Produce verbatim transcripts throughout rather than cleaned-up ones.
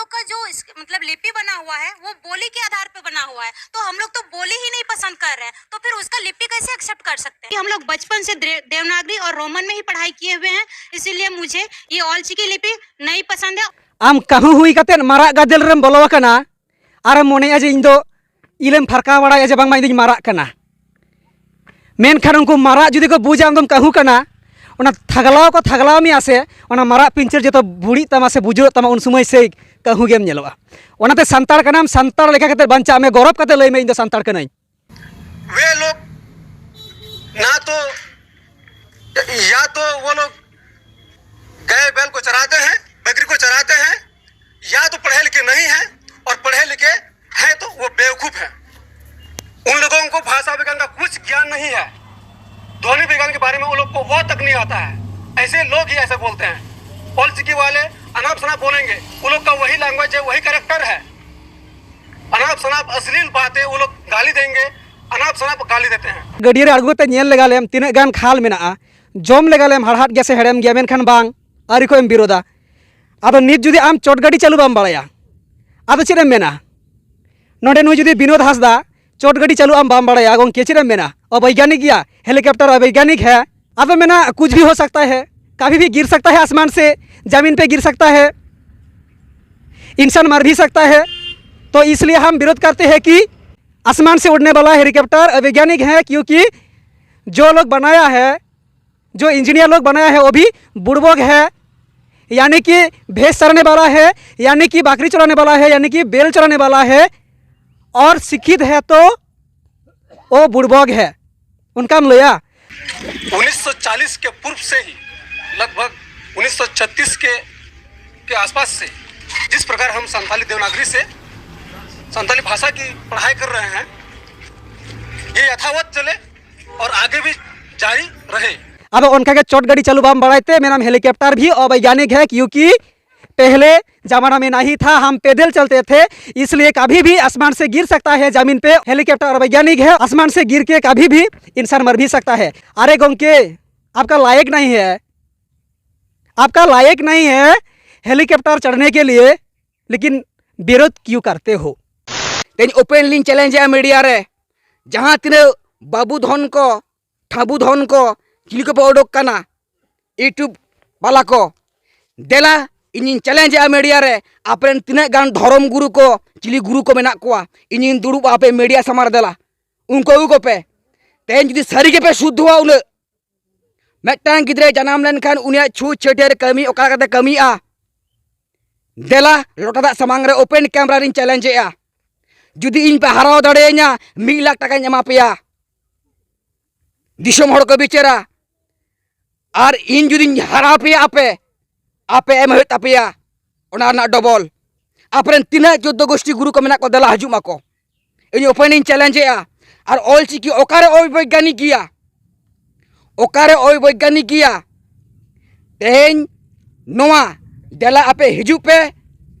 का जो इस, मतलब लिपि बना हुआ है, वो बोली के आधार पे बना हुआ है। तो हम लोग तो बोली ही नहीं पसंद कर रहे हैं, तो फिर उसका लिपि कैसे एक्सेप्ट कर सकते हैं? हम लोग बचपन से द्रे- देवनागरी और रोमन में ही पढ़ाई किए हुए हैं, इसीलिए मुझे ये ऑलचिकी लिपि नहीं पसंद है। ᱟᱢ ᱠᱟᱹᱦᱩ ᱦᱩᱭ ᱠᱟᱛᱮ ᱢᱟᱨᱟᱜ ᱜᱟᱫᱮᱞ ᱨᱮᱢ ᱵᱚᱞᱚ ᱟᱠᱟᱱᱟ ᱟᱨᱮᱢ ᱢᱚᱱᱮᱭᱟ ᱡᱮ ᱤᱧ ᱫᱚ ᱤᱞᱮᱢ ᱯᱷᱟᱨᱠᱟᱣ ᱵᱟᱲᱟᱭᱟ ᱡᱮ ᱵᱟᱝᱢᱟ ᱤᱧ ᱫᱚᱧ ᱢᱟᱨᱟᱜ ᱠᱟᱱᱟ᱾ ᱢᱮᱱᱠᱷᱟᱱ ᱩᱱᱠᱩ ᱢᱟᱨᱟᱜ ᱡᱩᱫᱤ ᱠᱚ ᱵᱩᱡᱟ ᱟᱢ ᱫᱚᱢ ᱠᱟᱹᱦᱩ ᱠᱟᱱᱟ, ᱚᱱᱟ ᱛᱷᱟᱜᱞᱟᱣ ᱠᱚ ᱛᱷᱟᱜᱞᱟᱣ ᱢᱮᱭᱟ ᱥᱮ, ᱚᱱᱟ ᱢᱟᱨᱟᱜ ᱯᱤᱧᱪᱟᱹᱨ ᱡᱚᱛᱚ ᱵᱩᱲᱤᱜ ᱛᱟᱢᱟ ᱥᱮ ᱵᱩᱡᱩᱨᱚᱜ ᱛᱟᱢᱟ, ᱩᱱ ᱥᱚᱢᱚᱭ ᱥᱮᱭ ᱠᱟᱹᱦᱩ ᱜᱮᱢ ᱧᱮᱞᱚᱜᱼᱟ᱾ ᱚᱱᱟᱛᱮ ᱥᱟᱱᱛᱟᱲ ᱠᱟᱱᱟᱢ, ᱥᱟᱱᱛᱟᱲ ᱞᱮᱠᱟ ᱠᱟᱛᱮ ᱵᱟᱧᱪᱟᱜ ᱢᱮ, ᱜᱚᱨᱚᱵ ᱠᱟᱛᱮ ᱞᱟᱹᱭ ᱢᱮ, "ᱤᱧ ᱫᱚ ᱥᱟᱱᱛᱟᱲ ᱠᱟᱹᱱᱟᱹᱧ᱾" वे लोग ना तो, या तो वो लोग गाय बैल को चराते हैं, बकरी को चराते हैं, या तो पढ़े लिखे नहीं हैं, और पढ़े लिखे हैं तो वो बेवकूफ हैं। उन लोगों को भाषा विज्ञान का कुछ ज्ञान नहीं है, ध्वनि विज्ञान के बारे में उन लोग को वो तक नहीं आता है। ऐसे लोग ही ऐसे बोलते हैं। ऑलचिकी वाले अनाप शनाप बोलेंगे, उन लोग का वही लैंग्वेज है, वही कैरेक्टर है। अनाप शनाप अश्लील बातें वो लोग गाली देंगे, अनाप शनाप गाली देते हैं। ᱜᱟᱹᱰᱭᱟᱹ ᱨᱮ ᱟᱬᱜᱚ ᱠᱟᱛᱮ ᱧᱮᱞ ᱞᱮᱜᱟ ᱞᱮᱢ ᱛᱤᱱᱟᱹᱜ ᱜᱟᱱ ᱠᱷᱟᱞ ᱢᱮᱱᱟᱜᱼᱟ, ᱡᱚᱢ ᱞᱮᱜᱟ ᱞᱮᱢ ᱦᱟᱲᱦᱟᱫ ᱜᱮᱭᱟ ᱥᱮ ᱦᱮᱲᱮᱢ ᱜᱮᱭᱟ, ᱢᱮᱱᱠᱷᱟᱱ ᱵᱟᱝ, ᱟᱹᱣᱨᱤ ᱠᱷᱚᱱ ᱮᱢ ᱵᱤᱨᱳᱫᱟ᱾ ᱟᱫᱚ ᱱᱤᱛ ᱡᱩᱫᱤ ᱟᱢ ᱪᱚᱴ ᱜᱟᱹᱰᱤ ᱪᱟᱹᱞᱩ ᱵᱟᱢ ᱵᱟᱲᱟᱭᱟ, ᱟᱫᱚ ᱪᱮᱫ ᱮᱢ ᱢᱮᱱᱟ? ᱱᱚᱰᱮ ᱱᱩᱭ ᱡᱩᱫᱤ ᱵᱤᱱᱳᱫ ᱦᱟᱸᱥᱫᱟ ᱪᱚᱴ ᱜᱟᱹᱰᱤ ᱪᱟᱹᱞᱩ ᱟᱢ ᱵᱟᱢ ᱵᱟᱲᱟᱭᱟ, ᱜᱚᱝᱠᱮ ᱪᱮᱫ ᱮᱢ ᱢᱮᱱᱟ? ᱚᱵᱳᱭᱜᱟᱱᱤᱠ ᱜᱮᱭᱟ, ᱦᱮᱞᱤᱠᱚᱯᱴᱟᱨ ᱚᱵᱳᱭᱜᱟᱱᱤᱠ ᱦᱮ᱾ ᱟᱫᱚ ᱢᱮᱱᱟ, "ᱠᱩᱪ ᱵᱷᱤ ᱦᱳ ᱥᱟᱠᱛᱟ ᱦᱮ, ᱠᱟᱵᱷᱤ ᱵᱷᱤ ᱜᱤᱨ ᱥᱟᱠᱛᱟ ᱦᱮ, ᱟᱥᱢᱟᱱ ᱥᱮ ᱡᱟᱢᱤᱱ ᱯᱮ ᱜᱤᱨ ᱥᱟᱠᱛᱟ ᱦᱮ, ᱤᱱᱥᱟᱱ ᱢᱟᱨ ᱵᱷᱤ ᱥᱟᱠᱛᱟ ᱦᱮ, ᱛᱚ ᱤᱥᱞᱤᱭᱮ ᱦᱟᱢ ᱵᱤᱨᱳᱫ ᱠᱟᱨᱛᱮ ᱦᱮ ᱠᱤ ᱟᱥᱢᱟᱱ ᱥᱮ ᱩᱲᱱᱮ ᱣᱟᱞᱟ ᱦᱮᱞᱤᱠᱚᱯᱴᱟᱨ ᱚᱵᱳᱭᱜᱟᱱᱤᱠ ᱦᱮ, ᱠᱤᱭᱩᱸᱠᱤ ᱡᱳ ᱞᱳᱜ ᱵᱟᱱᱟᱭᱟ ᱦᱮ, ᱡᱳ ᱤᱧᱡᱤᱱᱤᱭᱟᱨ ᱞᱳᱜ ᱵᱟᱱᱟᱭᱟ ᱦᱮ, ᱣᱳ ᱵᱷᱤ ᱵᱩᱲᱵᱚᱠ ᱦᱮ, ᱭᱟᱱᱤ ᱠᱤ ᱵᱷᱮᱸᱥ ᱪᱟᱨᱟᱱᱮ ᱣᱟᱞᱟ ᱦᱮ, ᱭᱟᱱᱤ ᱠᱤ ᱵᱟᱠᱨᱤ ᱪᱚᱨᱟᱱᱮ ᱣᱟᱞᱟ ᱦᱮ, ᱭᱟᱱᱤ ᱠᱤ ᱵᱮᱞ ᱪᱚᱨᱟᱱᱮ ᱣᱟᱞᱟ ᱦᱮ, ᱚᱨ ᱥᱤᱠᱠᱷᱤᱛ ᱦᱮ ᱛᱚ ᱳ ᱵᱩᱲᱵᱚᱠ ᱦᱮ, ᱚᱱᱠᱟᱢ ᱞᱟᱹᱭᱟ?" ᱩᱱᱤᱥᱥᱚ ᱪᱟᱞᱤᱥ ᱠᱮ ᱯᱩᱨᱵ ᱥᱮ ᱦᱤ, ᱞᱟᱜᱽ ᱵᱷᱟᱜᱽ ᱩᱱᱤᱥᱥᱚ ᱪᱷᱚᱛᱤᱥ ᱠᱮ, ᱠᱮ ᱟᱥᱯᱟᱥ ᱥᱮ, ᱡᱤᱥ ᱯᱨᱚᱠᱟᱨ ᱦᱟᱢ ᱥᱟᱱᱛᱟᱞᱤ ᱫᱮᱣᱱᱟᱜᱽᱨᱤ ᱥᱮ ᱥᱟᱱᱛᱟᱞᱤ ᱵᱷᱟᱥᱟ ᱠᱤ ᱯᱟᱲᱦᱟᱭ ᱠᱟᱨ ᱨᱟᱦᱮ ᱦᱮ, ᱭᱮ ᱭᱟᱛᱷᱟᱣᱟᱛ ᱪᱚᱞᱮ ᱚᱨ ᱟᱜᱮ ᱵᱷᱤ ᱡᱟᱨᱤ ᱨᱟᱦᱮ᱾ ᱟᱫᱚ ᱚᱱᱠᱟᱜᱮ ᱪᱚᱴ ᱜᱟᱹᱰᱤ ᱪᱟᱹᱞᱩ ᱵᱟᱢ ᱵᱟᱲᱟᱭ ᱛᱮ ᱢᱮᱱᱟᱢ ᱦᱮᱞᱤᱠᱚᱯᱴᱟᱨ ᱵᱷᱤ ᱚᱵᱳᱭᱜᱟᱱᱤᱠ ᱦᱮ, ᱠᱤᱭᱩᱸᱠᱤ ᱯᱮᱦᱞᱮ ᱡᱟᱢᱟᱱᱟ ᱢᱮ ᱱᱟᱦᱤ ᱛᱷᱟ, ᱦᱟᱢ ᱯᱮᱫᱮᱞ ᱪᱚᱞᱛᱮ ᱛᱷᱮ, ᱤᱥᱞᱤᱭᱮ ᱠᱟᱵᱷᱤ ᱵᱷᱤ ᱟᱥᱢᱟᱱ ᱥᱮ ᱜᱤᱨ ᱥᱟᱠᱛᱟ ᱦᱮ ᱡᱟᱢᱤᱱ ᱯᱮ, ᱦᱮᱞᱤᱠᱚᱯᱴᱟᱨ ᱚᱵᱳᱭᱜᱟᱱᱤᱠ ᱦᱮ, ᱟᱥᱢᱟᱱ ᱥᱮ ᱜᱤᱨ ᱠᱮ ᱠᱟᱵᱷᱤ ᱵᱷᱤ ᱤᱱᱥᱟᱱ ᱢᱟᱨ ᱵᱷᱤ ᱥᱟᱠᱛᱟ ᱦᱮ᱾ ᱟᱨᱮ ᱜᱚᱝᱠᱮ, ᱟᱯᱠᱟ ᱞᱟᱭᱮᱠ ᱱᱟᱦᱤ ᱦᱮ, ᱟᱯᱠᱟ ᱞᱟᱭᱮᱠ ᱱᱟᱦᱤ ᱦᱮ ᱦᱮᱞᱤᱠᱚᱯᱴᱟᱨ ᱪᱚᱲᱷᱱᱮ ᱠᱮ ᱞᱤᱭᱮ᱾ लेकिन विरोध क्यों करते हो? ᱛᱮᱦᱮᱧ ᱳᱯᱮᱱ ᱞᱤᱧ ᱪᱮᱞᱮᱧᱡᱮᱜᱼᱟ ᱢᱤᱰᱤᱭᱟ ᱨᱮ, ᱡᱟᱦᱟᱸ ᱛᱤᱱᱟᱹᱜ ᱵᱟᱹᱵᱩ ᱫᱷᱚᱱ ᱠᱚ, ᱴᱷᱟᱹᱵᱩ ᱫᱷᱚᱱ ᱠᱚ, ᱪᱤᱞᱤ ᱠᱚᱯᱮ ᱚᱰᱚᱠ ᱠᱟᱱᱟ, ᱤᱭᱩᱴᱩᱵᱽ ᱵᱟᱞᱟ ᱠᱚ, ᱫᱮᱞᱟ ᱤᱧᱤᱧ ᱪᱮᱞᱮᱧᱡᱮᱜᱼᱟ ᱢᱤᱰᱤᱭᱟ ᱨᱮ, ᱟᱯᱮᱨᱮᱱ ᱛᱤᱱᱟᱹᱜ ᱜᱟᱱ ᱫᱷᱚᱨᱚᱢ ᱜᱩᱨᱩ ᱠᱚ, ᱪᱤᱞᱤ ᱜᱩᱨᱩ ᱠᱚ ᱢᱮᱱᱟᱜ ᱠᱚᱣᱟ, ᱤᱧᱤᱧ ᱫᱩᱲᱩᱵᱼᱟ ᱟᱯᱮ ᱢᱤᱰᱤᱭᱟ ᱥᱟᱢᱟᱝ ᱨᱮ, ᱫᱮᱞᱟ ᱩᱱᱠᱩ ᱟᱹᱜᱩ ᱠᱚᱯᱮ᱾ ᱛᱮᱦᱮᱧ ᱡᱩᱫᱤ ᱥᱟᱹᱨᱤ ᱜᱮᱯᱮ ᱥᱩᱫᱷᱩᱣᱟ ᱩᱱᱟᱹᱜ, ᱢᱤᱫᱴᱟᱝ ᱜᱤᱫᱽᱨᱟᱹᱭ ᱡᱟᱱᱟᱢ ᱞᱮᱱᱠᱷᱟᱱ ᱩᱱᱤᱭᱟᱜ ᱪᱷᱩᱸᱛ ᱪᱷᱟᱹᱴᱭᱟᱹᱨ ᱠᱟᱹᱢᱤ ᱚᱠᱟ ᱞᱮᱠᱟᱛᱮ ᱠᱟᱹᱢᱤᱜᱼᱟ? ᱫᱮᱞᱟ ᱞᱚᱴᱟ ᱫᱟᱜ ᱥᱟᱢᱟᱝ ᱨᱮ ᱳᱯᱮᱱ ᱠᱮᱢᱨᱟ ᱨᱤᱧ ᱪᱮᱞᱮᱧᱡᱮᱜᱼᱟ, ᱡᱩᱫᱤ ᱤᱧ ᱯᱮ ᱦᱟᱨᱟᱣ ᱫᱟᱲᱮᱭᱟᱹᱧᱟ, ᱢᱤᱫ ᱞᱟᱠᱷ ᱴᱟᱠᱟᱧ ᱮᱢᱟ ᱯᱮᱭᱟ᱾ ᱫᱤᱥᱚᱢ ᱦᱚᱲ ᱠᱚ ᱵᱤᱪᱟᱹᱨᱟ, ᱟᱨ ᱤᱧ ᱡᱩᱫᱤᱧ ᱦᱟᱨᱟᱣ ᱯᱮᱭᱟ ᱟᱯᱮ, ᱟᱯᱮ ᱮᱢ ᱦᱩᱭᱩᱜ ᱛᱟᱯᱮᱭᱟ ᱚᱱᱟ ᱨᱮᱱᱟᱜ ᱰᱚᱵᱚᱞ᱾ ᱟᱯᱮᱨᱮᱱ ᱛᱤᱱᱟᱹᱜ ᱪᱳᱫᱽᱫᱳ ᱜᱳᱥᱴᱤ ᱜᱩᱨᱩ ᱠᱚ ᱢᱮᱱᱟᱜ ᱠᱚ, ᱫᱮᱞᱟ ᱦᱤᱡᱩᱜ ᱢᱟᱠᱚ᱾ ᱤᱧ ᱳᱯᱮᱱ ᱤᱧ ᱪᱮᱞᱮᱧᱡᱮᱜᱼᱟ᱾ ᱟᱨ ᱚᱞ ᱪᱤᱠᱤ ᱚᱠᱟᱨᱮ ᱚᱵᱳᱭᱜᱟᱱᱤᱠ ᱜᱮᱭᱟ? ᱚᱠᱟᱨᱮ ᱚᱵᱳᱭᱜᱟᱱᱤᱠ ᱜᱮᱭᱟ? ᱛᱮᱦᱮᱧ ᱱᱚᱣᱟ ᱫᱮᱞᱟ ᱟᱯᱮ ᱦᱤᱡᱩᱜ ᱯᱮ,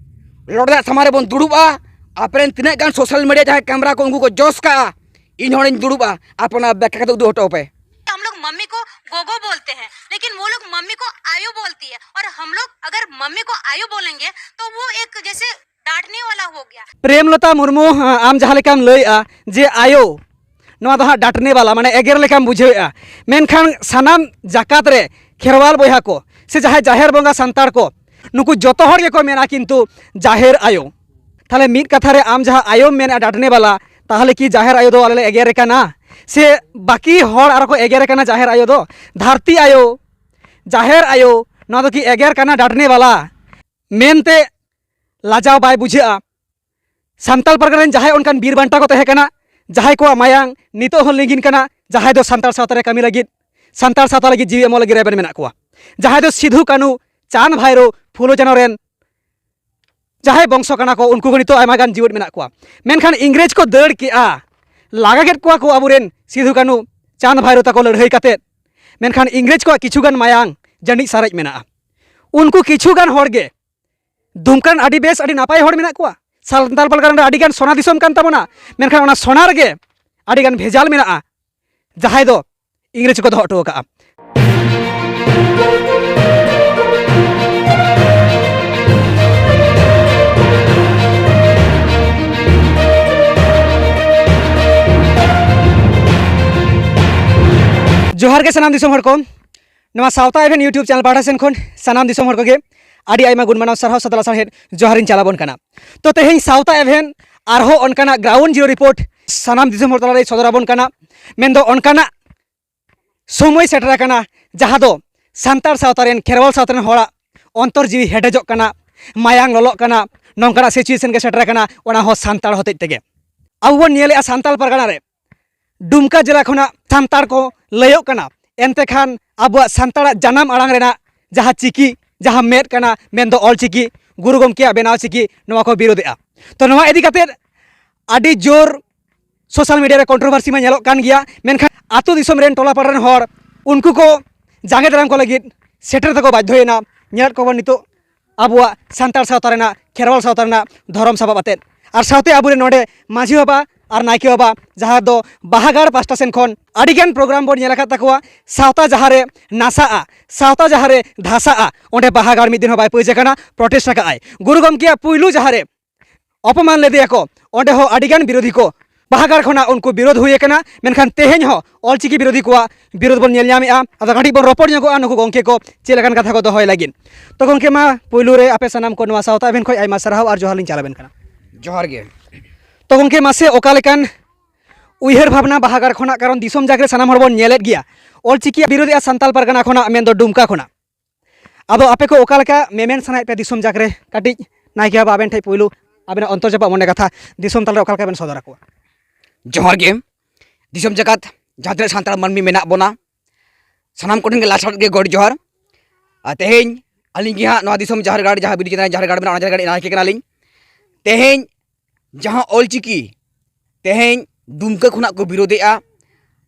ᱞᱚᱴᱟ ᱫᱟᱜ ᱥᱟᱢᱟᱝ ᱨᱮᱵᱚᱱ ᱫᱩᱲᱩᱵᱼᱟ᱾ ᱟᱯᱮᱨᱮᱱ ᱛᱤᱱᱟᱹᱜ ᱜᱟᱱ ᱥᱳᱥᱟᱞ ᱢᱤᱰᱤᱭᱟ ᱡᱟᱦᱟᱸᱭ ᱠᱮᱢᱨᱟ ᱠᱚ ᱩᱱᱠᱩ ᱠᱚ ᱡᱚᱥ ᱠᱟᱜᱼᱟ, ᱤᱧ ᱦᱚᱸ ᱚᱸᱰᱮᱧ ᱫᱩᱲᱩᱵᱼᱟ, ᱟᱯᱮ ᱚᱱᱟ ᱵᱮᱠᱠᱷᱟ ᱠᱟᱛᱮ ᱩᱫᱩᱜ ᱦᱚᱴᱚ ᱯᱮ᱾ हम लोग मम्मी को गोगो बोलते हैं, लेकिन वो लोग मम्मी को आयो बोलती है। और हम लोग अगर मम्मी को आयो बोलेंगे तो वो एक जैसे डांटने वाला हो गया। ᱯᱨᱮᱢᱞᱚᱛᱟ ᱢᱩᱨᱢᱩ, ᱟᱢ ᱡᱟᱦᱟᱸ ᱞᱮᱠᱟᱢ ᱞᱟᱹᱭᱮᱜᱼᱟ ᱡᱮ ᱟᱭᱳ, ᱱᱚᱣᱟ ᱫᱚ ᱦᱟᱸᱜ ᱰᱟᱴᱱᱮ ᱵᱟᱞᱟ, ᱢᱟᱱᱮ ᱮᱜᱮᱨ ᱞᱮᱠᱟᱢ ᱵᱩᱡᱷᱟᱹᱣᱮᱜᱼᱟ, ᱢᱮᱱᱠᱷᱟᱱ ᱥᱟᱱᱟᱢ ᱡᱟᱠᱟᱛ ᱨᱮ ᱠᱷᱮᱨᱣᱟᱞ ᱵᱚᱭᱦᱟ ᱠᱚ ᱥᱮ ᱡᱟᱦᱟᱸᱭ ᱡᱟᱦᱮᱨ ᱵᱚᱸᱜᱟ ᱥᱟᱱᱛᱟᱲ ᱠᱚ, ᱱᱩᱠᱩ ᱡᱚᱛᱚ ᱦᱚᱲ ᱜᱮᱠᱚ ᱢᱮᱱᱟ ᱠᱤᱱᱛᱩ ᱡᱟᱦᱮᱨ ᱟᱭᱳ᱾ ᱛᱟᱦᱞᱮ ᱢᱤᱫ ᱠᱟᱛᱷᱟ ᱨᱮ ᱟᱢ ᱡᱟᱦᱟᱸ ᱟᱭᱳᱢ ᱢᱮᱱᱮᱜᱼᱟ ᱰᱟᱴᱱᱮ ᱵᱟᱞᱟ, ᱛᱟᱦᱞᱮ ᱠᱤ ᱡᱟᱦᱮᱨ ᱟᱭᱳ ᱫᱚ ᱟᱞᱮ ᱞᱮ ᱮᱜᱮᱨᱮ ᱠᱟᱱᱟ? ᱥᱮ ᱵᱟᱹᱠᱤ ᱦᱚᱲ ᱟᱨᱚ ᱠᱚ ᱮᱜᱮᱨᱮ ᱠᱟᱱᱟ ᱡᱟᱦᱮᱨ ᱟᱭᱳ ᱫᱚ? ᱫᱷᱟᱹᱨᱛᱤ ᱟᱭᱳ, ᱡᱟᱦᱮᱨ ᱟᱭᱳ, ᱱᱚᱣᱟ ᱫᱚ ᱠᱤ ᱮᱜᱮᱨ ᱠᱟᱱᱟ ᱰᱟᱴᱱᱮ ᱵᱟᱞᱟ ᱢᱮᱱᱛᱮ ᱞᱟᱡᱟᱣ ᱵᱟᱭ ᱵᱩᱡᱷᱟᱹᱜᱼᱟ? ᱥᱟᱱᱛᱟᱲ ᱯᱟᱨᱜᱟᱱᱟ ᱨᱮᱱ ᱡᱟᱦᱟᱸᱭ ᱚᱱᱠᱟᱱ ᱵᱤᱨ ᱵᱟᱱᱴᱟ ᱠᱚ ᱛᱟᱦᱮᱸ ᱠᱟᱱᱟ, ᱡᱟᱦᱟᱸᱭ ᱠᱚᱣᱟᱜ ᱢᱟᱭᱟᱝ ᱱᱤᱛᱚᱜ ᱦᱚᱸ ᱞᱤᱸᱜᱤᱱ ᱠᱟᱱᱟ, ᱡᱟᱦᱟᱸᱭ ᱫᱚ ᱥᱟᱱᱛᱟᱲ ᱥᱟᱶᱛᱟ ᱨᱮ ᱠᱟᱹᱢᱤ ᱞᱟᱹᱜᱤᱫ, ᱥᱟᱱᱛᱟᱲ ᱥᱟᱶᱛᱟ ᱞᱟᱹᱜᱤᱫ ᱡᱤᱣᱤ ᱮᱢᱚᱜ ᱞᱟᱹᱜᱤᱫ ᱨᱮᱵᱮᱱ ᱢᱮᱱᱟᱜ ᱠᱚᱣᱟ, ᱡᱟᱦᱟᱸᱭ ᱫᱚ ᱥᱤᱫᱷᱩ, ᱠᱟᱹᱱᱦᱩ, ᱪᱟᱸᱫᱽ, ᱵᱷᱟᱭᱨᱳ, ᱯᱷᱩᱞᱳ, ᱡᱷᱟᱱᱳ ᱨᱮᱱ ᱡᱟᱦᱟᱸᱭ ᱵᱚᱝᱥᱚ ᱠᱟᱱᱟ ᱠᱚ, ᱩᱱᱠᱩ ᱦᱚᱸ ᱱᱤᱛᱚᱜ ᱟᱭᱢᱟ ᱜᱟᱱ ᱡᱤᱣᱮᱫ ᱢᱮᱱᱟᱜ ᱠᱚᱣᱟ᱾ ᱢᱮᱱᱠᱷᱟᱱ ᱤᱝᱨᱮᱡᱽ ᱠᱚ ᱫᱟᱹᱲ ᱠᱮᱜᱼᱟ, ᱞᱟᱜᱟ ᱠᱮᱫ ᱠᱚᱣᱟ ᱠᱚ ᱟᱵᱚᱨᱮᱱ ᱥᱤᱫᱷᱩ, ᱠᱟᱹᱱᱦᱩ, ᱪᱟᱸᱫᱽ, ᱵᱷᱟᱭᱨᱳ ᱛᱟᱠᱚ ᱞᱟᱹᱲᱦᱟᱹᱭ ᱠᱟᱛᱮᱫ᱾ ᱢᱮᱱᱠᱷᱟᱱ ᱤᱝᱨᱮᱡᱽ ᱠᱚᱣᱟᱜ ᱠᱤᱪᱷᱩ ᱜᱟᱱ ᱢᱟᱭᱟᱝ ᱡᱟᱹᱱᱤᱡ ᱥᱟᱨᱮᱡ ᱢᱮᱱᱟᱜᱼᱟ᱾ ᱩᱱᱠᱩ ᱠᱤᱪᱷᱩ ᱜᱟᱱ ᱦᱚᱲ ᱜᱮ ᱫᱩᱢᱠᱟ ᱨᱮᱱ ᱟᱹᱰᱤ ᱵᱮᱥ, ᱟᱹᱰᱤ ᱱᱟᱯᱟᱭ ᱦᱚᱲ ᱢᱮᱱᱟᱜ ᱠᱚᱣᱟ᱾ ᱥᱟᱱᱛᱟᱲ ᱯᱟᱨᱜᱟᱱᱟ ᱨᱮ ᱟᱹᱰᱤ ᱜᱟᱱ ᱥᱚᱱᱟ ᱫᱤᱥᱚᱢ ᱠᱟᱱ ᱛᱟᱵᱚᱱᱟ, ᱢᱮᱱᱠᱷᱟᱱ ᱚᱱᱟ ᱥᱚᱱᱟ ᱨᱮᱜᱮ ᱟᱹᱰᱤ ᱜᱟᱱ ᱵᱷᱮᱡᱟᱞ ᱢᱮᱱᱟᱜᱼᱟ, ᱡᱟᱦᱟᱸᱭ ᱫᱚ ᱤᱝᱨᱮᱡᱽ ᱠᱚ ᱫᱚᱦᱚ ᱦᱚᱴᱚ ᱟᱠᱟᱫᱼᱟ᱾ ᱡᱚᱦᱟᱨ ᱜᱮ ᱥᱟᱱᱟᱢ ᱫᱤᱥᱚᱢ ᱦᱚᱲ ᱠᱚ᱾ ᱱᱚᱣᱟ ᱥᱟᱶᱛᱟ ᱮᱵᱷᱮᱱ YouTube ᱪᱮᱱᱮᱞ ᱯᱟᱦᱴᱟ ᱥᱮᱱ ᱠᱷᱚᱱ ᱥᱟᱱᱟᱢ ᱫᱤᱥᱚᱢ ᱦᱚᱲ ᱠᱚᱜᱮ ᱟᱹᱰᱤ ᱟᱭᱢᱟ ᱜᱩᱱ ᱢᱟᱱᱟᱣ ᱥᱟᱨᱦᱟᱣ ᱥᱟᱛᱞᱟ ᱥᱟᱨᱦᱮᱫ ᱡᱚᱦᱟᱨᱤᱧ ᱪᱟᱞᱟᱵᱚᱱ ᱠᱟᱱᱟ᱾ ᱛᱚ, ᱛᱮᱦᱮᱧ ᱥᱟᱶᱛᱟ ᱮᱵᱷᱮᱱ ᱟᱨᱦᱚᱸ ᱚᱱᱠᱟᱱᱟᱜ ground zero report ᱥᱟᱱᱟᱢ ᱫᱤᱥᱚᱢ ᱦᱚᱲ ᱛᱟᱞᱟᱨᱮ ᱥᱚᱫᱚᱨ ᱟᱵᱚᱱ ᱠᱟᱱᱟ᱾ ᱢᱮᱱᱫᱚ ᱚᱱᱠᱟᱱᱟᱜ ᱥᱚᱢᱚᱭ ᱥᱮᱴᱮᱨ ᱟᱠᱟᱱᱟ, ᱡᱟᱦᱟᱸ ᱫᱚ ᱥᱟᱱᱛᱟᱲ ᱥᱟᱶᱛᱟ ᱨᱮᱱ, ᱠᱷᱮᱨᱣᱟᱞ ᱥᱟᱶᱛᱟ ᱨᱮᱱ ᱦᱚᱲᱟᱜ ᱚᱱᱛᱚᱨ ᱡᱤᱣᱤ ᱦᱮᱰᱮᱡᱚᱜ ᱠᱟᱱᱟ, ᱢᱟᱭᱟᱝ ᱞᱚᱞᱚᱜ ᱠᱟᱱᱟ, ᱱᱚᱝᱠᱟᱱᱟᱜ situation ᱜᱮ ᱥᱮᱴᱮᱨ ᱟᱠᱟᱱᱟ, ᱚᱱᱟ ᱦᱚᱸ ᱥᱟᱱᱛᱟᱲ ᱦᱚᱛᱮᱡ ᱛᱮᱜᱮ᱾ ᱟᱵᱚ ᱵᱚᱱ ᱧᱮᱞᱮᱜᱼᱟ, ᱥᱟᱱᱛᱟᱲ ᱯᱟᱨᱜᱟᱱᱟ ᱨᱮ ᱰᱩᱢᱠᱟ ᱡᱮᱞᱟ ᱠᱷᱚᱱᱟᱜ ᱥᱟᱱᱛᱟᱲ ᱠᱚ ᱞᱟᱹᱭᱚᱜ ᱠᱟᱱᱟ, ᱮᱱᱛᱮ ᱠᱷᱟᱱ ᱟᱵᱚᱣᱟᱜ ᱥᱟᱱᱛᱟᱲᱟᱜ ᱡᱟᱱᱟᱢ ᱟᱲᱟᱝ ᱨᱮᱱᱟᱜ ᱡᱟᱦᱟᱸ ᱪᱤᱠᱤ, ᱡᱟᱦᱟᱸ ᱢᱮᱫ ᱠᱟᱱᱟ, ᱢᱮᱱᱫᱚ ᱚᱞ ᱪᱤᱠᱤ, ᱜᱩᱨᱩ ᱜᱚᱢᱠᱮᱭᱟᱜ ᱵᱮᱱᱟᱣ ᱪᱤᱠᱤ, ᱱᱚᱣᱟ ᱠᱚ ᱵᱤᱨᱳᱫᱮᱜᱼᱟ᱾ ᱛᱚ, ᱱᱚᱣᱟ ᱤᱫᱤ ᱠᱟᱛᱮᱫ ᱟᱹᱰᱤ ᱡᱳᱨ social media ᱨᱮ controversy ᱢᱟ ᱧᱮᱞᱚᱜ ᱠᱟᱱ ᱜᱮᱭᱟ, ᱢᱮᱱᱠᱷᱟᱱ ᱟᱛᱳ ᱫᱤᱥᱚᱢ ᱨᱮᱱ, ᱴᱚᱞᱟ ᱯᱟᱲᱟ ᱨᱮᱱ ᱦᱚᱲ, ᱩᱱᱠᱩ ᱠᱚ ᱡᱟᱸᱜᱮ ᱫᱟᱨᱟᱢ ᱠᱚ ᱞᱟᱹᱜᱤᱫ ᱥᱮᱴᱮᱨ ᱛᱮᱠᱚ ᱵᱟᱫᱽᱫᱷᱚᱭᱮᱱᱟ᱾ ᱧᱮᱞᱮᱫ ᱠᱚᱣᱟ ᱵᱚᱱ ᱱᱤᱛᱚᱜ ᱟᱵᱚᱣᱟᱜ ᱥᱟᱱᱛᱟᱲ ᱥᱟᱶᱛᱟ ᱨᱮᱱᱟᱜ, ᱠᱷᱮᱨᱣᱟᱞ ᱥᱟᱶᱛᱟ ᱨᱮᱱᱟᱜ ᱫᱷᱚᱨᱚᱢ ᱥᱟᱯᱟᱵ ᱟᱛᱮᱫ, ᱟᱨ ᱥᱟᱶᱛᱮ ᱟᱵᱚᱨᱮᱱ ᱱᱚᱰᱮ ᱢᱟᱹᱡᱷᱤ ᱵᱟᱵᱟ ᱟᱨ ᱱᱟᱭᱠᱮ ᱵᱟᱵᱟ, ᱡᱟᱦᱟᱸ ᱫᱚ ᱵᱟᱦᱟᱜᱟᱲ ᱯᱟᱥᱴᱟ ᱥᱮᱱ ᱠᱷᱚᱱ ᱟᱹᱰᱤᱜᱟᱱ program ᱵᱚᱱ ᱧᱮᱞ ᱟᱠᱟᱫ ᱛᱟᱠᱚᱣᱟ᱾ ᱥᱟᱶᱛᱟ ᱡᱟᱦᱟᱸ ᱨᱮ ᱱᱟᱥᱟᱜᱼᱟ, ᱥᱟᱶᱛᱟ ᱡᱟᱦᱟᱸ ᱨᱮ ᱫᱷᱟᱥᱟᱜᱼᱟ, ᱚᱸᱰᱮ ᱵᱟᱦᱟᱜᱟᱲ ᱢᱤᱫ ᱫᱤᱱ ᱦᱚᱸ ᱵᱟᱭ ᱯᱟᱹᱪ ᱟᱠᱟᱱᱟ, protest ᱟᱠᱟᱫ ᱟᱭ᱾ ᱜᱩᱨᱩ ᱜᱚᱢᱠᱮᱭᱟᱜ ᱯᱩᱭᱞᱩ ᱡᱟᱦᱟᱸ ᱨᱮ ᱚᱯᱚᱢᱟᱱ ᱞᱮᱫᱮᱭᱟᱠᱚ, ᱚᱸᱰᱮ ᱦᱚᱸ ᱟᱹᱰᱤᱜᱟᱱ ᱵᱤᱨᱳᱫᱷᱤ ᱠᱚ ᱵᱟᱦᱟᱜᱟᱲ ᱠᱷᱚᱱᱟᱜ ᱩᱱᱠᱩ ᱵᱤᱨᱳᱫᱷ ᱦᱩᱭ ᱟᱠᱟᱱᱟ᱾ ᱢᱮᱱᱠᱷᱟᱱ ᱛᱮᱦᱮᱧ ᱦᱚᱸ ᱚᱞᱪᱤᱠᱤ ᱵᱤᱨᱳᱫᱷᱤ ᱠᱚᱣᱟᱜ ᱵᱤᱨᱳᱫᱷ ᱵᱚᱱ ᱧᱮᱞ ᱧᱟᱢᱮᱫᱼᱟ᱾ ᱟᱫᱚ ᱠᱟᱹᱴᱤᱡ ᱵᱚᱱ ᱨᱚᱯᱚᱲ ᱧᱚᱜᱚᱜᱼᱟ ᱱᱩᱠᱩ ᱜᱚᱢᱠᱮ ᱠᱚ ᱪᱮᱫ ᱞᱮᱠᱟᱱ ᱠᱟᱛᱷᱟ ᱠᱚ ᱫᱚᱦᱚᱭ ᱞᱟᱹᱜᱤᱫ᱾ ᱛᱚ ᱜᱚᱢᱠᱮ, ᱢᱟ ᱯᱩᱭᱞᱩ ᱨᱮ ᱟᱯᱮ ᱥᱟᱱᱟᱢ ᱠᱚ ᱱᱚᱣᱟ ᱥᱟᱶᱛᱟ ᱮᱵᱷᱮᱱ ᱠᱷᱚᱱ ᱟᱭᱢᱟ ᱥᱟᱨᱦᱟᱣ ᱟᱨ ᱡᱚᱦᱟᱨ ᱞᱤᱧ ᱪᱟᱞ ᱟᱵᱮᱱ ᱠᱟᱱᱟ᱾ ᱡᱚᱦᱟᱨ ᱜᱮ᱾ ᱛᱚ ᱜᱚᱢᱠᱮ, ᱢᱟᱥᱮ ᱚᱠᱟ ᱞᱮᱠᱟᱱ ᱩᱭᱦᱟᱹᱨ ᱵᱷᱟᱵᱽᱱᱟ ᱵᱟᱦᱟᱜᱟᱲ ᱠᱷᱚᱱᱟᱜ, ᱠᱟᱨᱚᱱ ᱫᱤᱥᱚᱢ ᱡᱟᱠ ᱨᱮ ᱥᱟᱱᱟᱢ ᱦᱚᱲ ᱵᱚᱱ ᱧᱮᱞᱮᱫ ᱜᱮᱭᱟ, ᱚᱞᱪᱤᱠᱤ ᱵᱤᱨᱳᱫᱷᱮᱜᱼᱟ ᱥᱟᱱᱛᱟᱲ ᱯᱟᱨᱜᱟᱱᱟ ᱠᱷᱚᱱᱟᱜ, ᱢᱮᱱᱫᱚ ᱰᱩᱢᱠᱟ ᱠᱷᱚᱱᱟᱜ᱾ ᱟᱫᱚ ᱟᱯᱮ ᱠᱚ ᱚᱠᱟ ᱞᱮᱠᱟ ᱢᱮᱢᱮᱱ ᱥᱟᱱᱟᱭᱮᱫ ᱯᱮᱭᱟ ᱫᱤᱥᱚᱢ ᱡᱟᱠ ᱨᱮ? ᱠᱟᱹᱴᱤᱡ ᱱᱟᱭᱠᱮ ᱵᱟᱵᱟ, ᱟᱵᱮᱱ ᱴᱷᱮᱱ ᱯᱩᱭᱞᱩ ᱟᱵᱮᱱᱟᱜ ᱚᱱᱛᱚᱨ ᱪᱟᱯᱟᱜ ᱢᱚᱱᱮ ᱠᱟᱛᱷᱟ ᱫᱤᱥᱚᱢ ᱛᱟᱞᱟ ᱨᱮ ᱚᱠᱟ ᱞᱮᱠᱟ ᱵᱮᱱ ᱥᱚᱫᱚᱨ ᱟᱠᱚᱣᱟ? ᱡᱚᱦᱟᱨ ᱜᱮ᱾ ᱫᱤᱥᱚᱢ ᱡᱟᱠᱟᱛ ᱡᱟᱦᱟᱸ ᱛᱤᱱᱟᱹᱜ ᱥᱟᱱᱛᱟᱲ ᱢᱟᱹᱱᱢᱤ ᱢᱮᱱᱟᱜ ᱵᱚᱱᱟ, ᱥᱟᱱᱟᱢ ᱠᱚᱴᱷᱮᱱ ᱜᱮ ᱞᱟᱥᱟᱲ ᱜᱮ ᱜᱚᱰ ᱡᱚᱦᱟᱨ᱾ ᱟᱨ ᱛᱮᱦᱮᱧ ᱟᱹᱞᱤᱧ ᱜᱮ ᱦᱟᱸᱜ ᱱᱚᱣᱟ ᱫᱤᱥᱚᱢ ᱡᱟᱦᱮᱨ ᱜᱟᱲ, ᱡᱟᱦᱟᱸ ᱵᱤᱰᱤ ᱪᱮᱛᱟᱱ ᱨᱮ ᱡᱟᱦᱮᱨ ᱜᱟᱲ ᱢᱮᱱᱟᱜᱼᱟ, ᱚᱱᱟ ᱡᱟᱦᱮᱨ ᱜᱟᱲ ᱨᱤᱱᱤᱡ ᱱᱟᱭᱠᱮ ᱠᱟᱱᱟᱞᱤᱧ᱾ ᱛᱮᱦᱮᱧ ᱡᱟᱦᱟᱸ ᱚᱞᱪᱤᱠᱤ ᱛᱮᱦᱮᱧ ᱰᱩᱢᱠᱟᱹ ᱠᱷᱚᱱᱟᱜ ᱠᱚ ᱵᱤᱨᱳᱫᱷᱮᱜᱼᱟ,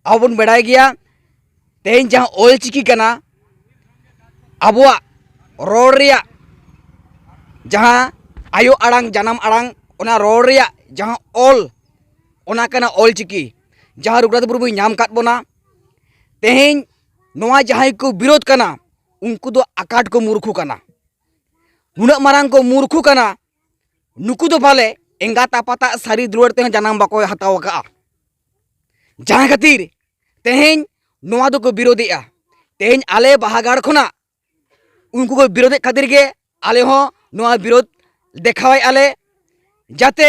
ᱟᱵᱚ ᱵᱚᱱ ᱵᱟᱲᱟᱭ ᱜᱮᱭᱟ, ᱛᱮᱦᱮᱧ ᱡᱟᱦᱟᱸ ᱚᱞᱪᱤᱠᱤ ᱠᱟᱱᱟ, ᱟᱵᱚᱣᱟᱜ ᱨᱚᱲ ᱨᱮᱭᱟᱜ ᱡᱟᱦᱟᱸ ᱟᱭᱳ ᱟᱲᱟᱝ, ᱡᱟᱱᱟᱢ ᱟᱲᱟᱝ, ᱚᱱᱟ ᱨᱚᱲ ᱨᱮᱭᱟᱜ ᱡᱟᱦᱟᱸ ᱚᱞ, ᱚᱱᱟ ᱠᱟᱱᱟ ᱚᱞᱪᱤᱠᱤ, ᱡᱟᱦᱟᱸ ᱨᱚᱜᱷᱩᱱᱟᱛᱷ ᱢᱩᱨᱢᱩᱭ ᱧᱟᱢ ᱠᱟᱫ ᱵᱚᱱᱟ᱾ ᱛᱮᱦᱮᱧ ᱱᱚᱣᱟ ᱡᱟᱦᱟᱸᱭ ᱠᱚ ᱵᱤᱨᱳᱫᱷ ᱠᱟᱱᱟ, ᱩᱱᱠᱩ ᱫᱚ ᱟᱠᱟᱴ ᱠᱚ ᱢᱩᱨᱠᱷᱩ ᱠᱟᱱᱟ᱾ ᱱᱩᱱᱟᱹᱜ ᱢᱟᱨᱟᱝ ᱠᱚ ᱢᱩᱨᱠᱷᱩ ᱠᱟᱱᱟ, ᱱᱩᱠᱩ ᱫᱚ ᱯᱟᱞᱮ ᱮᱸᱜᱟᱛ ᱟᱯᱟᱛᱟᱜ ᱥᱟᱹᱨᱤ ᱫᱩᱞᱟᱹᱲ ᱛᱮᱦᱚᱸ ᱡᱟᱱᱟᱢ ᱵᱟᱠᱚ ᱦᱟᱛᱟᱣ ᱟᱠᱟᱫᱼᱟ᱾ ᱡᱟᱦᱟᱸ ᱠᱷᱟᱹᱛᱤᱨ ᱛᱮᱦᱮᱧ ᱱᱚᱣᱟ ᱫᱚᱠᱚ ᱵᱤᱨᱳᱫᱷᱮᱜᱼᱟ᱾ ᱛᱮᱦᱮᱧ ᱟᱞᱮ ᱵᱟᱦᱟᱜᱟᱲ ᱠᱷᱚᱱᱟᱜ ᱩᱱᱠᱩ ᱠᱚ ᱵᱤᱨᱳᱫᱷᱮᱫ ᱠᱷᱟᱹᱛᱤᱨ ᱜᱮ ᱟᱞᱮ ᱦᱚᱸ ᱱᱚᱣᱟ ᱵᱤᱨᱳᱫᱷ ᱫᱮᱠᱷᱟᱣᱮᱫᱼᱟ ᱞᱮ, ᱡᱟᱛᱮ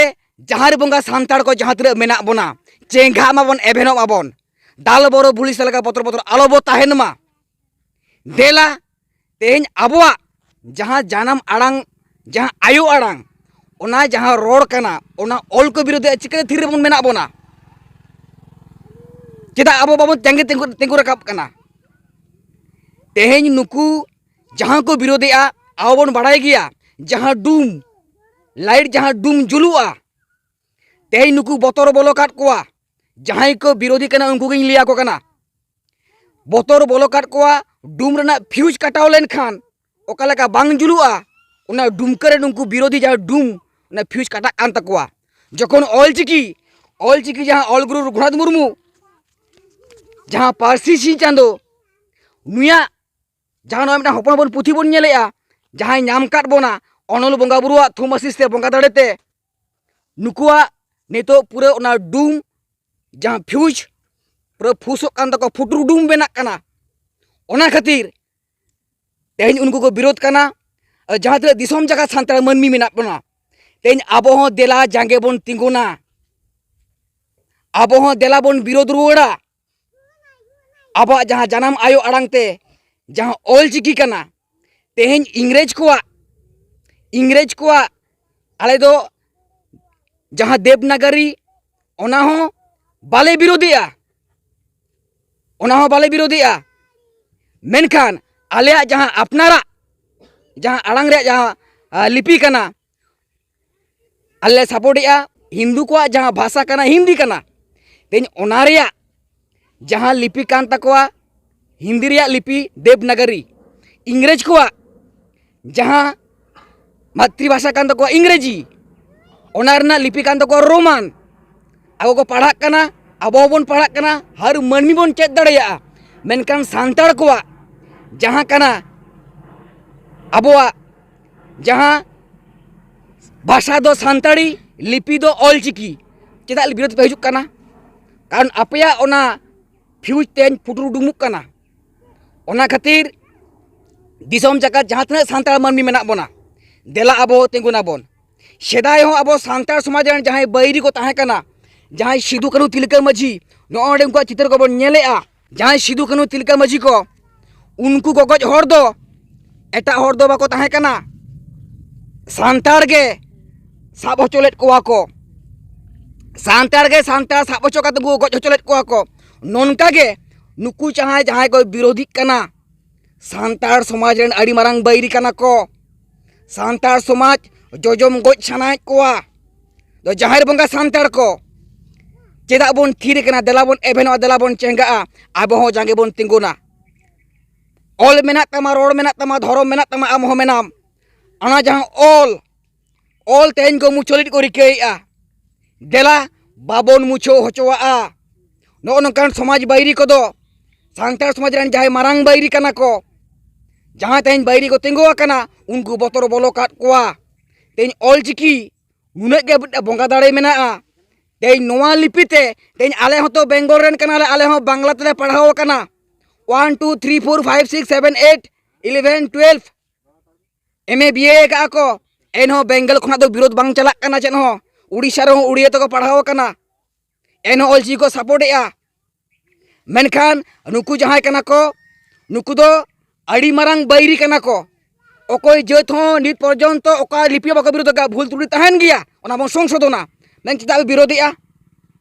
ᱡᱟᱦᱟᱸ ᱨᱮ ᱵᱚᱸᱜᱟ ᱥᱟᱱᱛᱟᱲ ᱠᱚ ᱡᱟᱦᱟᱸ ᱛᱤᱱᱟᱹᱜ ᱢᱮᱱᱟᱜ ᱵᱚᱱᱟ, ᱪᱮᱸᱜᱷᱟᱜ ᱢᱟᱵᱚᱱ, ᱮᱵᱷᱮᱱᱚᱜ ᱢᱟᱵᱚᱱ, ᱫᱟᱞ ᱵᱚᱨᱚ ᱵᱷᱩᱞᱤ ᱥᱟᱞᱜᱟ ᱵᱚᱛᱚᱨ ᱵᱚᱛᱚᱨ ᱟᱞᱚ ᱵᱚ ᱛᱟᱦᱮᱱ ᱢᱟ᱾ ᱫᱮᱞᱟ ᱛᱮᱦᱮᱧ ᱟᱵᱚᱣᱟᱜ ᱡᱟᱦᱟᱸ ᱡᱟᱱᱟᱢ ᱟᱲᱟᱝ, ᱡᱟᱦᱟᱸ ᱟᱭᱳ ᱟᱲᱟᱝ, ᱚᱱᱟ ᱡᱟᱦᱟᱸ ᱨᱚᱲ ᱠᱟᱱᱟ, ᱚᱱᱟ ᱚᱞ ᱠᱚ ᱵᱤᱨᱳᱫᱷᱮᱜᱼᱟ᱾ ᱪᱤᱠᱟᱹᱛᱮ ᱛᱷᱤᱨ ᱨᱮᱵᱚᱱ ᱢᱮᱱᱟᱜ ᱵᱚᱱᱟ? ᱪᱮᱫᱟᱜ ᱟᱵᱚ ᱵᱟᱵᱚᱱ ᱛᱤᱸᱜᱩ, ᱛᱤᱸᱜᱩ, ᱛᱤᱸᱜᱩ ᱨᱟᱠᱟᱵ ᱠᱟᱱᱟ? ᱛᱮᱦᱮᱧ ᱱᱩᱠᱩ ᱡᱟᱦᱟᱸ ᱠᱚ ᱵᱤᱨᱳᱫᱷᱮᱜᱼᱟ, ᱟᱵᱚ ᱵᱚᱱ ᱵᱟᱲᱟᱭ ᱜᱮᱭᱟ, ᱡᱟᱦᱟᱸ ᱰᱩᱢ ᱞᱟᱭᱤᱴ, ᱡᱟᱦᱟᱸ ᱰᱩᱢ ᱡᱩᱞᱩᱜᱼᱟ, ᱛᱮᱦᱮᱧ ᱱᱩᱠᱩ ᱵᱚᱛᱚᱨ ᱵᱚᱞᱚ ᱠᱟᱫ ᱠᱚᱣᱟ᱾ ᱡᱟᱦᱟᱸᱭ ᱠᱚ ᱵᱤᱨᱳᱫᱷᱤ ᱠᱟᱱᱟ, ᱩᱱᱠᱩ ᱜᱤᱧ ᱞᱟᱹᱭ ᱟᱠᱚ ᱠᱟᱱᱟ, ᱵᱚᱛᱚᱨ ᱵᱚᱞᱚ ᱠᱟᱫ ᱠᱚᱣᱟ᱾ ᱰᱩᱢ ᱨᱮᱱᱟᱜ ᱯᱷᱤᱭᱩᱡᱽ ᱠᱟᱴᱟᱣ ᱞᱮᱱᱠᱷᱟᱱ ᱚᱠᱟ ᱞᱮᱠᱟ ᱵᱟᱝ ᱡᱩᱞᱩᱜᱼᱟ, ᱚᱱᱟ ᱰᱩᱢᱠᱟᱹ ᱨᱮ ᱱᱩᱠᱩ ᱵᱤᱨᱳᱫᱷᱤ ᱡᱟᱦᱟᱸ ᱰᱩᱢ, ᱚᱱᱟ ᱯᱷᱤᱭᱩᱡᱽ ᱠᱟᱴᱟᱜ ᱠᱟᱱ ᱛᱟᱠᱚᱣᱟ᱾ ᱡᱚᱠᱷᱚᱱ ᱚᱞᱪᱤᱠᱤ, ᱚᱞᱪᱤᱠᱤ ᱡᱟᱦᱟᱸ ᱚᱞ ᱜᱩᱨᱩ ᱨᱚᱜᱷᱩᱱᱟᱛᱷ ᱢᱩᱨᱢᱩ ᱡᱟᱦᱟᱸ ᱯᱟᱹᱨᱥᱤ ᱥᱤᱧ ᱪᱟᱸᱫᱚ, ᱱᱩᱭᱟᱜ ᱡᱟᱦᱟᱸ ᱱᱚᱣᱟ ᱢᱤᱫᱴᱟᱝ ᱦᱚᱯᱚᱱ ᱦᱚᱯᱚᱱ ᱯᱩᱛᱷᱤ ᱵᱚᱱ ᱧᱮᱞᱮᱜᱼᱟ, ᱡᱟᱦᱟᱸᱭ ᱧᱟᱢ ᱠᱟᱫ ᱵᱚᱱᱟ ᱚᱱᱚᱞ ᱵᱚᱸᱜᱟ ᱵᱩᱨᱩᱣᱟᱜ ᱛᱷᱩᱢ ᱟᱥᱤᱥ ᱛᱮ, ᱵᱚᱸᱜᱟ ᱫᱟᱲᱮ ᱛᱮ, ᱱᱩᱠᱩᱣᱟᱜ ᱱᱤᱛᱚᱜ ᱯᱩᱨᱟᱹ ᱚᱱᱟ ᱰᱩᱢ ᱡᱟᱦᱟᱸ ᱯᱷᱤᱭᱩᱡᱽ ᱯᱩᱨᱟᱹ ᱯᱷᱩᱥᱚᱜ ᱠᱟᱱ ᱛᱟᱠᱚᱣᱟ, ᱯᱷᱩᱴᱨᱩ ᱰᱩᱢ ᱵᱮᱱᱟᱜ ᱠᱟᱱᱟ᱾ ᱚᱱᱟ ᱠᱷᱟᱹᱛᱤᱨ ᱛᱮᱦᱮᱧ ᱩᱱᱠᱩ ᱠᱚ ᱵᱤᱨᱳᱫᱷ ᱠᱟᱱᱟ᱾ ᱟᱨ ᱡᱟᱦᱟᱸ ᱛᱤᱱᱟᱹᱜ ᱫᱤᱥᱚᱢ ᱡᱟᱠᱟᱛ ᱥᱟᱱᱛᱟᱲ ᱢᱟᱹᱱᱢᱤ ᱢᱮᱱᱟᱜ ᱵᱚᱱᱟ, ᱛᱮᱦᱮᱧ ᱟᱵᱚ ᱦᱚᱸ ᱫᱮᱞᱟ ᱡᱟᱸᱜᱮ ᱵᱚᱱ ᱛᱤᱸᱜᱩᱱᱟ, ᱟᱵᱚ ᱦᱚᱸ ᱫᱮᱞᱟ ᱵᱚᱱ ᱵᱤᱨᱳᱫᱷ ᱨᱩᱣᱟᱹᱲᱟ᱾ ᱟᱵᱚᱣᱟᱜ ᱡᱟᱦᱟᱸ ᱡᱟᱱᱟᱢ ᱟᱭᱳ ᱟᱲᱟᱝ ᱛᱮ ᱡᱟᱦᱟᱸ ᱚᱞ ᱪᱤᱠᱤ ᱠᱟᱱᱟ, ᱛᱮᱦᱮᱧ ᱤᱝᱨᱮᱡᱽ ᱠᱚᱣᱟᱜ, ᱤᱝᱨᱮᱡᱽ ᱠᱚᱣᱟᱜ ᱟᱞᱮ ᱫᱚ ᱡᱟᱦᱟᱸ ᱫᱮᱵᱽᱱᱟᱜᱟᱨᱤ, ᱚᱱᱟ ᱦᱚᱸ ᱵᱟᱞᱮ ᱵᱤᱨᱳᱫᱷᱮᱜᱼᱟ, ᱚᱱᱟ ᱦᱚᱸ ᱵᱟᱞᱮ ᱵᱤᱨᱳᱫᱷᱮᱜᱼᱟ᱾ ᱢᱮᱱᱠᱷᱟᱱ ᱟᱞᱮᱭᱟᱜ ᱡᱟᱦᱟᱸ ᱟᱯᱱᱟᱨᱟᱜ ᱡᱟᱦᱟᱸ ᱟᱲᱟᱝ ᱨᱮᱭᱟᱜ ᱡᱟᱦᱟᱸ, ᱟ, ᱞᱤᱯᱤ ᱠᱟᱱᱟ, ᱟᱞᱮ ᱞᱮ ᱥᱟᱯᱳᱨᱴᱮᱜᱼᱟ᱾ ᱦᱤᱱᱫᱩ ᱠᱚᱣᱟᱜ ᱡᱟᱦᱟᱸ ᱵᱷᱟᱥᱟ ᱠᱟᱱᱟ, ᱦᱤᱱᱫᱤ ᱠᱟᱱᱟ, ᱛᱮᱦᱮᱧ ᱚᱱᱟ ᱨᱮᱭᱟᱜ ᱡᱟᱦᱟᱸ ᱞᱤᱯᱤ ᱠᱟᱱ ᱛᱟᱠᱚᱣᱟ, ᱦᱤᱱᱫᱤ ᱨᱮᱭᱟᱜ ᱞᱤᱯᱤ ᱫᱮᱵᱽᱱᱟᱜᱟᱨᱤ, ᱤᱝᱨᱮᱡᱽ ᱠᱚᱣᱟᱜ ᱡᱟᱦᱟᱸ ᱢᱟᱛᱨᱤᱵᱷᱟᱥᱟ ᱠᱟᱱ ᱛᱟᱠᱚᱣᱟ ᱤᱝᱨᱮᱡᱤ, ᱚᱱᱟ ᱨᱮᱱᱟᱜ ᱞᱤᱯᱤ ᱠᱟᱱ ᱛᱟᱠᱚᱣᱟ ᱨᱳᱢᱟᱱ᱾ ᱟᱵᱚ ᱠᱚ ᱯᱟᱲᱦᱟᱜ ᱠᱟᱱᱟ, ᱟᱵᱚ ᱦᱚᱸᱵᱚᱱ ᱯᱟᱲᱦᱟᱜ ᱠᱟᱱᱟ, ᱦᱟᱨ ᱢᱟᱹᱱᱢᱤ ᱵᱚᱱ ᱪᱮᱫ ᱫᱟᱲᱮᱭᱟᱜᱼᱟ᱾ ᱢᱮᱱᱠᱷᱟᱱ ᱥᱟᱱᱛᱟᱲ ᱠᱚᱣᱟᱜ ᱡᱟᱦᱟᱸ ᱠᱟᱱᱟ, ᱟᱵᱚᱣᱟᱜ ᱡᱟᱦᱟᱸ ᱵᱷᱟᱥᱟ ᱫᱚ ᱥᱟᱱᱛᱟᱲᱤ, ᱞᱤᱯᱤ ᱫᱚ ᱚᱞ ᱪᱤᱠᱤ, ᱪᱮᱫᱟᱜ ᱵᱤᱨᱳᱫᱷ ᱯᱮ ᱦᱤᱡᱩᱜ ᱠᱟᱱᱟ? ᱠᱟᱨᱚᱱ ᱟᱯᱮᱭᱟᱜ ᱚᱱᱟ ᱯᱷᱤᱭᱩᱡᱽ ᱛᱮᱧ ᱯᱩᱴᱩᱨ ᱩᱰᱩᱠᱚᱜ ᱠᱟᱱᱟ᱾ ᱚᱱᱟ ᱠᱷᱟᱹᱛᱤᱨ ᱫᱤᱥᱚᱢ ᱡᱟᱠᱟᱛ ᱡᱟᱦᱟᱸ ᱛᱤᱱᱟᱹᱜ ᱥᱟᱱᱛᱟᱲ ᱢᱟᱹᱱᱢᱤ ᱢᱮᱱᱟᱜ ᱵᱚᱱᱟ, ᱫᱮᱞᱟ ᱟᱵᱚ ᱛᱤᱸᱜᱩᱱᱟᱵᱚᱱ᱾ ᱥᱮᱫᱟᱭ ᱦᱚᱸ ᱟᱵᱚ ᱥᱟᱱᱛᱟᱲ ᱥᱚᱢᱟᱡᱽ ᱨᱮᱱ ᱡᱟᱦᱟᱸᱭ ᱵᱟᱹᱭᱨᱤ ᱠᱚ ᱛᱟᱦᱮᱸ ᱠᱟᱱᱟ, ᱡᱟᱦᱟᱸᱭ ᱥᱤᱫᱩ ᱠᱟᱹᱱᱦᱩ ᱛᱤᱞᱠᱟᱹ ᱢᱟᱹᱡᱷᱤ, ᱱᱚᱜᱼᱚᱭ ᱱᱚᱸᱰᱮ ᱩᱱᱠᱩᱣᱟᱜ ᱪᱤᱛᱟᱹᱨ ᱠᱚᱵᱚᱱ ᱧᱮᱞᱮᱜᱼᱟ, ᱡᱟᱦᱟᱸᱭ ᱥᱤᱫᱩ ᱠᱟᱹᱱᱦᱩ ᱛᱤᱞᱠᱟᱹ ᱢᱟᱹᱡᱷᱤ ᱠᱚ, ᱩᱱᱠᱩ ᱜᱚᱜᱚᱡ ᱦᱚᱲ ᱫᱚ ᱮᱴᱟᱜ ᱦᱚᱲ ᱫᱚ ᱵᱟᱠᱚ ᱛᱟᱦᱮᱸ ᱠᱟᱱᱟ, ᱥᱟᱱᱛᱟᱲ ᱜᱮ ᱥᱟᱵ ᱦᱚᱪᱚ ᱞᱮᱫ ᱠᱚᱣᱟ ᱠᱚ᱾ ᱥᱟᱱᱛᱟᱲ ᱜᱮ ᱥᱟᱱᱛᱟᱲ ᱥᱟᱵ ᱦᱚᱪᱚ ᱠᱟᱛᱮ ᱠᱚ ᱜᱚᱡ ᱦᱚᱪᱚ ᱞᱮᱫ ᱠᱚᱣᱟ ᱠᱚ᱾ ᱱᱚᱝᱠᱟ ᱜᱮ ᱱᱩᱠᱩ ᱡᱟᱦᱟᱸᱭ ᱡᱟᱦᱟᱸᱭ ᱠᱚ ᱵᱤᱨᱳᱫᱷᱤᱜ ᱠᱟᱱᱟ, ᱥᱟᱱᱛᱟᱲ ᱥᱚᱢᱟᱡᱽ ᱨᱮᱱ ᱟᱹᱰᱤ ᱢᱟᱨᱟᱝ ᱵᱟᱹᱭᱨᱤ ᱠᱟᱱᱟ ᱠᱚ᱾ ᱥᱟᱱᱛᱟᱲ ᱥᱚᱢᱟᱡᱽ ᱡᱚᱡᱚᱢ ᱜᱚᱡ ᱥᱟᱱᱟᱭᱮᱫ ᱠᱚᱣᱟ᱾ ᱫᱚ ᱡᱟᱦᱮᱨ ᱵᱚᱸᱜᱟ ᱥᱟᱱᱛᱟᱲ ᱠᱚ, ᱪᱮᱫᱟᱜ ᱵᱚᱱ ᱛᱷᱤᱨ ᱠᱟᱱᱟ? ᱫᱮᱞᱟ ᱵᱚᱱ ᱮᱵᱷᱮᱱᱚᱜᱼᱟ, ᱫᱮᱞᱟ ᱵᱚᱱ ᱪᱮᱸᱜᱟᱜᱼᱟ, ᱟᱵᱚ ᱦᱚᱸ ᱡᱟᱸᱜᱮ ᱵᱚᱱ ᱛᱤᱸᱜᱩᱱᱟ᱾ ᱚᱞ ᱢᱮᱱᱟᱜ ᱛᱟᱢᱟ, ᱨᱚᱲ ᱢᱮᱱᱟᱜ ᱛᱟᱢᱟ, ᱫᱷᱚᱨᱚᱢ ᱢᱮᱱᱟᱜ ᱛᱟᱢᱟ, ᱟᱢ ᱦᱚᱸ ᱢᱮᱱᱟᱢ᱾ ᱚᱱᱟ ᱡᱟᱦᱟᱸ ᱚᱞ, ᱚᱞ ᱛᱮᱦᱮᱧ ᱠᱚ ᱢᱩᱪᱷᱟᱹᱣ ᱞᱟᱹᱜᱤᱫ ᱠᱚ ᱨᱤᱠᱟᱹᱭᱮᱫᱼᱟ᱾ ᱫᱮᱞᱟ ᱵᱟᱵᱚᱱ ᱢᱩᱪᱷᱟᱹᱣ ᱦᱚᱪᱚᱣᱟᱜᱼᱟ᱾ ᱱᱚᱜᱼᱚ ᱱᱚᱝᱠᱟᱱ ᱥᱚᱢᱟᱡᱽ ᱵᱟᱹᱭᱨᱤ ᱠᱚᱫᱚ ᱥᱟᱱᱛᱟᱲ ᱥᱚᱢᱟᱡᱽ ᱨᱮᱱ ᱡᱟᱦᱟᱸᱭ ᱢᱟᱨᱟᱝ ᱵᱟᱹᱭᱨᱤ ᱠᱟᱱᱟ ᱠᱚ, ᱡᱟᱦᱟᱸᱭ ᱛᱮᱦᱮᱧ ᱵᱟᱹᱭᱨᱤ ᱠᱚ ᱛᱤᱸᱜᱩ ᱟᱠᱟᱱᱟ, ᱩᱱᱠᱩ ᱵᱚᱛᱚᱨ ᱵᱚᱞᱚ ᱠᱟᱫ ᱠᱚᱣᱟ᱾ ᱛᱮᱦᱮᱧ ᱚᱞ ᱪᱤᱠᱤ ᱱᱩᱱᱟᱹᱜ ᱜᱮ ᱢᱤᱫᱴᱟᱝ ᱵᱚᱸᱜᱟ ᱫᱟᱲᱮ ᱢᱮᱱᱟᱜᱼᱟ᱾ ᱛᱮᱦᱮᱧ ᱱᱚᱣᱟ ᱞᱤᱯᱤ ᱛᱮ, ᱛᱮᱦᱮᱧ ᱟᱞᱮ ᱦᱚᱸᱛᱚ ᱵᱮᱝᱜᱚᱞ ᱨᱮᱱ ᱠᱟᱱᱟᱞᱮ, ᱟᱞᱮ ᱦᱚᱸ ᱵᱟᱝᱞᱟ ᱛᱮᱞᱮ ᱯᱟᱲᱦᱟᱣ ᱟᱠᱟᱱᱟ᱾ One, two, three, four, five, six, seven, eight, eleven, twelve, M A B A ᱟᱠᱟᱫᱼᱟ ᱠᱚ, ᱮᱱᱦᱚᱸ ᱵᱮᱝᱜᱚᱞ ᱠᱷᱚᱱᱟᱜ ᱫᱚ ᱵᱤᱨᱳᱫᱷ ᱵᱟᱝ ᱪᱟᱞᱟᱜ ᱠᱟᱱᱟ ᱪᱮᱫ ᱦᱚᱸ᱾ ᱩᱲᱤᱥᱥᱟ ᱨᱮᱦᱚᱸ ᱩᱲᱤᱭᱟ ᱛᱮᱠᱚ ᱯᱟᱲᱦᱟᱣ ᱟᱠᱟᱱᱟ, ᱮᱱᱦᱚᱸ ᱚᱞ ᱪᱤᱠᱤ ᱠᱚ ᱥᱟᱯᱳᱨᱴ ᱮᱫᱼᱟ᱾ ᱢᱮᱱᱠᱷᱟᱱ ᱱᱩᱠᱩ ᱡᱟᱦᱟᱸᱭ ᱠᱟᱱᱟ ᱠᱚ, ᱱᱩᱠᱩ ᱫᱚ ᱟᱹᱰᱤ ᱢᱟᱨᱟᱝ ᱵᱟᱹᱭᱨᱤ ᱠᱟᱱᱟ ᱠᱚ᱾ ᱚᱠᱚᱭ ᱡᱟᱹᱛ ᱦᱚᱸ ᱱᱤᱛ ᱯᱚᱨᱡᱚᱱᱛᱚ ᱚᱠᱟ ᱞᱤᱯᱤ ᱦᱚᱸ ᱵᱟᱠᱚ ᱵᱤᱨᱳᱫᱷ ᱟᱠᱟᱫᱼᱟ᱾ ᱵᱷᱩᱞ ᱛᱨᱩᱴᱤ ᱛᱟᱦᱮᱱ ᱜᱮᱭᱟ, ᱚᱱᱟ ᱵᱚᱱ ᱥᱚᱝᱥᱳᱫᱷᱚᱱᱟ᱾ ᱢᱮᱱ ᱪᱮᱫᱟᱜ ᱯᱮ ᱵᱤᱨᱳᱫᱷᱮᱜᱼᱟ?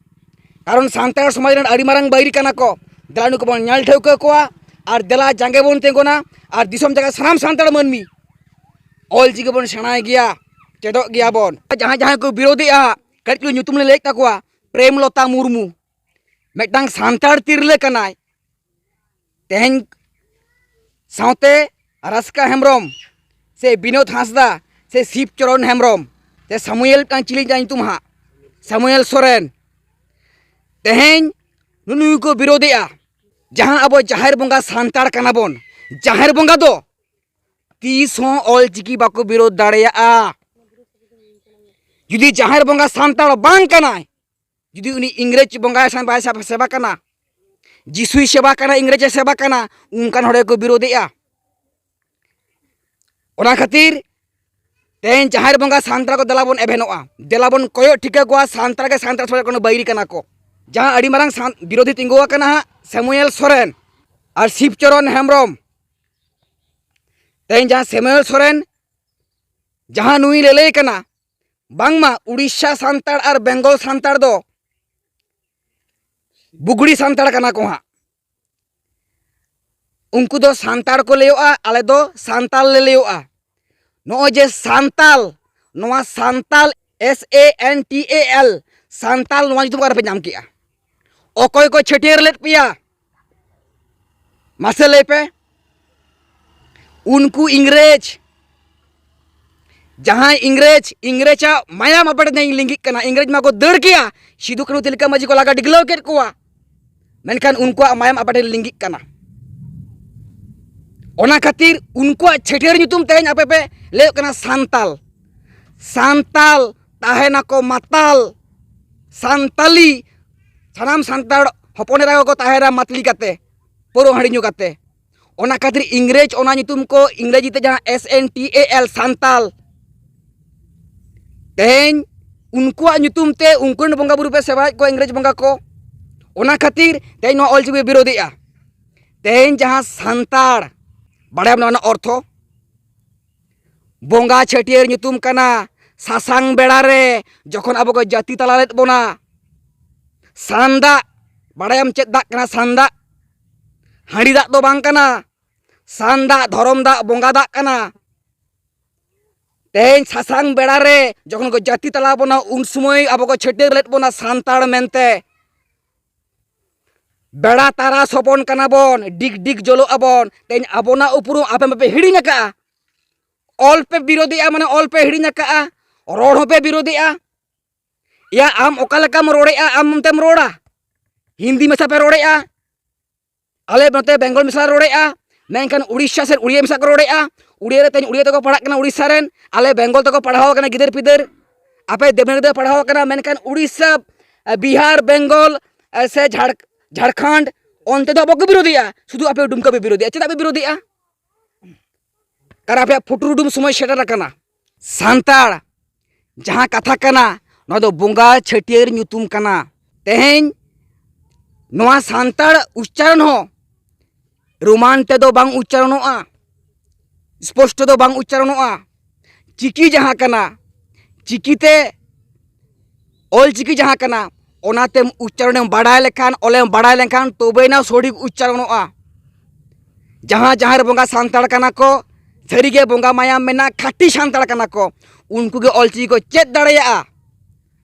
ᱠᱟᱨᱚᱱ ᱥᱟᱱᱛᱟᱲ ᱥᱚᱢᱟᱡᱽ ᱨᱮᱱ ᱟᱹᱰᱤ ᱢᱟᱨᱟᱝ ᱵᱟᱹᱭᱨᱤ ᱠᱟᱱᱟ ᱠᱚ᱾ ᱫᱮᱞᱟ ᱱᱩᱠᱩ ᱵᱚᱱ ᱧᱮᱞ ᱴᱷᱟᱹᱣᱠᱟᱹ ᱠᱚᱣᱟ ᱟᱨ ᱫᱮᱞᱟ ᱡᱟᱸᱜᱮ ᱵᱚᱱ ᱛᱤᱸᱜᱩᱱᱟ᱾ ᱟᱨ ᱫᱤᱥᱚᱢ ᱡᱟᱠᱟᱛ ᱥᱟᱱᱟᱢ ᱥᱟᱱᱛᱟᱲ ᱢᱟᱹᱱᱢᱤ ᱚᱞ ᱪᱤᱠᱤ ᱵᱚᱱ ᱥᱮᱬᱟᱭ ᱜᱮᱭᱟ, ᱪᱮᱫᱚᱜ ᱜᱮᱭᱟ ᱵᱚᱱ᱾ ᱡᱟᱦᱟᱸᱭ ᱡᱟᱦᱟᱸᱭ ᱠᱚ ᱵᱤᱨᱳᱫᱷᱮᱜᱼᱟ, ᱠᱟᱹᱴᱤᱡ ᱪᱩᱞᱩᱝ ᱧᱩᱛᱩᱢ ᱞᱤᱧ ᱞᱟᱹᱭᱮᱫ ᱛᱟᱠᱚᱣᱟ, ᱯᱨᱮᱢᱞᱚᱛᱟ ᱢᱩᱨᱢᱩ, ᱢᱤᱫᱴᱟᱝ ᱥᱟᱱᱛᱟᱲ ᱛᱤᱨᱞᱟᱹ ᱠᱟᱱᱟᱭ᱾ ᱛᱮᱦᱮᱧ ᱥᱟᱶᱛᱮ ᱨᱟᱥᱠᱟ ᱦᱮᱢᱵᱨᱚᱢ, ᱥᱮ ᱵᱤᱱᱳᱫ ᱦᱟᱸᱥᱫᱟ, ᱥᱮ ᱥᱤᱵᱪᱚᱨᱚᱱ ᱦᱮᱢᱵᱨᱚᱢ, ᱥᱮ ᱥᱟᱢᱩᱭᱮᱞ, ᱢᱤᱫᱴᱟᱝ ᱪᱤᱞᱤ ᱧᱩᱛᱩᱢ ᱦᱟᱸᱜ, ᱥᱟᱢᱩᱭᱮᱞ ᱥᱚᱨᱮᱱ, ᱛᱮᱦᱮᱧ ᱱᱩᱱᱩᱭ ᱠᱚ ᱵᱤᱨᱳᱫᱷᱮᱜᱼᱟ᱾ ᱡᱟᱦᱟᱸ ᱟᱵᱚ ᱡᱟᱦᱮᱨ ᱵᱚᱸᱜᱟ ᱥᱟᱱᱛᱟᱲ ᱠᱟᱱᱟ ᱵᱚᱱ, ᱡᱟᱦᱮᱨ ᱵᱚᱸᱜᱟ ᱫᱚ ᱛᱤᱥ ᱦᱚᱸ ᱚᱞ ᱪᱤᱠᱤ ᱵᱟᱠᱚ ᱵᱤᱨᱳᱫᱷ ᱫᱟᱲᱮᱭᱟᱜᱼᱟ᱾ ᱡᱩᱫᱤ ᱡᱟᱦᱮᱨ ᱵᱚᱸᱜᱟ ᱥᱟᱱᱛᱟᱲ ᱵᱟᱝ ᱠᱟᱱᱟᱭ, ᱡᱩᱫᱤ ᱩᱱᱤ ᱤᱝᱨᱮᱡᱽ ᱵᱚᱸᱜᱟ ᱥᱟᱶ ᱵᱟᱭ ᱥᱮᱵᱟ ᱠᱟᱱᱟ, ᱡᱤᱥᱩᱭ ᱥᱮᱵᱟ ᱠᱟᱱᱟ, ᱤᱝᱨᱮᱡᱽ ᱮ ᱥᱮᱵᱟ ᱠᱟᱱᱟ, ᱚᱱᱠᱟᱱ ᱦᱚᱲ ᱜᱮᱠᱚ ᱵᱤᱨᱳᱫᱷᱮᱜᱼᱟ᱾ ᱚᱱᱟ ᱠᱷᱟᱹᱛᱤᱨ ᱛᱮᱦᱮᱧ ᱡᱟᱦᱮᱨ ᱵᱚᱸᱜᱟ ᱥᱟᱱᱛᱟᱲ ᱠᱚ ᱫᱮᱞᱟ ᱵᱚᱱ ᱮᱵᱷᱮᱱᱚᱜᱼᱟ, ᱫᱮᱞᱟ ᱵᱚᱱ ᱠᱚᱭᱚᱜ ᱴᱷᱤᱠᱟᱹ ᱠᱚᱣᱟ, ᱥᱟᱱᱛᱟᱲ ᱜᱮ ᱥᱟᱱᱛᱟᱲ ᱥᱚᱢᱟᱡᱽ ᱨᱮ ᱠᱳᱱᱳ ᱵᱟᱹᱭᱨᱤ ᱠᱟᱱᱟ ᱠᱚ᱾ ᱡᱟᱦᱟᱸ ᱟᱹᱰᱤ ᱢᱟᱨᱟᱝ ᱥᱟᱱ-, ᱵᱤᱨᱳᱫᱷᱤ ᱛᱤᱸᱜᱩ ᱟᱠᱟᱱᱟ ᱦᱟᱸᱜ ᱥᱮᱢᱩᱭᱮᱞ ᱥᱚᱨᱮᱱ ᱟᱨ ᱥᱤᱵᱪᱚᱨᱚᱱ ᱦᱮᱢᱵᱨᱚᱢ᱾ ᱛᱮᱦᱮᱧ ᱡᱟᱦᱟᱸ ᱥᱮᱢᱩᱭᱮᱞ ᱥᱚᱨᱮᱱ, ᱡᱟᱦᱟᱸ ᱱᱩᱭ ᱞᱟᱹᱞᱟᱹᱭ ᱠᱟᱱᱟ, ᱵᱟᱝᱢᱟ ᱩᱲᱤᱥᱥᱟ ᱥᱟᱱᱛᱟᱲ ᱟᱨ ᱵᱮᱝᱜᱚᱞ ᱥᱟᱱᱛᱟᱲ ᱫᱚ ᱵᱩᱜᱲᱤ ᱥᱟᱱᱛᱟᱲ ᱠᱟᱱᱟ ᱠᱚ ᱦᱟᱸᱜ᱾ ᱩᱱᱠᱩ ᱫᱚ ᱥᱟᱱᱛᱟᱲ ᱠᱚ ᱞᱟᱹᱭᱚᱜᱼᱟ, ᱟᱞᱮ ᱫᱚ ᱥᱟᱱᱛᱟᱞ ᱞᱮ ᱞᱟᱹᱭᱚᱜᱼᱟ᱾ ᱱᱚᱜᱼᱚᱭ ᱡᱮ ᱥᱟᱱᱛᱟᱞ, ᱱᱚᱣᱟ Santal, S A N T A L, Santal, ᱱᱚᱣᱟ ᱧᱩᱛᱩᱢ ᱚᱠᱟ ᱨᱮᱯᱮ ᱧᱟᱢ ᱠᱮᱜᱼᱟ? ᱚᱠᱚᱭ ᱠᱚ ᱪᱷᱟᱹᱴᱭᱟᱹᱨ ᱞᱮᱫ ᱯᱮᱭᱟ? ᱢᱟᱥᱮ ᱞᱟᱹᱭ ᱯᱮ᱾ ᱩᱱᱠᱩ ᱤᱝᱨᱮᱡᱽ, ᱡᱟᱦᱟᱸᱭ ᱤᱝᱨᱮᱡᱽ, ᱤᱝᱨᱮᱡᱽᱟᱜ ᱢᱟᱭᱟᱢ ᱟᱯᱮ ᱴᱷᱮᱱ ᱞᱤᱸᱜᱤᱜ ᱠᱟᱱᱟ᱾ ᱤᱝᱨᱮᱡᱽ ᱢᱟᱠᱚ ᱫᱟᱹᱲ ᱠᱮᱭᱟ, ᱥᱤᱫᱩ ᱠᱟᱹᱱᱦᱩ ᱛᱤᱞᱠᱟᱹ ᱢᱟᱹᱡᱷᱤ ᱠᱚ ᱞᱟᱜᱟ ᱰᱤᱜᱽᱞᱟᱹᱣ ᱠᱮᱫ ᱠᱚᱣᱟ, ᱢᱮᱱᱠᱷᱟᱱ ᱩᱱᱠᱩᱣᱟᱜ ᱢᱟᱭᱟᱢ ᱟᱯᱮ ᱴᱷᱮᱱ ᱞᱤᱸᱜᱤᱜ ᱠᱟᱱᱟ᱾ ᱚᱱᱟ ᱠᱷᱟᱹᱛᱤᱨ ᱩᱱᱠᱩᱣᱟᱜ ᱪᱷᱟᱹᱴᱭᱟᱹᱨ ᱧᱩᱛᱩᱢ ᱛᱮᱦᱮᱧ ᱟᱯᱮ ᱯᱮ ᱞᱟᱹᱭᱚᱜ ᱠᱟᱱᱟ ᱥᱟᱱᱛᱟᱞ᱾ ᱥᱟᱱᱛᱟᱞ ᱛᱟᱦᱮᱱᱟᱠᱚ ᱢᱟᱛᱟᱞ, ᱥᱟᱱᱛᱟᱞᱤ, ᱥᱟᱱᱟᱢ ᱥᱟᱱᱛᱟᱲ ᱦᱚᱯᱚᱱ ᱮᱨᱟ ᱠᱚᱠᱚ ᱛᱟᱦᱮᱱᱟ ᱢᱟᱛᱞᱤ ᱠᱟᱛᱮ, ᱯᱟᱹᱣᱨᱟᱹ ᱦᱟᱺᱰᱤ ᱧᱩ ᱠᱟᱛᱮ᱾ ᱚᱱᱟ ᱠᱷᱟᱹᱛᱤᱨ ᱤᱝᱨᱮᱡᱽ ᱚᱱᱟ ᱧᱩᱛᱩᱢ ᱠᱚ, ᱤᱝᱨᱮᱡᱤ ᱛᱮ ᱡᱟᱦᱟᱸ S N T A L, Santal, ᱛᱮᱦᱮᱧ ᱩᱱᱠᱩᱣᱟᱜ ᱧᱩᱛᱩᱢ ᱛᱮ ᱩᱱᱠᱩ ᱨᱮᱱ ᱵᱚᱸᱜᱟ ᱵᱩᱨᱩ ᱯᱮ ᱥᱮᱵᱟᱭᱮᱫ ᱠᱚᱣᱟ, ᱤᱝᱨᱮᱡᱽ ᱵᱚᱸᱜᱟ ᱠᱚ᱾ ᱚᱱᱟ ᱠᱷᱟᱹᱛᱤᱨ ᱛᱮᱦᱮᱧ ᱱᱚᱣᱟ ᱚᱞᱪᱤᱠᱤ ᱯᱮ ᱵᱤᱨᱳᱫᱷᱮᱜᱼᱟ᱾ ᱛᱮᱦᱮᱧ ᱡᱟᱦᱟᱸ ᱥᱟᱱᱛᱟᱲ, ᱵᱟᱲᱟᱭᱟᱢ ᱱᱚᱣᱟ ᱨᱮᱱᱟᱜ ᱚᱨᱛᱷᱚ? ᱵᱚᱸᱜᱟ ᱪᱷᱟᱹᱴᱭᱟᱹᱨ ᱧᱩᱛᱩᱢ ᱠᱟᱱᱟ᱾ ᱥᱟᱥᱟᱝ ᱵᱮᱲᱟ ᱨᱮ ᱡᱚᱠᱷᱚᱱ ᱟᱵᱚ ᱠᱚ ᱡᱟᱹᱛᱤ ᱛᱟᱞᱟ ᱞᱮᱫ ᱵᱚᱱᱟ, ᱥᱟᱱ ᱫᱟᱜ, ᱵᱟᱲᱟᱭᱟᱢ ᱪᱮᱫ ᱫᱟᱜ ᱠᱟᱱᱟ ᱥᱟᱱ ᱫᱟᱜ? ᱦᱟᱺᱰᱤ ᱫᱟᱜ ᱫᱚ ᱵᱟᱝ ᱠᱟᱱᱟ᱾ ᱥᱟᱱ ᱫᱟᱜ, ᱫᱷᱚᱨᱚᱢ ᱫᱟᱜ, ᱵᱚᱸᱜᱟ ᱫᱟᱜ ᱠᱟᱱᱟ᱾ ᱛᱮᱦᱮᱧ ᱥᱟᱥᱟᱝ ᱵᱮᱲᱟ ᱨᱮ ᱡᱚᱠᱷᱚᱱ ᱠᱚ ᱡᱟᱹᱛᱤ ᱛᱟᱞᱟ ᱵᱚᱱᱟ, ᱩᱱ ᱥᱚᱢᱚᱭ ᱟᱵᱚ ᱠᱚ ᱪᱷᱟᱹᱴᱭᱟᱹᱨ ᱞᱮᱫ ᱵᱚᱱᱟ ᱥᱟᱱᱛᱟᱲ ᱢᱮᱱᱛᱮ᱾ ᱵᱮᱲᱟ ᱛᱟᱨᱟᱥ ᱦᱚᱯᱚᱱ ᱠᱟᱱᱟ ᱵᱚᱱ, ᱰᱤᱜᱽ ᱰᱤᱜᱽ ᱡᱚᱞᱚᱜ ᱟᱵᱚᱱ᱾ ᱛᱮᱦᱮᱧ ᱟᱵᱚᱱᱟᱜ ᱩᱯᱨᱩᱢ ᱟᱯᱮ ᱢᱟᱯᱮ ᱦᱤᱲᱤᱧ ᱟᱠᱟᱜᱼᱟ᱾ ᱚᱞ ᱯᱮ ᱵᱤᱨᱳᱫᱷᱮᱜᱼᱟ, ᱢᱟᱱᱮ ᱚᱞ ᱯᱮ ᱦᱤᱲᱤᱧ ᱟᱠᱟᱜᱼᱟ, ᱨᱚᱲ ᱦᱚᱸᱯᱮ ᱵᱤᱨᱳᱫᱷᱮᱜᱼᱟ᱾ ᱮᱭᱟ, ᱟᱢ ᱚᱠᱟ ᱞᱮᱠᱟᱢ ᱨᱚᱲᱮᱜᱼᱟ, ᱟᱢ ᱚᱱᱛᱮᱢ ᱨᱚᱲᱟ, ᱦᱤᱱᱫᱤ ᱢᱮᱥᱟ ᱯᱮ ᱨᱚᱲᱮᱜᱼᱟ, ᱟᱞᱮ ᱱᱚᱛᱮ ᱵᱮᱝᱜᱚᱞ ᱢᱮᱥᱟ ᱨᱚᱲᱮᱜᱼᱟ, ᱢᱮᱱᱠᱷᱟᱱ ᱩᱲᱤᱥᱥᱟ ᱥᱮᱫ ᱩᱲᱤᱭᱟ ᱢᱮᱥᱟ ᱠᱚ ᱨᱚᱲᱮᱜᱼᱟ᱾ ᱩᱲᱤᱭᱟ ᱨᱮ ᱛᱮᱦᱮᱧ ᱩᱲᱤᱭᱟ ᱛᱮᱠᱚ ᱯᱟᱲᱦᱟᱜ ᱠᱟᱱᱟ ᱩᱲᱤᱥᱥᱟ ᱨᱮᱱ, ᱟᱞᱮ ᱵᱮᱝᱜᱚᱞ ᱛᱮᱠᱚ ᱯᱟᱲᱦᱟᱣ ᱠᱟᱱᱟ ᱜᱤᱫᱟᱹᱨ ᱯᱤᱫᱟᱹᱨ᱾ ᱟᱯᱮ ᱫᱮᱵᱽᱱᱟᱜᱚᱨᱤ ᱛᱮ ᱯᱟᱲᱦᱟᱣ ᱠᱟᱱᱟ, ᱢᱮᱱᱠᱷᱟᱱ ᱩᱲᱤᱥᱥᱟ, ᱵᱤᱦᱟᱨ, ᱵᱮᱝᱜᱚᱞ, ᱥᱮ ᱡᱷᱟᱲ-, ᱡᱷᱟᱲᱠᱷᱚᱸᱰ, ᱚᱱᱛᱮ ᱫᱚ ᱵᱟᱠᱚ ᱵᱤᱨᱳᱫᱮᱜᱼᱟ, ᱥᱩᱫᱷᱩ ᱟᱯᱮ ᱰᱩᱢᱠᱟ ᱯᱮ ᱵᱤᱨᱳᱫᱮᱜᱼᱟ᱾ ᱪᱮᱫᱟᱜ ᱯᱮ ᱵᱤᱨᱳᱫᱮᱜᱼᱟ? ᱠᱟᱨᱚᱱ ᱟᱯᱮᱭᱟᱜ ᱯᱷᱩᱴᱩᱨ ᱩᱰᱩᱢ ᱥᱚᱢᱚᱭ ᱥᱮᱴᱮᱨ ᱟᱠᱟᱱᱟ᱾ ᱥᱟᱱᱛᱟᱲ ᱡᱟᱦᱟᱸ ᱠᱟᱛᱷᱟ ᱠᱟᱱᱟ, ᱱᱚᱣᱟ ᱫᱚ ᱵᱚᱸᱜᱟ ᱪᱷᱟᱹᱴᱭᱟᱹᱨ ᱧᱩᱛᱩᱢ ᱠᱟᱱᱟ᱾ ᱛᱮᱦᱮᱧ ᱱᱚᱣᱟ ᱥᱟᱱᱛᱟᱲ ᱩᱪᱪᱟᱨᱚᱱ ᱦᱚᱸ ᱨᱳᱢᱟᱱ ᱛᱮᱫᱚ ᱵᱟᱝ ᱩᱪᱪᱟᱨᱚᱱᱚᱜᱼᱟ, ᱥᱯᱚᱥᱴᱚ ᱫᱚ ᱵᱟᱝ ᱩᱪᱪᱟᱨᱚᱱᱚᱜᱼᱟ᱾ ᱪᱤᱠᱤ ᱡᱟᱦᱟᱸ ᱠᱟᱱᱟ, ᱪᱤᱠᱤᱛᱮ ᱚᱞ ᱪᱤᱠᱤ ᱡᱟᱦᱟᱸ ᱠᱟᱱᱟ, ᱚᱱᱟᱛᱮᱢ ᱩᱪᱪᱟᱨᱚᱱᱮᱢ ᱵᱟᱲᱟᱭ ᱞᱮᱠᱷᱟᱱ, ᱚᱞᱮᱢ ᱵᱟᱲᱟᱭ ᱞᱮᱱᱠᱷᱟᱱ, ᱛᱚᱵᱮᱭᱮᱱᱟ ᱥᱚᱴᱷᱤᱠ ᱩᱪᱪᱟᱨᱚᱱᱚᱜᱼᱟ᱾ ᱡᱟᱦᱟᱸ ᱡᱟᱦᱮᱨ ᱵᱚᱸᱜᱟ ᱥᱟᱱᱛᱟᱲ ᱠᱟᱱᱟ ᱠᱚ, ᱥᱟᱹᱨᱤᱜᱮ ᱵᱚᱸᱜᱟ ᱢᱟᱭᱟᱢ ᱢᱮᱱᱟᱜ ᱠᱷᱟᱹᱴᱤ ᱥᱟᱱᱛᱟᱲ ᱠᱟᱱᱟ ᱠᱚ, ᱩᱱᱠᱩ ᱜᱮ ᱚᱞ ᱪᱤᱠᱤ ᱠᱚ ᱪᱮᱫ ᱫᱟᱲᱮᱭᱟᱜᱼᱟ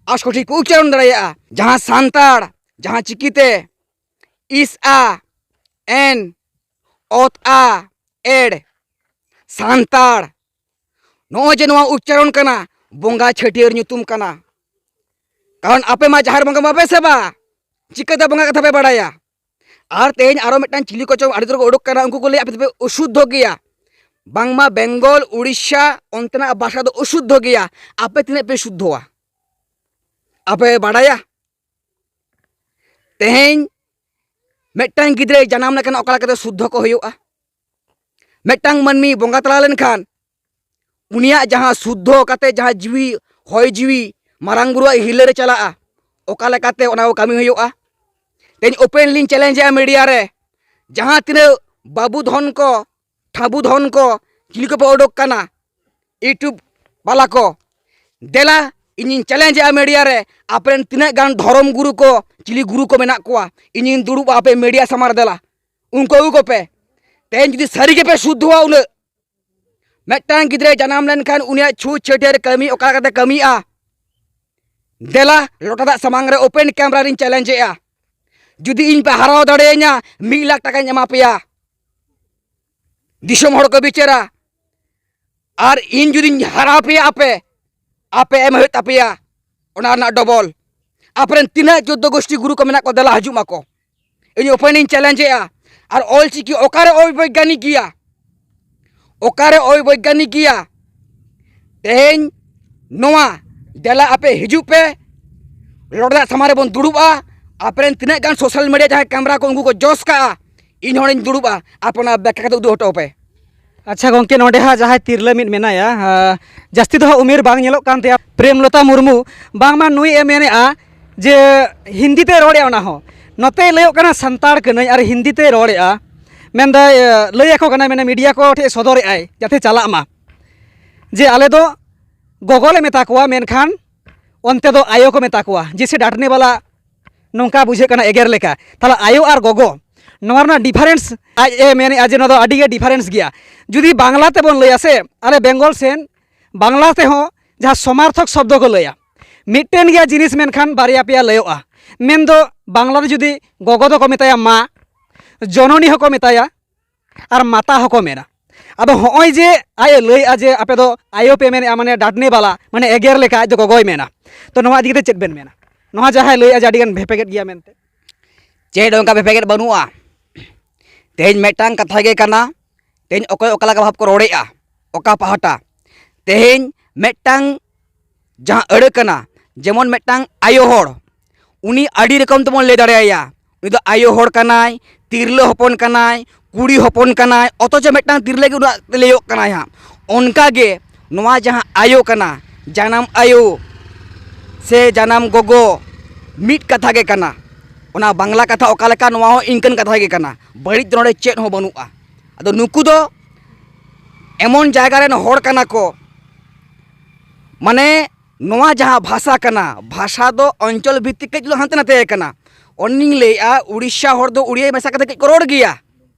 ᱟᱨ ᱥᱚᱴᱷᱤᱠ ᱠᱚ ᱩᱪᱪᱟᱨᱚᱱ ᱫᱟᱲᱮᱭᱟᱜᱼᱟ᱾ ᱡᱟᱦᱟᱸ ᱥᱟᱱᱛᱟᱲ, ᱡᱟᱦᱟᱸ ᱪᱤᱠᱤᱛᱮ ᱤᱥ ᱟ ᱮᱱ ᱚᱛ ᱟ ᱮᱲ ᱥᱟᱱᱛᱟᱲ, ᱱᱚᱜᱼᱚᱭ ᱡᱮ ᱱᱚᱣᱟ ᱩᱪᱪᱟᱨᱚᱱ ᱠᱟᱱᱟ, ᱵᱚᱸᱜᱟ ᱪᱷᱟᱹᱴᱭᱟᱹᱨ ᱧᱩᱛᱩᱢ ᱠᱟᱱᱟ᱾ ᱠᱟᱨᱚᱱ ᱟᱯᱮ ᱢᱟ ᱡᱟᱦᱮᱨ ᱵᱚᱸᱜᱟ ᱵᱟᱯᱮ ᱥᱮᱵᱟ, ᱪᱤᱠᱟᱹᱛᱮ ᱵᱚᱸᱜᱟ ᱠᱟᱛᱷᱟ ᱯᱮ ᱵᱟᱲᱟᱭᱟ? ᱟᱨ ᱛᱮᱦᱮᱧ ᱟᱨᱚ ᱢᱤᱫᱴᱟᱝ ᱪᱤᱞᱤ ᱠᱚᱪᱚᱝ ᱟᱹᱰᱤ ᱩᱛᱟᱹᱨ ᱠᱚ ᱩᱰᱩᱠ ᱠᱟᱱᱟ, ᱩᱱᱠᱩ ᱠᱚ ᱞᱟᱹᱭᱟ ᱟᱯᱮ ᱫᱚᱯᱮ ᱚᱥᱩᱫᱽᱫᱷᱚ ᱜᱮᱭᱟ᱾ ᱵᱟᱝᱢᱟ ᱵᱮᱝᱜᱚᱞ, ᱩᱲᱤᱥᱥᱟ ᱚᱱᱛᱮᱱᱟᱜ ᱵᱷᱟᱥᱟ ᱫᱚ ᱚᱥᱩᱫᱽᱫᱷᱚ ᱜᱮᱭᱟ᱾ ᱟᱯᱮ ᱛᱤᱱᱟᱹᱜ ᱯᱮ ᱥᱩᱫᱽᱫᱷᱚᱣᱟ? ᱟᱯᱮ ᱵᱟᱲᱟᱭᱟ? ᱛᱮᱦᱮᱧ ᱢᱤᱫᱴᱟᱝ ᱜᱤᱫᱽᱨᱟᱹᱭ ᱡᱟᱱᱟᱢ ᱞᱮᱠᱷᱟᱱ ᱚᱠᱟ ᱞᱮᱠᱟᱛᱮ ᱥᱩᱫᱽᱫᱷᱚ ᱠᱚ ᱦᱩᱭᱩᱜᱼᱟ? ᱢᱤᱫᱴᱟᱝ ᱢᱟᱹᱱᱢᱤ ᱵᱚᱸᱜᱟ ᱛᱟᱞᱟ ᱞᱮᱱᱠᱷᱟᱱ ᱩᱱᱤᱭᱟᱜ ᱡᱟᱦᱟᱸ ᱥᱩᱫᱽᱫᱷᱚ ᱠᱟᱛᱮ ᱡᱟᱦᱟᱸ ᱡᱤᱣᱤ, ᱦᱚᱭ ᱡᱤᱣᱤ ᱢᱟᱨᱟᱝ ᱵᱩᱨᱩᱣᱟᱜ ᱦᱤᱨᱞᱟᱹ ᱨᱮ ᱪᱟᱞᱟᱜᱼᱟ, ᱚᱠᱟ ᱞᱮᱠᱟᱛᱮ ᱚᱱᱟ ᱠᱚ ᱠᱟᱹᱢᱤ ᱦᱩᱭᱩᱜᱼᱟ? ᱛᱮᱦᱮᱧ open ᱞᱤᱧ ᱪᱮᱞᱮᱧᱡᱮᱜᱼᱟ ᱢᱤᱰᱤᱭᱟ ᱨᱮ, ᱡᱟᱦᱟᱸ ᱛᱤᱱᱟᱹᱜ ᱵᱟᱹᱵᱩ ᱫᱷᱚᱱ ᱠᱚ, ᱴᱷᱟᱹᱵᱩ ᱫᱷᱚᱱ ᱠᱚ, ᱪᱤᱞᱤ ᱠᱚᱯᱮ ᱩᱰᱩᱠ ᱠᱟᱱᱟ, YouTube ᱵᱟᱞᱟ ᱠᱚ, ᱫᱮᱞᱟ ᱤᱧᱤᱧ ᱪᱮᱞᱮᱧᱡᱮᱜᱼᱟ ᱢᱤᱰᱤᱭᱟ ᱨᱮ, ᱟᱯᱮᱨᱮᱱ ᱛᱤᱱᱟᱹᱜ ᱜᱟᱱ ᱫᱷᱚᱨᱚᱢ ᱜᱩᱨᱩ ᱠᱚ, ᱪᱤᱞᱤ ᱜᱩᱨᱩ ᱠᱚ ᱢᱮᱱᱟᱜ ᱠᱚᱣᱟ, ᱤᱧᱤᱧ ᱫᱩᱲᱩᱵᱼᱟ ᱟᱯᱮ ᱢᱤᱰᱤᱭᱟ ᱥᱟᱢᱟᱝ ᱨᱮ, ᱫᱮᱞᱟ ᱩᱱᱠᱩ ᱟᱹᱜᱩ ᱠᱚᱯᱮ᱾ ᱛᱮᱦᱮᱧ ᱡᱩᱫᱤ ᱥᱟᱹᱨᱤ ᱜᱮᱯᱮ ᱥᱩᱫᱽᱫᱷᱚᱣᱟ ᱩᱱᱟᱹᱜ, ᱢᱤᱫᱴᱟᱝ ᱜᱤᱫᱽᱨᱟᱹᱭ ᱡᱟᱱᱟᱢ ᱞᱮᱱᱠᱷᱟᱱ ᱩᱱᱤᱭᱟᱜ ᱪᱷᱩᱛ ᱪᱷᱟᱹᱴᱭᱟᱹᱨ ᱠᱟᱹᱢᱤ ᱚᱠᱟ ᱞᱮᱠᱟᱛᱮ ᱠᱟᱹᱢᱤᱜᱼᱟ? ᱫᱮᱞᱟ ᱞᱚᱴᱟ ᱫᱟᱜ ᱥᱟᱢᱟᱝ ᱨᱮ open camera ᱨᱤᱧ ᱪᱮᱞᱮᱧᱡᱮᱜᱼᱟ, ᱡᱩᱫᱤ ᱤᱧ ᱯᱮ ᱦᱟᱨᱟᱣ ᱫᱟᱲᱮᱭᱟᱹᱧᱟ, ᱢᱤᱫ ᱞᱟᱠᱷ ᱴᱟᱠᱟᱧ ᱮᱢᱟ ᱯᱮᱭᱟ᱾ ᱫᱤᱥᱚᱢ ᱦᱚᱲ ᱠᱚ ᱵᱤᱪᱟᱹᱨᱟ᱾ ᱟᱨ ᱤᱧ ᱡᱩᱫᱤᱧ ᱦᱟᱨᱟᱣ ᱯᱮᱭᱟ ᱟᱯᱮ, ᱟᱯᱮ ᱮᱢ ᱦᱩᱭᱩᱜ ᱛᱟᱯᱮᱭᱟ ᱚᱱᱟ ᱨᱮᱱᱟᱜ ᱰᱚᱵᱚᱞ᱾ ᱟᱯᱮᱨᱮᱱ ᱛᱤᱱᱟᱹᱜ ᱪᱳᱫᱽᱫᱳ ᱜᱳᱥᱴᱤ ᱜᱩᱨᱩ ᱠᱚ ᱢᱮᱱᱟᱜ ᱠᱚ, ᱫᱮᱞᱟ ᱦᱤᱡᱩᱜ ᱢᱟᱠᱚ᱾ ᱤᱧ open ᱤᱧ ᱪᱮᱞᱮᱧᱡᱮᱜᱼᱟ᱾ ᱟᱨ ᱚᱞ ᱪᱤᱠᱤ ᱚᱠᱟᱨᱮ ᱚᱵᱳᱭᱜᱟᱱᱤᱠ ᱜᱮᱭᱟ? ᱚᱠᱟᱨᱮ ᱚᱵᱳᱭᱜᱟᱱᱤᱠ ᱜᱮᱭᱟ? ᱛᱮᱦᱮᱧ ᱱᱚᱣᱟ ᱫᱮᱞᱟ ᱟᱯᱮ ᱦᱤᱡᱩᱜ ᱯᱮ, ᱞᱚᱴᱟ ᱫᱟᱜ ᱥᱟᱢᱟᱝ ᱨᱮᱵᱚᱱ ᱫᱩᱲᱩᱵᱼᱟ, ᱟᱯᱮᱨᱮᱱ ᱛᱤᱱᱟᱹᱜ ᱜᱟᱱ ᱥᱳᱥᱟᱞ ᱢᱤᱰᱤᱭᱟ ᱡᱟᱦᱟᱸᱭ ᱠᱮᱢᱮᱨᱟ ᱠᱚ, ᱩᱱᱠᱩ ᱠᱚ ᱡᱚᱥ ᱠᱟᱜᱼᱟ, ᱤᱧ ᱦᱚᱸ ᱚᱸᱰᱮᱧ ᱫᱩᱲᱩᱵᱼᱟ, ᱟᱯᱮ ᱚᱱᱟ ᱵᱮᱠᱠᱷᱟ ᱠᱟᱛᱮ ᱩᱫᱩᱜ ᱦᱚᱴᱚ ᱯᱮ᱾ ᱟᱪᱪᱷᱟ ᱜᱚᱢᱠᱮ, ᱱᱚᱰᱮ ᱦᱟᱸᱜ ᱡᱟᱦᱟᱸᱭ ᱛᱤᱨᱞᱟᱹ ᱢᱤᱫ ᱢᱮᱱᱟᱭᱟ, ᱟᱸ, ᱡᱟᱹᱥᱛᱤ ᱫᱚ ᱦᱟᱸᱜ ᱩᱢᱮᱨ ᱵᱟᱝ ᱧᱮᱞᱚᱜ ᱠᱟᱱ ᱛᱟᱭᱟ, ᱯᱨᱮᱢᱞᱚᱛᱟ ᱢᱩᱨᱢᱩ, ᱵᱟᱝᱢᱟ ᱱᱩᱭ ᱮ ᱢᱮᱱᱮᱫᱼᱟ ᱡᱮ ᱦᱤᱱᱫᱤ ᱛᱮ ᱨᱚᱲᱮᱫᱼᱟ, ᱚᱱᱟ ᱦᱚᱸ ᱱᱚᱛᱮᱭ ᱞᱟᱹᱭᱚᱜ ᱠᱟᱱᱟ ᱥᱟᱱᱛᱟᱲ ᱠᱟᱹᱱᱟᱹᱧ ᱟᱨ ᱦᱤᱱᱫᱤ ᱛᱮᱭ ᱨᱚᱲᱮᱫᱼᱟ, ᱢᱮᱱᱫᱟᱭ, ᱮ, ᱞᱟᱹᱭ ᱟᱠᱚ ᱠᱟᱱᱟᱭ, ᱢᱟᱱᱮ ᱢᱤᱰᱤᱭᱟ ᱠᱚ ᱴᱷᱮᱱ ᱥᱚᱫᱚᱨᱮᱫᱼᱟᱭ ᱡᱟᱛᱮ ᱪᱟᱞᱟᱜ ᱢᱟ, ᱡᱮ ᱟᱞᱮ ᱫᱚ ᱜᱚᱜᱚ ᱞᱮ ᱢᱮᱛᱟ ᱠᱚᱣᱟ, ᱢᱮᱱᱠᱷᱟᱱ ᱚᱱᱛᱮ ᱫᱚ ᱟᱭᱳ ᱠᱚ ᱢᱮᱛᱟ ᱠᱚᱣᱟ, ᱡᱮᱥᱮ ᱰᱟᱴᱱᱮ ᱵᱟᱞᱟ ᱱᱚᱝᱠᱟ ᱵᱩᱡᱷᱟᱹᱜ ᱠᱟᱱᱟ ᱮᱜᱮᱨ ᱞᱮᱠᱟ᱾ ᱛᱟᱦᱚᱞᱮ ᱟᱭᱳ ᱟᱨ ᱜᱚᱜᱚ, ᱱᱚᱣᱟ ᱨᱮᱱᱟᱜ ᱰᱤᱯᱷᱟᱨᱮᱱᱥ ᱟᱡ ᱮ ᱢᱮᱱᱮᱫᱼᱟ ᱡᱮ ᱱᱚᱣᱟ ᱫᱚ ᱟᱹᱰᱤ ᱜᱮ ᱰᱤᱯᱷᱟᱨᱮᱱᱥ ᱜᱮᱭᱟ᱾ ᱡᱩᱫᱤ ᱵᱟᱝᱞᱟ ᱛᱮᱵᱚᱱ ᱞᱟᱹᱭᱟ ᱥᱮ, ᱟᱞᱮ ᱵᱮᱝᱜᱚᱞ ᱥᱮᱱ ᱵᱟᱝᱞᱟ ᱛᱮᱦᱚᱸ ᱡᱟᱦᱟᱸ ᱥᱚᱢᱟᱨᱛᱷᱚᱠ ᱥᱚᱵᱫᱚ ᱠᱚ ᱞᱟᱹᱭᱟ, ᱢᱤᱫᱴᱮᱱ ᱜᱮᱭᱟ ᱡᱤᱱᱤᱥ, ᱢᱮᱱᱠᱷᱟᱱ ᱵᱟᱨᱭᱟ ᱯᱮᱭᱟ ᱞᱟᱹᱭᱚᱜᱼᱟ᱾ ᱢᱮᱱᱫᱚ ᱵᱟᱝᱞᱟ ᱨᱮ ᱡᱩᱫᱤ ᱜᱚᱜᱚ ᱫᱚᱠᱚ ᱢᱮᱛᱟᱭᱟ ᱢᱟ, ᱡᱚᱱᱚᱱᱤ ᱦᱚᱸᱠᱚ ᱢᱮᱛᱟᱭᱟ, ᱟᱨ ᱢᱟᱛᱟ ᱦᱚᱸᱠᱚ ᱢᱮᱱᱟ᱾ ᱟᱫᱚ ᱦᱚᱸᱜᱼᱚᱭ ᱡᱮ ᱟᱡ ᱮ ᱞᱟᱹᱭᱮᱫᱼᱟ ᱡᱮ ᱟᱯᱮ ᱫᱚ ᱟᱭᱳ ᱯᱮ ᱢᱮᱱᱮᱫᱼᱟ, ᱢᱟᱱᱮ ᱰᱟᱰᱱᱮ ᱵᱟᱞᱟ, ᱢᱟᱱᱮ ᱮᱜᱮᱨ ᱞᱮᱠᱟ ᱟᱡ ᱫᱚ ᱜᱚᱜᱚᱭ ᱢᱮᱱᱟ, ᱛᱚ ᱱᱚᱣᱟ ᱤᱫᱤ ᱠᱟᱛᱮ ᱪᱮᱫ ᱵᱮᱱ ᱢᱮᱱᱟ? ᱱᱚᱣᱟ ᱡᱟᱦᱟᱸᱭ ᱞᱟᱹᱭᱮᱫᱼᱟ ᱡᱮ ᱟᱹᱰᱤ ᱜᱟᱱ ᱵᱷᱮᱯᱮᱜᱮᱫ ᱜᱮᱭᱟ ᱢᱮᱱᱛᱮ᱾ ᱪᱮᱫ ᱚᱱᱠᱟ ᱵᱷᱮᱯᱮᱜᱮᱫ ᱵᱟᱹᱱᱩᱜᱼᱟ᱾ ᱛᱮᱦᱮᱧ ᱢᱤᱫᱴᱟᱝ ᱠᱟᱛᱷᱟ ᱜᱮ ᱠᱟᱱᱟ, ᱛᱮᱦᱮᱧ ᱚᱠᱚᱭ ᱚᱠᱟ ᱞᱮᱠᱟ ᱵᱷᱟᱵᱽ ᱠᱚ ᱨᱚᱲᱮᱫᱼᱟ, ᱚᱠᱟ ᱯᱟᱦᱴᱟ᱾ ᱛᱮᱦᱮᱧ ᱢᱤᱫᱴᱟᱝ ᱡᱟᱦᱟᱸ ᱟᱹᱲᱟᱹ ᱠᱟᱱᱟ, ᱡᱮᱢᱚᱱ ᱢᱤᱫᱴᱟᱝ ᱟᱭᱳ ᱦᱚᱲ, ᱩᱱᱤ ᱟᱹᱰᱤ ᱨᱚᱠᱚᱢ ᱛᱮᱵᱚᱱ ᱞᱟᱹᱭ ᱫᱟᱲᱮᱭᱟᱭᱟ᱾ ᱩᱱᱤ ᱫᱚ ᱟᱭᱳ ᱦᱚᱲ ᱠᱟᱱᱟᱭ, ᱛᱤᱨᱞᱟᱹ ᱦᱚᱯᱚᱱ ᱠᱟᱱᱟᱭ, ᱠᱩᱲᱤ ᱦᱚᱯᱚᱱ ᱠᱟᱱᱟᱭ, ᱚᱛᱷᱚᱪᱚ ᱢᱤᱫᱴᱟᱝ ᱛᱤᱨᱞᱟᱹ ᱜᱮ ᱩᱱᱟᱹᱜ ᱞᱟᱹᱭᱚᱜ ᱠᱟᱱᱟᱭ ᱦᱟᱸᱜ᱾ ᱚᱱᱠᱟ ᱜᱮ ᱱᱚᱣᱟ ᱡᱟᱦᱟᱸ ᱟᱭᱳ ᱠᱟᱱᱟ, ᱡᱟᱱᱟᱢ ᱟᱭᱳ ᱥᱮ ᱡᱟᱱᱟᱢ ᱜᱚᱜᱚ, ᱢᱤᱫ ᱠᱟᱛᱷᱟ ᱜᱮ ᱠᱟᱱᱟ᱾ ᱚᱱᱟ ᱵᱟᱝᱞᱟ ᱠᱟᱛᱷᱟ ᱚᱠᱟ ᱞᱮᱠᱟ, ᱱᱚᱣᱟ ᱦᱚᱸ ᱤᱱᱠᱟᱹᱱ ᱠᱟᱛᱷᱟ ᱜᱮ ᱠᱟᱱᱟ᱾ ᱵᱟᱹᱲᱤᱡ ᱫᱚ ᱱᱚᱰᱮ ᱪᱮᱫ ᱦᱚᱸ ᱵᱟᱹᱱᱩᱜᱼᱟ᱾ ᱟᱫᱚ ᱱᱩᱠᱩ ᱫᱚ ᱮᱢᱚᱱ ᱡᱟᱭᱜᱟ ᱨᱮᱱ ᱦᱚᱲ ᱠᱟᱱᱟ ᱠᱚ, ᱢᱟᱱᱮ ᱱᱚᱣᱟ ᱡᱟᱦᱟᱸ ᱵᱷᱟᱥᱟ ᱠᱟᱱᱟ, ᱵᱷᱟᱥᱟ ᱫᱚ ᱚᱧᱪᱚᱞ ᱵᱷᱤᱛᱛᱤᱠ ᱠᱟᱹᱡ ᱪᱩᱞᱩᱝ ᱦᱟᱱᱛᱮ ᱱᱟᱛᱮ ᱠᱟᱱᱟ᱾ ᱚᱱᱮᱧ ᱞᱟᱹᱭᱮᱫᱼᱟ, ᱩᱲᱤᱥᱥᱟ ᱦᱚᱲ ᱫᱚ ᱩᱲᱤᱭᱟ ᱢᱮᱥᱟ ᱠᱟᱛᱮ ᱠᱟᱹᱡ ᱠᱚ ᱨᱚᱲ ᱜᱮᱭᱟ,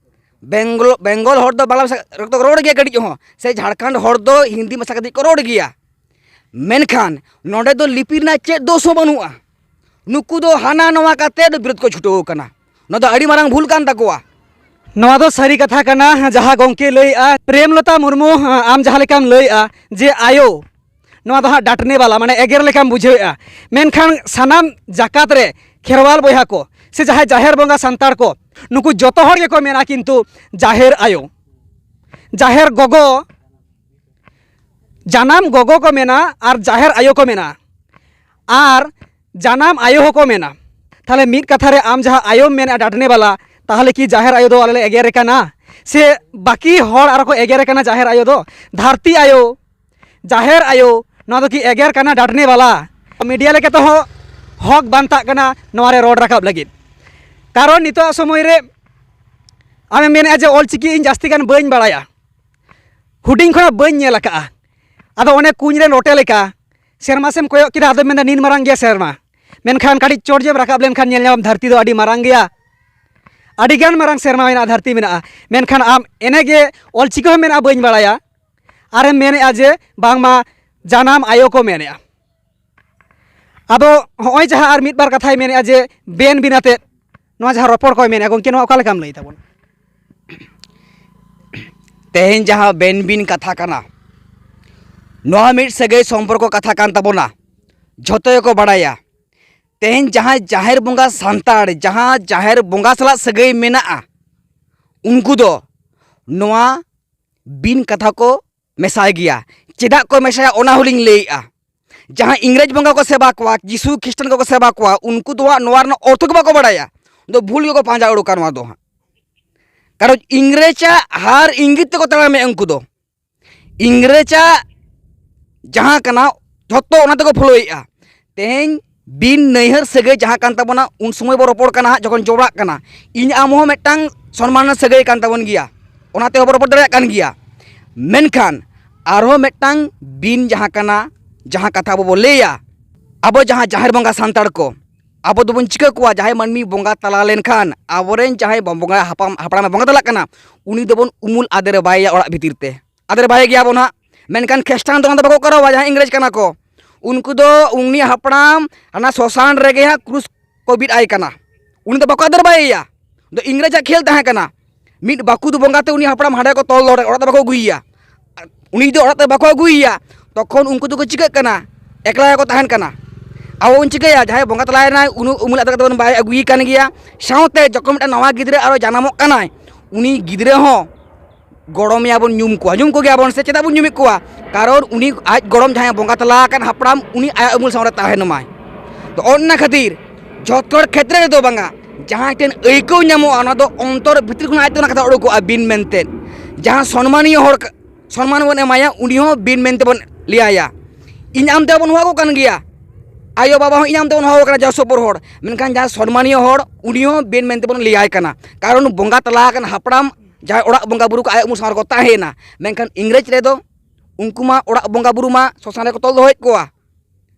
ᱵᱮᱝᱜᱚᱞ, ᱵᱮᱝᱜᱚᱞ ᱦᱚᱲ ᱫᱚ ᱵᱟᱝᱞᱟ ᱢᱮᱥᱟ ᱠᱟᱛᱮ ᱠᱚ ᱨᱚᱲ ᱜᱮᱭᱟ ᱠᱟᱹᱴᱤᱡ ᱦᱚᱸ, ᱥᱮ ᱡᱷᱟᱲᱠᱷᱚᱸᱰ ᱦᱚᱲ ᱫᱚ ᱦᱤᱱᱫᱤ ᱢᱮᱥᱟ ᱠᱟᱛᱮ ᱠᱚ ᱨᱚᱲ ᱜᱮᱭᱟ᱾ ᱢᱮᱱᱠᱷᱟᱱ ᱱᱚᱰᱮ ᱫᱚ ᱞᱤᱯᱤ ᱨᱮᱱᱟᱜ ᱪᱮᱫ ᱫᱳᱥ ᱦᱚᱸ ᱵᱟᱹᱱᱩᱜᱼᱟ᱾ ᱱᱩᱠᱩ ᱫᱚ ᱦᱟᱱᱟ ᱱᱚᱣᱟ ᱠᱟᱛᱮ ᱵᱤᱨᱳᱫ ᱠᱚ ᱪᱷᱩᱴᱟᱹᱣ ᱠᱟᱱᱟ᱾ ᱱᱚᱣᱟ ᱫᱚ ᱟᱹᱰᱤ ᱢᱟᱨᱟᱝ ᱵᱷᱩᱞ ᱠᱟᱱ ᱛᱟᱠᱚᱣᱟ᱾ ᱱᱚᱣᱟ ᱫᱚ ᱥᱟᱹᱨᱤ ᱠᱟᱛᱷᱟ ᱠᱟᱱᱟ, ᱡᱟᱦᱟᱸ ᱜᱚᱢᱠᱮ ᱞᱟᱹᱭᱮᱜᱼᱟ, ᱯᱨᱮᱢᱞᱚᱛᱟ ᱢᱩᱨᱢᱩ, ᱟᱢ ᱡᱟᱦᱟᱸ ᱞᱮᱠᱟᱢ ᱞᱟᱹᱭᱮᱜᱼᱟ ᱡᱮ ᱟᱭᱳ, ᱱᱚᱣᱟ ᱫᱚ ᱦᱟᱸᱜ ᱰᱟᱴᱱᱮ ᱵᱟᱞᱟ, ᱢᱟᱱᱮ ᱮᱜᱮᱨ ᱞᱮᱠᱟᱢ ᱵᱩᱡᱷᱟᱹᱣᱮᱜᱼᱟ, ᱢᱮᱱᱠᱷᱟᱱ ᱥᱟᱱᱟᱢ ᱡᱟᱠᱟᱛ ᱨᱮ ᱠᱷᱮᱨᱣᱟᱞ ᱵᱚᱭᱦᱟ ᱠᱚ ᱥᱮ ᱡᱟᱦᱟᱸᱭ ᱡᱟᱦᱮᱨ ᱵᱚᱸᱜᱟ ᱥᱟᱱᱛᱟᱲ ᱠᱚ, ᱱᱩᱠᱩ ᱡᱚᱛᱚ ᱦᱚᱲ ᱜᱮᱠᱚ ᱢᱮᱱᱟ ᱠᱤᱱᱛᱩ ᱡᱟᱦᱮᱨ ᱟᱭᱳ, ᱡᱟᱦᱮᱨ ᱜᱚᱜᱚ, ᱡᱟᱱᱟᱢ ᱜᱚᱜᱚ ᱠᱚ ᱢᱮᱱᱟ ᱟᱨ ᱡᱟᱦᱮᱨ ᱟᱭᱳ ᱠᱚ ᱢᱮᱱᱟ, ᱟᱨ ᱡᱟᱱᱟᱢ ᱟᱭᱳ ᱦᱚᱸᱠᱚ ᱢᱮᱱᱟ᱾ ᱛᱟᱦᱚᱞᱮ ᱢᱤᱫ ᱠᱟᱛᱷᱟ ᱨᱮ ᱟᱢ ᱡᱟᱦᱟᱸ ᱟᱭᱳᱢ ᱢᱮᱱᱮᱫᱼᱟ ᱰᱟᱰᱱᱮ ᱵᱟᱞᱟ, ᱛᱟᱦᱚᱞᱮ ᱠᱤ ᱡᱟᱦᱮᱨ ᱟᱭᱳ ᱫᱚ ᱟᱞᱮ ᱞᱮ ᱮᱜᱮᱨᱮ ᱠᱟᱱᱟ? ᱥᱮ ᱵᱟᱹᱠᱤ ᱦᱚᱲ ᱟᱨᱚ ᱠᱚ ᱮᱜᱮᱨᱮ ᱠᱟᱱᱟ ᱡᱟᱦᱮᱨ ᱟᱭᱳ ᱫᱚ? ᱫᱷᱟᱹᱨᱛᱤ ᱟᱭᱳ, ᱡᱟᱦᱮᱨ ᱟᱭᱳ, ᱱᱚᱣᱟ ᱫᱚ ᱠᱤ ᱮᱜᱮᱨ ᱠᱟᱱᱟ ᱰᱟᱰᱱᱮ ᱵᱟᱞᱟ? ᱢᱤᱰᱤᱭᱟ ᱞᱮᱠᱟ ᱛᱮᱦᱚᱸ ᱦᱚᱠ ᱵᱟᱱᱛᱟᱜ ᱠᱟᱱᱟ ᱱᱚᱣᱟ ᱨᱮ ᱨᱚᱲ ᱨᱟᱠᱟᱵ ᱞᱟᱹᱜᱤᱫ᱾ ᱠᱟᱨᱚᱱ ᱱᱤᱛᱚᱜ ᱥᱚᱢᱚᱭ ᱨᱮ ᱟᱢᱮᱢ ᱢᱮᱱᱮᱫᱼᱟ ᱡᱮ ᱚᱞ ᱪᱤᱠᱤ ᱤᱧ ᱡᱟᱹᱥᱛᱤ ᱜᱟᱱ ᱵᱟᱹᱧ ᱵᱟᱲᱟᱭᱟ, ᱦᱩᱰᱤᱧ ᱠᱷᱚᱱᱟᱜ ᱵᱟᱹᱧ ᱧᱮᱞ ᱟᱠᱟᱫᱼᱟ᱾ ᱟᱫᱚ ᱚᱱᱮ ᱠᱩᱧ ᱨᱮ ᱨᱚᱴᱮ ᱞᱮᱠᱟ ᱥᱮᱨᱢᱟ ᱥᱮᱢ ᱠᱚᱭᱚᱜ ᱠᱮᱫᱟ, ᱟᱫᱚᱢ ᱢᱮᱱᱫᱟ ᱱᱤᱱ ᱢᱟᱨᱟᱝ ᱜᱮᱭᱟ ᱥᱮᱨᱢᱟ, ᱢᱮᱱᱠᱷᱟᱱ ᱠᱟᱹᱴᱤᱡ ᱪᱚᱴ ᱡᱮᱢ ᱨᱟᱠᱟᱵ ᱞᱮᱱᱠᱷᱟᱱ ᱧᱮᱞ ᱧᱟᱢᱟᱢ ᱫᱷᱟᱹᱨᱛᱤ ᱫᱚ ᱟᱹᱰᱤ ᱢᱟᱨᱟᱝ ᱜᱮᱭᱟ, ᱟᱹᱰᱤ ᱜᱟᱱ ᱢᱟᱨᱟᱝ ᱥᱮᱨᱢᱟ ᱢᱮᱱᱟᱜᱼᱟ, ᱫᱷᱟᱹᱨᱛᱤ ᱢᱮᱱᱟᱜᱼᱟ᱾ ᱢᱮᱱᱠᱷᱟᱱ ᱟᱢ ᱮᱱᱮ ᱜᱮ ᱚᱞ ᱪᱤᱠᱤ ᱦᱚᱸ ᱢᱮᱱᱟᱜᱼᱟ ᱵᱟᱹᱧ ᱵᱟᱲᱟᱭᱟ, ᱟᱨᱮᱢ ᱢᱮᱱᱮᱫᱼᱟ ᱡᱮ ᱵᱟᱝᱢᱟ ᱡᱟᱱᱟᱢ ᱟᱭᱳ ᱠᱚ ᱢᱮᱱᱮᱫᱼᱟ᱾ ᱟᱫᱚ ᱦᱚᱸᱜᱼᱚᱭ ᱡᱟᱦᱟᱸ ᱟᱨ ᱢᱤᱫ ᱵᱟᱨ ᱠᱟᱛᱷᱟᱭ ᱢᱮᱱᱮᱫᱼᱟ ᱡᱮ ᱵᱮᱱ ᱵᱤᱱ ᱟᱛᱮᱫ ᱱᱚᱣᱟ ᱡᱟᱦᱟᱸ ᱨᱚᱯᱚᱲ ᱠᱚᱭ ᱢᱮᱱᱮᱫᱼᱟ, ᱜᱚᱢᱠᱮ, ᱱᱚᱣᱟ ᱚᱠᱟ ᱞᱮᱠᱟᱢ ᱞᱟᱹᱭ ᱛᱟᱵᱚᱱᱟ? ᱛᱮᱦᱮᱧ ᱡᱟᱦᱟᱸ ᱵᱮᱱ ᱵᱤᱱ ᱠᱟᱛᱷᱟ ᱠᱟᱱᱟ, ᱱᱚᱣᱟ ᱢᱤᱫ ᱥᱟᱹᱜᱟᱹᱭ ᱥᱚᱢᱯᱚᱨᱠᱚ ᱠᱟᱛᱷᱟ ᱠᱟᱱ ᱛᱟᱵᱚᱱᱟ, ᱡᱷᱚᱛᱚ ᱜᱮᱠᱚ ᱵᱟᱲᱟᱭᱟ᱾ ᱛᱮᱦᱮᱧ ᱡᱟᱦᱟᱸᱭ ᱡᱟᱦᱮᱨ ᱵᱚᱸᱜᱟ ᱥᱟᱱᱛᱟᱲ, ᱡᱟᱦᱟᱸ ᱡᱟᱦᱮᱨ ᱵᱚᱸᱜᱟ ᱥᱟᱞᱟᱜ ᱥᱟᱹᱜᱟᱹᱭ ᱢᱮᱱᱟᱜᱼᱟ, ᱩᱱᱠᱩ ᱫᱚ ᱱᱚᱣᱟ ᱵᱤᱱ ᱠᱟᱛᱷᱟ ᱠᱚ ᱢᱮᱥᱟᱭ ᱜᱮᱭᱟ᱾ ᱪᱮᱫᱟᱜ ᱠᱚ ᱢᱮᱥᱟᱭᱟ, ᱚᱱᱟ ᱦᱚᱸᱞᱤᱧ ᱞᱟᱹᱭᱮᱜᱼᱟ᱾ ᱡᱟᱦᱟᱸ ᱤᱝᱨᱮᱡᱽ ᱵᱚᱸᱜᱟ ᱠᱚ ᱥᱮᱵᱟ ᱠᱚᱣᱟ, ᱡᱤᱥᱩ ᱠᱷᱨᱤᱥᱴᱟᱱ ᱠᱚᱠᱚ ᱥᱮᱵᱟ ᱠᱚᱣᱟ, ᱩᱱᱠᱩ ᱫᱚ ᱦᱟᱸᱜ ᱱᱚᱣᱟ ᱨᱮᱱᱟᱜ ᱚᱨᱛᱷᱚ ᱜᱮ ᱵᱟᱠᱚ ᱵᱟᱲᱟᱭᱟ᱾ ᱫᱚ ᱵᱷᱩᱞ ᱜᱮᱠᱚ ᱯᱟᱸᱡᱟ ᱩᱰᱩᱠᱟ ᱱᱚᱣᱟ ᱫᱚ ᱦᱟᱸᱜ᱾ ᱠᱟᱨᱚᱱ ᱤᱝᱨᱮᱡᱽᱟᱜ ᱦᱟᱨ ᱤᱝᱜᱤᱛ ᱛᱮᱠᱚ ᱛᱟᱲᱟᱢᱮᱜᱼᱟ ᱩᱱᱠᱩ ᱫᱚ᱾ ᱤᱝᱨᱮᱡᱽᱟᱜ ᱡᱟᱦᱟᱸ ᱠᱟᱱᱟ, ᱡᱷᱚᱛᱚ ᱚᱱᱟ ᱛᱮᱠᱚ ᱯᱷᱳᱞᱳᱭᱮᱜᱼᱟ᱾ ᱛᱮᱦᱮᱧ ᱵᱤᱱ ᱱᱟᱹᱭᱦᱟᱹᱨ ᱥᱟᱹᱜᱟᱹᱭ ᱡᱟᱦᱟᱸ ᱠᱟᱱ ᱛᱟᱵᱚᱱᱟ, ᱩᱱ ᱥᱚᱢᱚᱭ ᱵᱚ ᱨᱚᱯᱚᱲ ᱠᱟᱱᱟ ᱦᱟᱸᱜ, ᱡᱚᱠᱷᱚᱱ ᱡᱚᱲᱟᱜ ᱠᱟᱱᱟ, ᱤᱧ ᱟᱢ ᱦᱚᱸ ᱢᱤᱫᱴᱟᱝ ᱥᱚᱱᱢᱟᱱ ᱨᱮᱱᱟᱜ ᱥᱟᱹᱜᱟᱹᱭ ᱠᱟᱱ ᱛᱟᱵᱚᱱ ᱜᱮᱭᱟ, ᱚᱱᱟ ᱛᱮᱦᱚᱸ ᱵᱚ ᱨᱚᱯᱚᱲ ᱫᱟᱲᱮᱭᱟᱜ ᱠᱟᱱ ᱜᱮᱭᱟ᱾ ᱢᱮᱱᱠᱷᱟᱱ ᱟᱨᱦᱚᱸ ᱢᱤᱫᱴᱟᱝ ᱵᱤᱱ ᱡᱟᱦᱟᱸ ᱠᱟᱱᱟ, ᱡᱟᱦᱟᱸ ᱠᱟᱛᱷᱟ ᱟᱵᱚ ᱵᱚ ᱞᱟᱹᱭᱟ, ᱟᱵᱚ ᱡᱟᱦᱟᱸ ᱡᱟᱦᱮᱨ ᱵᱚᱸᱜᱟ ᱥᱟᱱᱛᱟᱲ ᱠᱚ, ᱟᱵᱚ ᱫᱚᱵᱚᱱ ᱪᱤᱠᱟᱹ ᱠᱚᱣᱟ? ᱡᱟᱦᱟᱸᱭ ᱢᱟᱹᱱᱢᱤ ᱵᱚᱸᱜᱟ ᱛᱟᱞᱟ ᱞᱮᱱᱠᱷᱟᱱ, ᱟᱵᱚᱨᱮᱱ ᱡᱟᱦᱟᱸᱭ ᱵᱚᱸᱜᱟ ᱦᱟᱯᱲᱟᱢ ᱦᱟᱯᱲᱟᱢᱮ ᱵᱚᱸᱜᱟ ᱛᱟᱞᱟᱜ ᱠᱟᱱᱟ, ᱩᱱᱤ ᱫᱚᱵᱚᱱ ᱩᱢᱩᱞ ᱟᱫᱮᱨ ᱵᱟᱭᱮᱭᱟ ᱚᱲᱟᱜ ᱵᱷᱤᱛᱤᱨ ᱛᱮ, ᱟᱫᱮᱨ ᱵᱟᱭᱮ ᱜᱮᱭᱟ ᱵᱚᱱ ᱦᱟᱸᱜ᱾ ᱢᱮᱱᱠᱷᱟᱱ ᱠᱷᱮᱥᱴᱟᱱ ᱫᱚ ᱚᱱᱟ ᱫᱚ ᱵᱟᱠᱚ ᱠᱚᱨᱟᱣᱟ, ᱡᱟᱦᱟᱸᱭ ᱤᱝᱨᱮᱡᱽ ᱠᱟᱱᱟ ᱠᱚ᱾ ᱩᱱᱠᱩ ᱫᱚ ᱩᱱᱤ ᱦᱟᱯᱲᱟᱢ ᱦᱟᱱᱟ ᱥᱚᱥᱟᱱ ᱨᱮᱜᱮ ᱦᱟᱸᱜ ᱠᱨᱩᱥ ᱠᱚ ᱵᱤᱫ ᱟᱭ ᱠᱟᱱᱟ, ᱩᱱᱤ ᱫᱚ ᱵᱟᱠᱚ ᱟᱫᱮᱨ ᱵᱟᱭᱮᱭᱟ᱾ ᱫᱚ ᱤᱝᱨᱮᱡᱽᱟᱜ ᱠᱷᱮᱞ ᱛᱟᱦᱮᱸ ᱠᱟᱱᱟ, ᱢᱤᱫ ᱵᱟᱹᱠᱩᱫ ᱵᱚᱸᱜᱟ ᱛᱮ ᱩᱱᱤ ᱦᱟᱯᱲᱟᱢ ᱦᱟᱸᱰᱮ ᱠᱚ ᱛᱚᱞ ᱫᱚᱦᱚ, ᱚᱲᱟᱜ ᱫᱚ ᱵᱟᱠᱚ ᱟᱹᱜᱩᱭᱮᱭᱟ᱾ ᱩᱱᱤ ᱡᱩᱫᱤ ᱚᱲᱟᱜ ᱛᱮ ᱵᱟᱠᱚ ᱟᱹᱜᱩᱭᱮᱭᱟ, ᱛᱚᱠᱷᱚᱱ ᱩᱱᱠᱩ ᱫᱚᱠᱚ ᱪᱤᱠᱟᱹᱜ ᱠᱟᱱᱟ? ᱮᱠᱞᱟ ᱜᱮᱠᱚ ᱛᱟᱦᱮᱱ ᱠᱟᱱᱟ᱾ ᱟᱵᱚ ᱵᱚᱱ ᱪᱤᱠᱟᱹᱭᱟ? ᱡᱟᱦᱟᱸᱭ ᱵᱚᱸᱜᱟ ᱛᱟᱞᱟᱭᱮᱱᱟᱭ, ᱩᱱᱤ ᱩᱢᱩᱞ ᱟᱫᱮᱨ ᱠᱟᱛᱮ ᱵᱚᱱ ᱵᱟᱭ ᱟᱹᱜᱩᱭᱮ ᱠᱟᱱ ᱜᱮᱭᱟ᱾ ᱥᱟᱶᱛᱮ ᱡᱚᱠᱷᱚᱱ ᱢᱤᱫᱴᱟᱝ ᱱᱟᱣᱟ ᱜᱤᱫᱽᱨᱟᱹ ᱟᱨᱚ ᱡᱟᱱᱟᱢᱚᱜ ᱠᱟᱱᱟᱭ, ᱩᱱᱤ ᱜᱤᱫᱽᱨᱟᱹ ᱦᱚᱸ ᱜᱚᱲᱚᱢᱮᱭᱟ ᱵᱚᱱ, ᱧᱩᱢ ᱠᱚᱣᱟ, ᱧᱩᱢ ᱠᱚᱜᱮᱭᱟ ᱵᱚᱱ᱾ ᱥᱮ ᱪᱮᱫᱟᱜ ᱵᱚᱱ ᱧᱩᱢᱮᱫ ᱠᱚᱣᱟ? ᱠᱟᱨᱚᱱ ᱩᱱᱤ ᱟᱡ ᱜᱚᱲᱚᱢ ᱡᱟᱦᱟᱸᱭ ᱵᱚᱸᱜᱟ ᱛᱟᱞᱟ ᱟᱠᱟᱱ ᱦᱟᱯᱲᱟᱢ, ᱩᱱᱤ ᱟᱭᱟᱜ ᱩᱢᱩᱞ ᱥᱟᱶ ᱨᱮ ᱛᱟᱦᱮᱱ ᱢᱟᱭ᱾ ᱛᱚ ᱚᱱᱟ ᱠᱷᱟᱹᱛᱤᱨ ᱡᱷᱚᱛᱚ ᱦᱚᱲ ᱠᱷᱮᱛᱨᱮ ᱨᱮᱫᱚ ᱵᱟᱝᱟ, ᱡᱟᱦᱟᱸ ᱴᱷᱮᱱ ᱟᱹᱭᱠᱟᱹᱣ ᱧᱟᱢᱚᱜᱼᱟ, ᱚᱱᱟ ᱫᱚ ᱚᱱᱛᱚᱨ ᱵᱷᱤᱛᱤᱨ ᱠᱷᱚᱱᱟᱜ ᱟᱡ ᱛᱮ ᱚᱱᱟ ᱠᱟᱛᱷᱟ ᱩᱰᱩᱠᱚᱜᱼᱟ, ᱵᱤᱱ ᱢᱮᱱᱛᱮ᱾ ᱡᱟᱦᱟᱸ ᱥᱚᱱᱢᱟᱱᱤᱭᱚ ᱦᱚᱲ ᱥᱚᱱᱢᱟᱱ ᱵᱚᱱ ᱮᱢᱟᱭᱟ, ᱩᱱᱤ ᱦᱚᱸ ᱵᱤᱱ ᱢᱮᱱᱛᱮ ᱵᱚᱱ ᱞᱟᱹᱭᱟᱭᱟ᱾ ᱤᱧ ᱟᱢ ᱛᱮ ᱵᱚᱱ ᱦᱚᱦᱚ ᱟᱠᱚ ᱠᱟᱱ ᱜᱮᱭᱟ, ᱟᱭᱳ ᱵᱟᱵᱟ ᱦᱚᱸ ᱤᱧ ᱟᱢ ᱛᱮ ᱵᱚᱱ ᱦᱚᱦᱚ ᱟᱠᱚ ᱠᱟᱱᱟ, ᱡᱟᱦᱟᱸ ᱥᱩᱯᱩᱨ ᱦᱚᱲ, ᱢᱮᱱᱠᱷᱟᱱ ᱡᱟᱦᱟᱸ ᱥᱚᱱᱢᱟᱱᱤᱭᱚ ᱦᱚᱲ, ᱩᱱᱤ ᱦᱚᱸ ᱵᱤᱱ ᱢᱮᱱᱛᱮ ᱵᱚᱱ ᱞᱟᱹᱭᱟᱭ ᱠᱟᱱᱟ᱾ ᱠᱟᱨᱚᱱ ᱵᱚᱸᱜᱟ ᱛᱟᱞᱟ ᱟᱠᱟᱱ ᱦᱟᱯᱲᱟᱢ, ᱡᱟᱦᱟᱸᱭ ᱚᱲᱟᱜ ᱵᱚᱸᱜᱟ ᱵᱩᱨᱩ ᱠᱚ ᱟᱭᱟᱜ ᱩᱢᱩᱞ ᱥᱟᱢᱟᱝ ᱨᱮᱠᱚ ᱛᱟᱦᱮᱸᱭᱮᱱᱟ, ᱢᱮᱱᱠᱷᱟᱱ ᱤᱝᱨᱮᱡᱽ ᱨᱮᱫᱚ ᱩᱱᱠᱩ ᱢᱟ ᱚᱲᱟᱜ ᱵᱚᱸᱜᱟ ᱵᱩᱨᱩ ᱢᱟ ᱥᱚᱥᱟᱱ ᱨᱮᱠᱚ ᱛᱚᱞ ᱫᱚᱦᱚᱭᱮᱫ ᱠᱚᱣᱟ,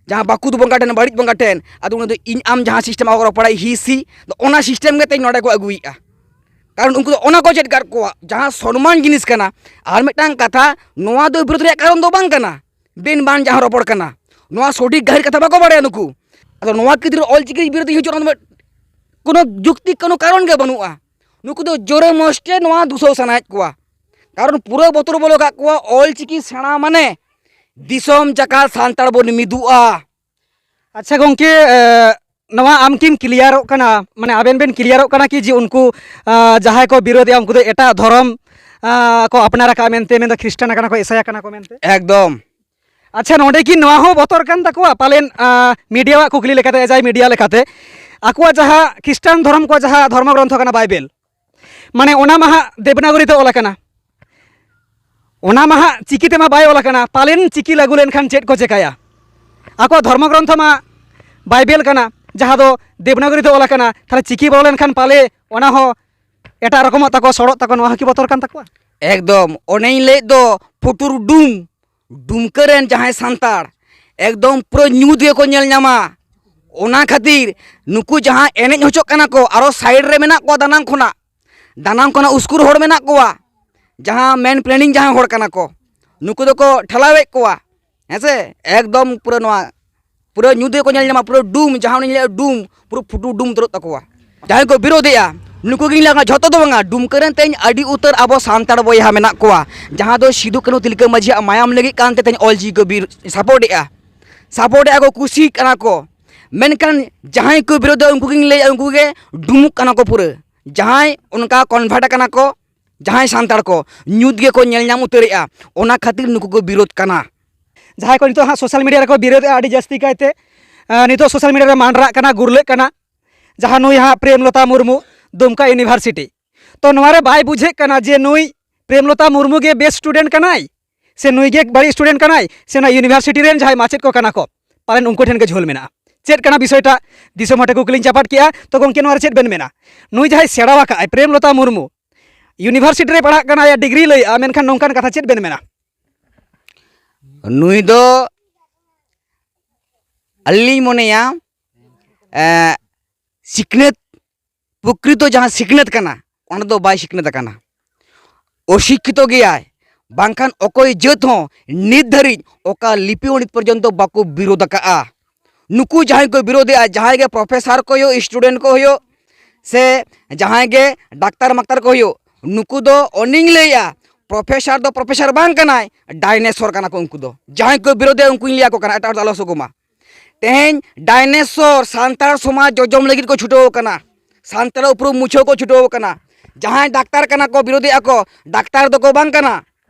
ᱡᱟᱦᱟᱸ ᱵᱟᱹᱠᱩᱫ ᱵᱚᱸᱜᱟ ᱴᱷᱮᱱ, ᱵᱟᱹᱲᱤᱡ ᱵᱚᱸᱜᱟ ᱴᱷᱮᱱ᱾ ᱟᱫᱚ ᱩᱱᱤ ᱫᱚ ᱤᱧ ᱟᱢ ᱡᱟᱦᱟᱸ ᱥᱤᱥᱴᱮᱢ ᱟᱵᱚ ᱨᱚᱯᱚᱲᱟ, ᱦᱤ ᱥᱤ, ᱫᱚ ᱚᱱᱟ ᱥᱤᱥᱴᱮᱢ ᱜᱮ ᱛᱮᱦᱮᱧ ᱱᱚᱰᱮ ᱠᱚ ᱟᱹᱜᱩᱭᱮᱫᱼᱟ᱾ ᱠᱟᱨᱚᱱ ᱩᱱᱠᱩ ᱫᱚ ᱚᱱᱟ ᱠᱚ ᱪᱮᱫ ᱠᱟᱫ ᱠᱚᱣᱟ, ᱡᱟᱦᱟᱸ ᱥᱚᱱᱢᱟᱱ ᱡᱤᱱᱤᱥ ᱠᱟᱱᱟ᱾ ᱟᱨ ᱢᱤᱫᱴᱟᱝ ᱠᱟᱛᱷᱟ, ᱱᱚᱣᱟ ᱫᱚ ᱵᱤᱨᱳᱫᱷ ᱨᱮᱭᱟᱜ ᱠᱟᱨᱚᱱ ᱫᱚ ᱵᱟᱝ ᱠᱟᱱᱟ, ᱵᱤᱱ ᱵᱟᱝ ᱡᱟᱦᱟᱸ ᱨᱚᱯᱚᱲ ᱠᱟᱱᱟ, ᱱᱚᱣᱟ ᱥᱚᱴᱷᱤᱠ ᱜᱟᱹᱦᱤᱨ ᱠᱟᱛᱷᱟ ᱵᱟᱠᱚ ᱵᱟᱲᱟᱭᱟ ᱱᱩᱠᱩ᱾ ᱟᱫᱚ ᱱᱚᱣᱟ ᱠᱷᱟᱹᱛᱤᱨ ᱚᱞᱪᱤᱠᱤ ᱵᱤᱨᱳᱫᱷᱤ ᱦᱤᱡᱩᱜ ᱨᱮᱱᱟᱜ ᱫᱚ ᱠᱳᱱᱳ ᱡᱩᱠᱛᱤ, ᱠᱳᱱᱳ ᱠᱟᱨᱚᱱ ᱜᱮ ᱵᱟᱹᱱᱩᱜᱼᱟ᱾ ᱱᱩᱠᱩ ᱫᱚ ᱡᱳᱨᱮ ᱢᱚᱥᱴᱮ ᱱᱚᱣᱟ ᱫᱩᱥᱟᱹᱣ ᱥᱟᱱᱟᱭᱮᱫ ᱠᱚᱣᱟ, ᱠᱟᱨᱚᱱ ᱯᱩᱨᱟᱹ ᱵᱚᱛᱚᱨ ᱵᱚᱞᱚ ᱠᱟᱜ ᱠᱚᱣᱟ, ᱚᱞᱪᱤᱠᱤ ᱥᱮᱬᱟ ᱢᱟᱱᱮ ᱫᱤᱥᱚᱢ ᱡᱟᱠᱟᱛ ᱥᱟᱱᱛᱟᱲ ᱵᱚᱱ ᱢᱤᱫᱩᱜᱼᱟ᱾ ᱟᱪᱪᱷᱟ ᱜᱚᱢᱠᱮ, ᱮ, ᱱᱚᱣᱟ ᱟᱢ ᱠᱤᱢ ᱠᱞᱤᱭᱟᱨᱚᱜ ᱠᱟᱱᱟ, ᱢᱟᱱᱮ ᱟᱵᱮᱱ ᱵᱮᱱ ᱠᱞᱤᱭᱟᱨᱚᱜ ᱠᱟᱱᱟ ᱠᱤ ᱡᱮ ᱩᱱᱠᱩ, ᱟ, ᱡᱟᱦᱟᱸᱭ ᱠᱚ ᱵᱤᱨᱳᱫᱷᱮᱜᱼᱟ, ᱩᱱᱠᱩ ᱫᱚ ᱮᱴᱟᱜ ᱫᱷᱚᱨᱚᱢ, ᱟ, ᱠᱚ ᱟᱯᱱᱟᱨ ᱟᱠᱟᱫᱼᱟ ᱢᱮᱱᱛᱮ, ᱢᱮᱱᱫᱚ ᱠᱷᱨᱤᱥᱴᱟᱱ ᱟᱠᱟᱱᱟ ᱠᱚ, ᱤᱥᱟᱹᱭ ᱟᱠᱟᱱᱟ ᱠᱚ ᱢᱮᱱᱛᱮ? ᱮᱠᱫᱚᱢ᱾ ᱟᱪᱪᱷᱟ, ᱱᱚᱰᱮ ᱠᱤ ᱱᱚᱣᱟ ᱦᱚᱸ ᱵᱚᱛᱚᱨ ᱠᱟᱱ ᱛᱟᱠᱚᱣᱟ ᱯᱟᱞᱮᱱ, ᱟ, ᱢᱤᱰᱤᱭᱟᱣᱟᱜ ᱠᱩᱠᱞᱤ ᱞᱮᱠᱟᱛᱮ, ᱮᱡᱟᱭ ᱢᱤᱰᱤᱭᱟ ᱞᱮᱠᱟᱛᱮ, ᱟᱠᱚᱣᱟᱜ ᱡᱟᱦᱟᱸ ᱠᱷᱨᱤᱥᱴᱟᱱ ᱫᱷᱚᱨᱚᱢ ᱠᱚᱣᱟᱜ ᱡᱟᱦᱟᱸ ᱫᱷᱚᱨᱢᱚ ᱜᱨᱚᱱᱛᱷᱚ ᱠᱟᱱᱟ ᱵᱟᱭᱵᱮᱞ, ᱢᱟᱱᱮ ᱚᱱᱟ ᱢᱟ ᱦᱟᱸᱜ ᱫᱮᱵᱽᱱᱟᱜᱚᱨᱤ ᱛᱮ ᱚᱞ ᱟᱠᱟᱱᱟ, ᱚᱱᱟ ᱢᱟ ᱦᱟᱸᱜ ᱪᱤᱠᱤ ᱛᱮᱢᱟ ᱵᱟᱭ ᱚᱞ ᱟᱠᱟᱱᱟ, ᱯᱟᱞᱮᱱ ᱪᱤᱠᱤ ᱞᱟᱹᱜᱩ ᱞᱮᱱᱠᱷᱟᱱ ᱪᱮᱫ ᱠᱚ ᱪᱮᱠᱟᱭᱟ? ᱟᱠᱚᱣᱟᱜ ᱫᱷᱚᱨᱢᱚ ᱜᱨᱚᱱᱛᱷᱚ ᱢᱟ ᱵᱟᱭᱵᱮᱞ ᱠᱟᱱᱟ, ᱡᱟᱦᱟᱸ ᱫᱚ ᱫᱮᱵᱽᱱᱟᱜᱚᱨᱤ ᱛᱮ ᱚᱞ ᱟᱠᱟᱱᱟ, ᱛᱟᱦᱞᱮ ᱪᱤᱠᱤ ᱵᱚᱞᱚ ᱞᱮᱱᱠᱷᱟᱱ ᱯᱟᱞᱮ ᱚᱱᱟ ᱦᱚᱸ ᱮᱴᱟᱜ ᱨᱚᱠᱚᱢᱟᱜ ᱛᱟᱠᱚ, ᱥᱚᱲᱚᱜ ᱛᱟᱠᱚ, ᱱᱚᱣᱟ ᱦᱚᱸ ᱠᱤ ᱵᱚᱛᱚᱨ ᱠᱟᱱ ᱛᱟᱠᱚᱣᱟ? ᱮᱠᱫᱚᱢ, ᱚᱱᱮᱧ ᱞᱟᱹᱭᱮᱫ ᱫᱚ, ᱯᱩᱴᱩᱨ ᱰᱩᱢ, ᱰᱩᱢᱠᱟᱹ ᱨᱮᱱ ᱡᱟᱦᱟᱸᱭ ᱥᱟᱱᱛᱟᱲ, ᱮᱠᱫᱚᱢ ᱯᱩᱨᱟᱹ ᱧᱩᱛ ᱜᱮᱠᱚ ᱧᱮᱞ ᱧᱟᱢᱟ᱾ ᱚᱱᱟ ᱠᱷᱟᱹᱛᱤᱨ ᱱᱩᱠᱩ ᱡᱟᱦᱟᱸ ᱮᱱᱮᱡ ᱦᱚᱪᱚᱜ ᱠᱟᱱᱟ ᱠᱚ, ᱟᱨᱚ ᱥᱟᱭᱤᱰ ᱨᱮ ᱢᱮᱱᱟᱜ ᱠᱚᱣᱟ ᱫᱟᱱᱟᱝ ᱠᱷᱚᱱᱟᱜ, ᱫᱟᱱᱟᱝ ᱠᱷᱚᱱᱟᱜ ᱩᱥᱠᱩᱨ ᱦᱚᱲ ᱢᱮᱱᱟᱜ ᱠᱚᱣᱟ, ᱡᱟᱦᱟᱸ ᱢᱮᱱ ᱯᱞᱮᱱᱤᱝ ᱡᱟᱦᱟᱸᱭ ᱦᱚᱲ ᱠᱟᱱᱟ ᱠᱚ, ᱱᱩᱠᱩ ᱫᱚᱠᱚ ᱴᱷᱮᱞᱟᱣᱮᱫ ᱠᱚᱣᱟ᱾ ᱦᱮᱸ ᱥᱮ? ᱮᱠᱫᱚᱢ ᱯᱩᱨᱟᱹ ᱱᱚᱣᱟ, ᱯᱩᱨᱟᱹ ᱧᱩᱛ ᱜᱮᱠᱚ ᱧᱮᱞ ᱧᱟᱢᱟ, ᱯᱩᱨᱟᱹ ᱰᱩᱢ, ᱡᱟᱦᱟᱸ ᱩᱱᱤ ᱞᱟᱹᱭᱟ ᱰᱩᱢ, ᱯᱩᱨᱟᱹ ᱯᱷᱩᱴᱩ ᱰᱩᱢ ᱩᱛᱟᱹᱨᱚᱜ ᱛᱟᱠᱚᱣᱟ᱾ ᱡᱟᱦᱟᱸᱭ ᱠᱚ ᱵᱤᱨᱳᱫᱮᱜᱼᱟ, ᱱᱩᱠᱩ ᱜᱮᱧ ᱞᱟᱹᱭᱟ, ᱡᱷᱚᱛᱚ ᱫᱚ ᱵᱟᱝᱟ, ᱰᱩᱢᱠᱟᱹ ᱨᱮᱱ ᱛᱮᱦᱮᱧ ᱟᱹᱰᱤ ᱩᱛᱟᱹᱨ ᱟᱵᱚ ᱥᱟᱱᱛᱟᱲ ᱵᱚᱭᱦᱟ ᱢᱮᱱᱟᱜ ᱠᱚᱣᱟ, ᱡᱟᱦᱟᱸ ᱫᱚ ᱥᱤᱫᱩ ᱠᱟᱹᱱᱦᱩ ᱛᱤᱞᱠᱟᱹ ᱢᱟᱹᱡᱷᱤᱭᱟᱜ ᱢᱟᱭᱟᱢ ᱞᱟᱹᱜᱤᱫ ᱠᱟᱱᱛᱮ ᱛᱮᱦᱮᱧ ᱚᱞᱪᱤᱠᱤ ᱠᱚ ᱵᱤᱨ-, ᱥᱟᱯᱳᱨᱴᱮᱜᱼᱟ, ᱥᱟᱯᱳᱨᱴᱮᱜᱼᱟ ᱠᱚ, ᱠᱩᱥᱤᱜ ᱠᱟᱱᱟ ᱠᱚ᱾ ᱢᱮᱱᱠᱷᱟᱱ ᱡᱟᱦᱟᱸᱭ ᱠᱚ ᱵᱤᱨᱳᱫᱟ, ᱩᱱᱠᱩ ᱜᱮᱧ ᱞᱟᱹᱭᱟ, ᱩᱱᱠᱩ ᱜᱮ ᱰᱩᱢᱩᱜ ᱠᱟᱱᱟ ᱠᱚ ᱯᱩᱨᱟᱹ᱾ ᱡᱟᱦᱟᱸᱭ ᱚᱱᱠᱟ ᱠᱚᱱᱵᱷᱟᱨᱴ ᱟᱠᱟᱱᱟ ᱠᱚ, ᱡᱟᱦᱟᱸᱭ ᱥᱟᱱᱛᱟᱲ ᱠᱚ ᱧᱩᱛ ᱜᱮᱠᱚ ᱧᱮᱞ ᱧᱟᱢ ᱩᱛᱟᱹᱨᱮᱜᱼᱟ, ᱚᱱᱟ ᱠᱷᱟᱹᱛᱤᱨ ᱱᱩᱠᱩ ᱠᱚ ᱵᱤᱨᱳᱫ ᱠᱟᱱᱟ᱾ ᱡᱟᱦᱟᱸᱭ ᱠᱚ ᱱᱤᱛᱚᱜ ᱦᱟᱸᱜ ᱥᱳᱥᱟᱞ ᱢᱤᱰᱤᱭᱟ ᱨᱮᱠᱚ ᱵᱤᱨᱳᱫᱮᱜᱼᱟ ᱟᱹᱰᱤ ᱡᱟᱹᱥᱛᱤ ᱠᱟᱭᱛᱮ, ᱟᱸ, ᱱᱤᱛᱚᱜ ᱥᱳᱥᱟᱞ ᱢᱤᱰᱤᱭᱟ ᱨᱮ ᱢᱟᱸᱰᱨᱟᱜ ᱠᱟᱱᱟ, ᱜᱩᱨᱞᱟᱹᱜ ᱠᱟᱱᱟ, ᱡᱟᱦᱟᱸ ᱱᱩᱭ ᱦᱟᱸᱜ ᱯᱨᱮᱢᱞᱚᱛᱟ ᱢᱩᱨᱢᱩ, ᱫᱩᱢᱠᱟ ᱤᱭᱩᱱᱤᱵᱷᱟᱨᱥᱤᱴᱤ᱾ ᱛᱚ ᱱᱚᱣᱟ ᱨᱮ ᱵᱟᱭ ᱵᱩᱡᱷᱟᱹᱜ ᱠᱟᱱᱟ ᱡᱮ ᱱᱩᱭ ᱯᱨᱮᱢᱞᱚᱛᱟ ᱢᱩᱨᱢᱩ ᱜᱮ ᱵᱮᱥ ᱥᱴᱩᱰᱮᱱᱴ ᱠᱟᱱᱟᱭ, ᱥᱮ ᱱᱩᱭ ᱜᱮ ᱵᱟᱹᱲᱤᱡ ᱥᱴᱩᱰᱮᱱᱴ ᱠᱟᱱᱟᱭ, ᱥᱮ ᱱᱚᱣᱟ ᱤᱭᱩᱱᱤᱵᱷᱟᱨᱥᱤᱴᱤ ᱨᱮᱱ ᱡᱟᱦᱟᱸᱭ ᱢᱟᱪᱮᱫ ᱠᱚ ᱠᱟᱱᱟ ᱠᱚ, ᱯᱟᱞᱮᱱ ᱩᱱᱠᱩ ᱴᱷᱮᱱ ᱜᱮ ᱡᱷᱩᱞ ᱢᱮᱱᱟᱜᱼᱟ᱾ ᱪᱮᱫ ᱠᱟᱱᱟ ᱵᱤᱥᱚᱭᱴᱟ? ᱫᱤᱥᱚᱢ ᱦᱚᱲ ᱴᱷᱮᱱ ᱠᱩᱠᱞᱤᱧ ᱪᱟᱯᱟᱫ ᱠᱮᱜᱼᱟ᱾ ᱛᱚ ᱜᱚᱢᱠᱮ, ᱱᱚᱣᱟ ᱨᱮ ᱪᱮᱫ ᱵᱮᱱ ᱢᱮᱱᱟ? ᱱᱩᱭ ᱡᱟᱦᱟᱸᱭ ᱥᱮᱬᱟ ᱟᱠᱟᱫ ᱟᱭ, ᱯᱨᱮᱢᱞᱚᱛᱟ ᱢᱩᱨᱢᱩ, ᱤᱭᱩᱱᱤᱵᱷᱟᱨᱥᱤᱴᱤ ᱨᱮ ᱯᱟᱲᱦᱟᱜ ᱠᱟᱱᱟ, ᱟᱭᱟᱜ ᱰᱤᱜᱽᱨᱤ ᱞᱟᱹᱭᱮᱜᱼᱟ, ᱢᱮᱱᱠᱷᱟᱱ ᱱᱚᱝᱠᱟᱱ ᱠᱟᱛᱷᱟ ᱪᱮᱫ ᱵᱮᱱ ᱢᱮᱱᱟ? ᱱᱩᱭ ᱫᱚ ᱟᱹᱞᱤᱧ ᱞᱤᱧ ᱢᱚᱱᱮᱭᱟ, ᱮᱸ, ᱥᱤᱠᱷᱱᱟᱹᱛ, ᱯᱨᱚᱠᱨᱤᱛᱚ ᱡᱟᱦᱟᱸ ᱥᱤᱠᱷᱱᱟᱹᱛ ᱠᱟᱱᱟ, ᱚᱱᱟ ᱫᱚ ᱵᱟᱭ ᱥᱤᱠᱷᱱᱟᱹᱛ ᱟᱠᱟᱱᱟ᱾ ᱚᱥᱤᱠᱠᱷᱤᱛᱚ ᱜᱮᱭᱟᱭ, ᱵᱟᱝᱠᱷᱟᱱ ᱚᱠᱚᱭ ᱡᱟᱹᱛ ᱦᱚᱸ ᱱᱤᱛ ᱫᱷᱟᱹᱨᱤᱡ ᱚᱠᱟ ᱞᱤᱯᱤ ᱚᱱᱤᱛ ᱯᱚᱨᱡᱚᱱᱛᱚ ᱵᱟᱠᱚ ᱵᱤᱨᱳᱫ ᱟᱠᱟᱜᱼᱟ᱾ ᱱᱩᱠᱩ ᱡᱟᱦᱟᱸᱭ ᱠᱚ ᱵᱤᱨᱳᱫᱮᱜᱼᱟ, ᱡᱟᱦᱟᱸᱭ ᱜᱮ ᱯᱨᱚᱯᱷᱮᱥᱟᱨ ᱠᱚ ᱦᱩᱭᱩᱜ, ᱥᱴᱩᱰᱮᱱᱴ ᱠᱚ ᱦᱩᱭᱩᱜ, ᱥᱮ ᱡᱟᱦᱟᱸᱭ ᱜᱮ ᱰᱟᱠᱛᱟᱨ ᱢᱟᱠᱛᱟᱨ ᱠᱚ ᱦᱩᱭᱩᱜ, ᱱᱩᱠᱩ ᱫᱚ ᱚᱱᱮᱧ ᱞᱟᱹᱭᱟ, ᱯᱨᱚᱯᱷᱮᱥᱟᱨ ᱫᱚ ᱯᱨᱚᱯᱷᱮᱥᱟᱨ ᱵᱟᱝ ᱠᱟᱱᱟᱭ, ᱰᱟᱭᱱᱮᱥᱚᱨ ᱠᱟᱱᱟ ᱠᱚ ᱩᱱᱠᱩ ᱫᱚ᱾ ᱡᱟᱦᱟᱸᱭ ᱠᱚ ᱵᱤᱨᱳᱫᱮᱜᱼᱟ, ᱩᱱᱠᱩᱧ ᱞᱟᱹᱭ ᱟᱠᱚ ᱠᱟᱱᱟ, ᱮᱴᱟᱜ ᱦᱚᱲ ᱫᱚ ᱟᱞᱚ ᱥᱩᱜᱩᱢᱟ᱾ ᱛᱮᱦᱮᱧ ᱰᱟᱭᱱᱮᱥᱚᱨ ᱥᱟᱱᱛᱟᱲ ᱥᱚᱢᱟᱡᱽ ᱡᱚᱡᱚᱢ ᱞᱟᱹᱜᱤᱫ ᱠᱚ ᱪᱷᱩᱴᱟᱹᱣ ᱟᱠᱟᱱᱟ, ᱥᱟᱱᱛᱟᱲ ᱩᱯᱨᱩᱢ ᱢᱩᱪᱷᱟᱹᱣ ᱠᱚ ᱪᱷᱩᱴᱟᱹᱣ ᱟᱠᱟᱱᱟ᱾ ᱡᱟᱦᱟᱸᱭ ᱰᱟᱠᱛᱟᱨ ᱠᱟᱱᱟ ᱠᱚ, ᱵᱤᱨᱳᱫᱷᱤᱜᱼᱟ ᱠᱚ, ᱰᱟᱠᱛᱟᱨ ᱫᱚᱠᱚ ᱵᱟᱝ ᱠᱟᱱᱟ,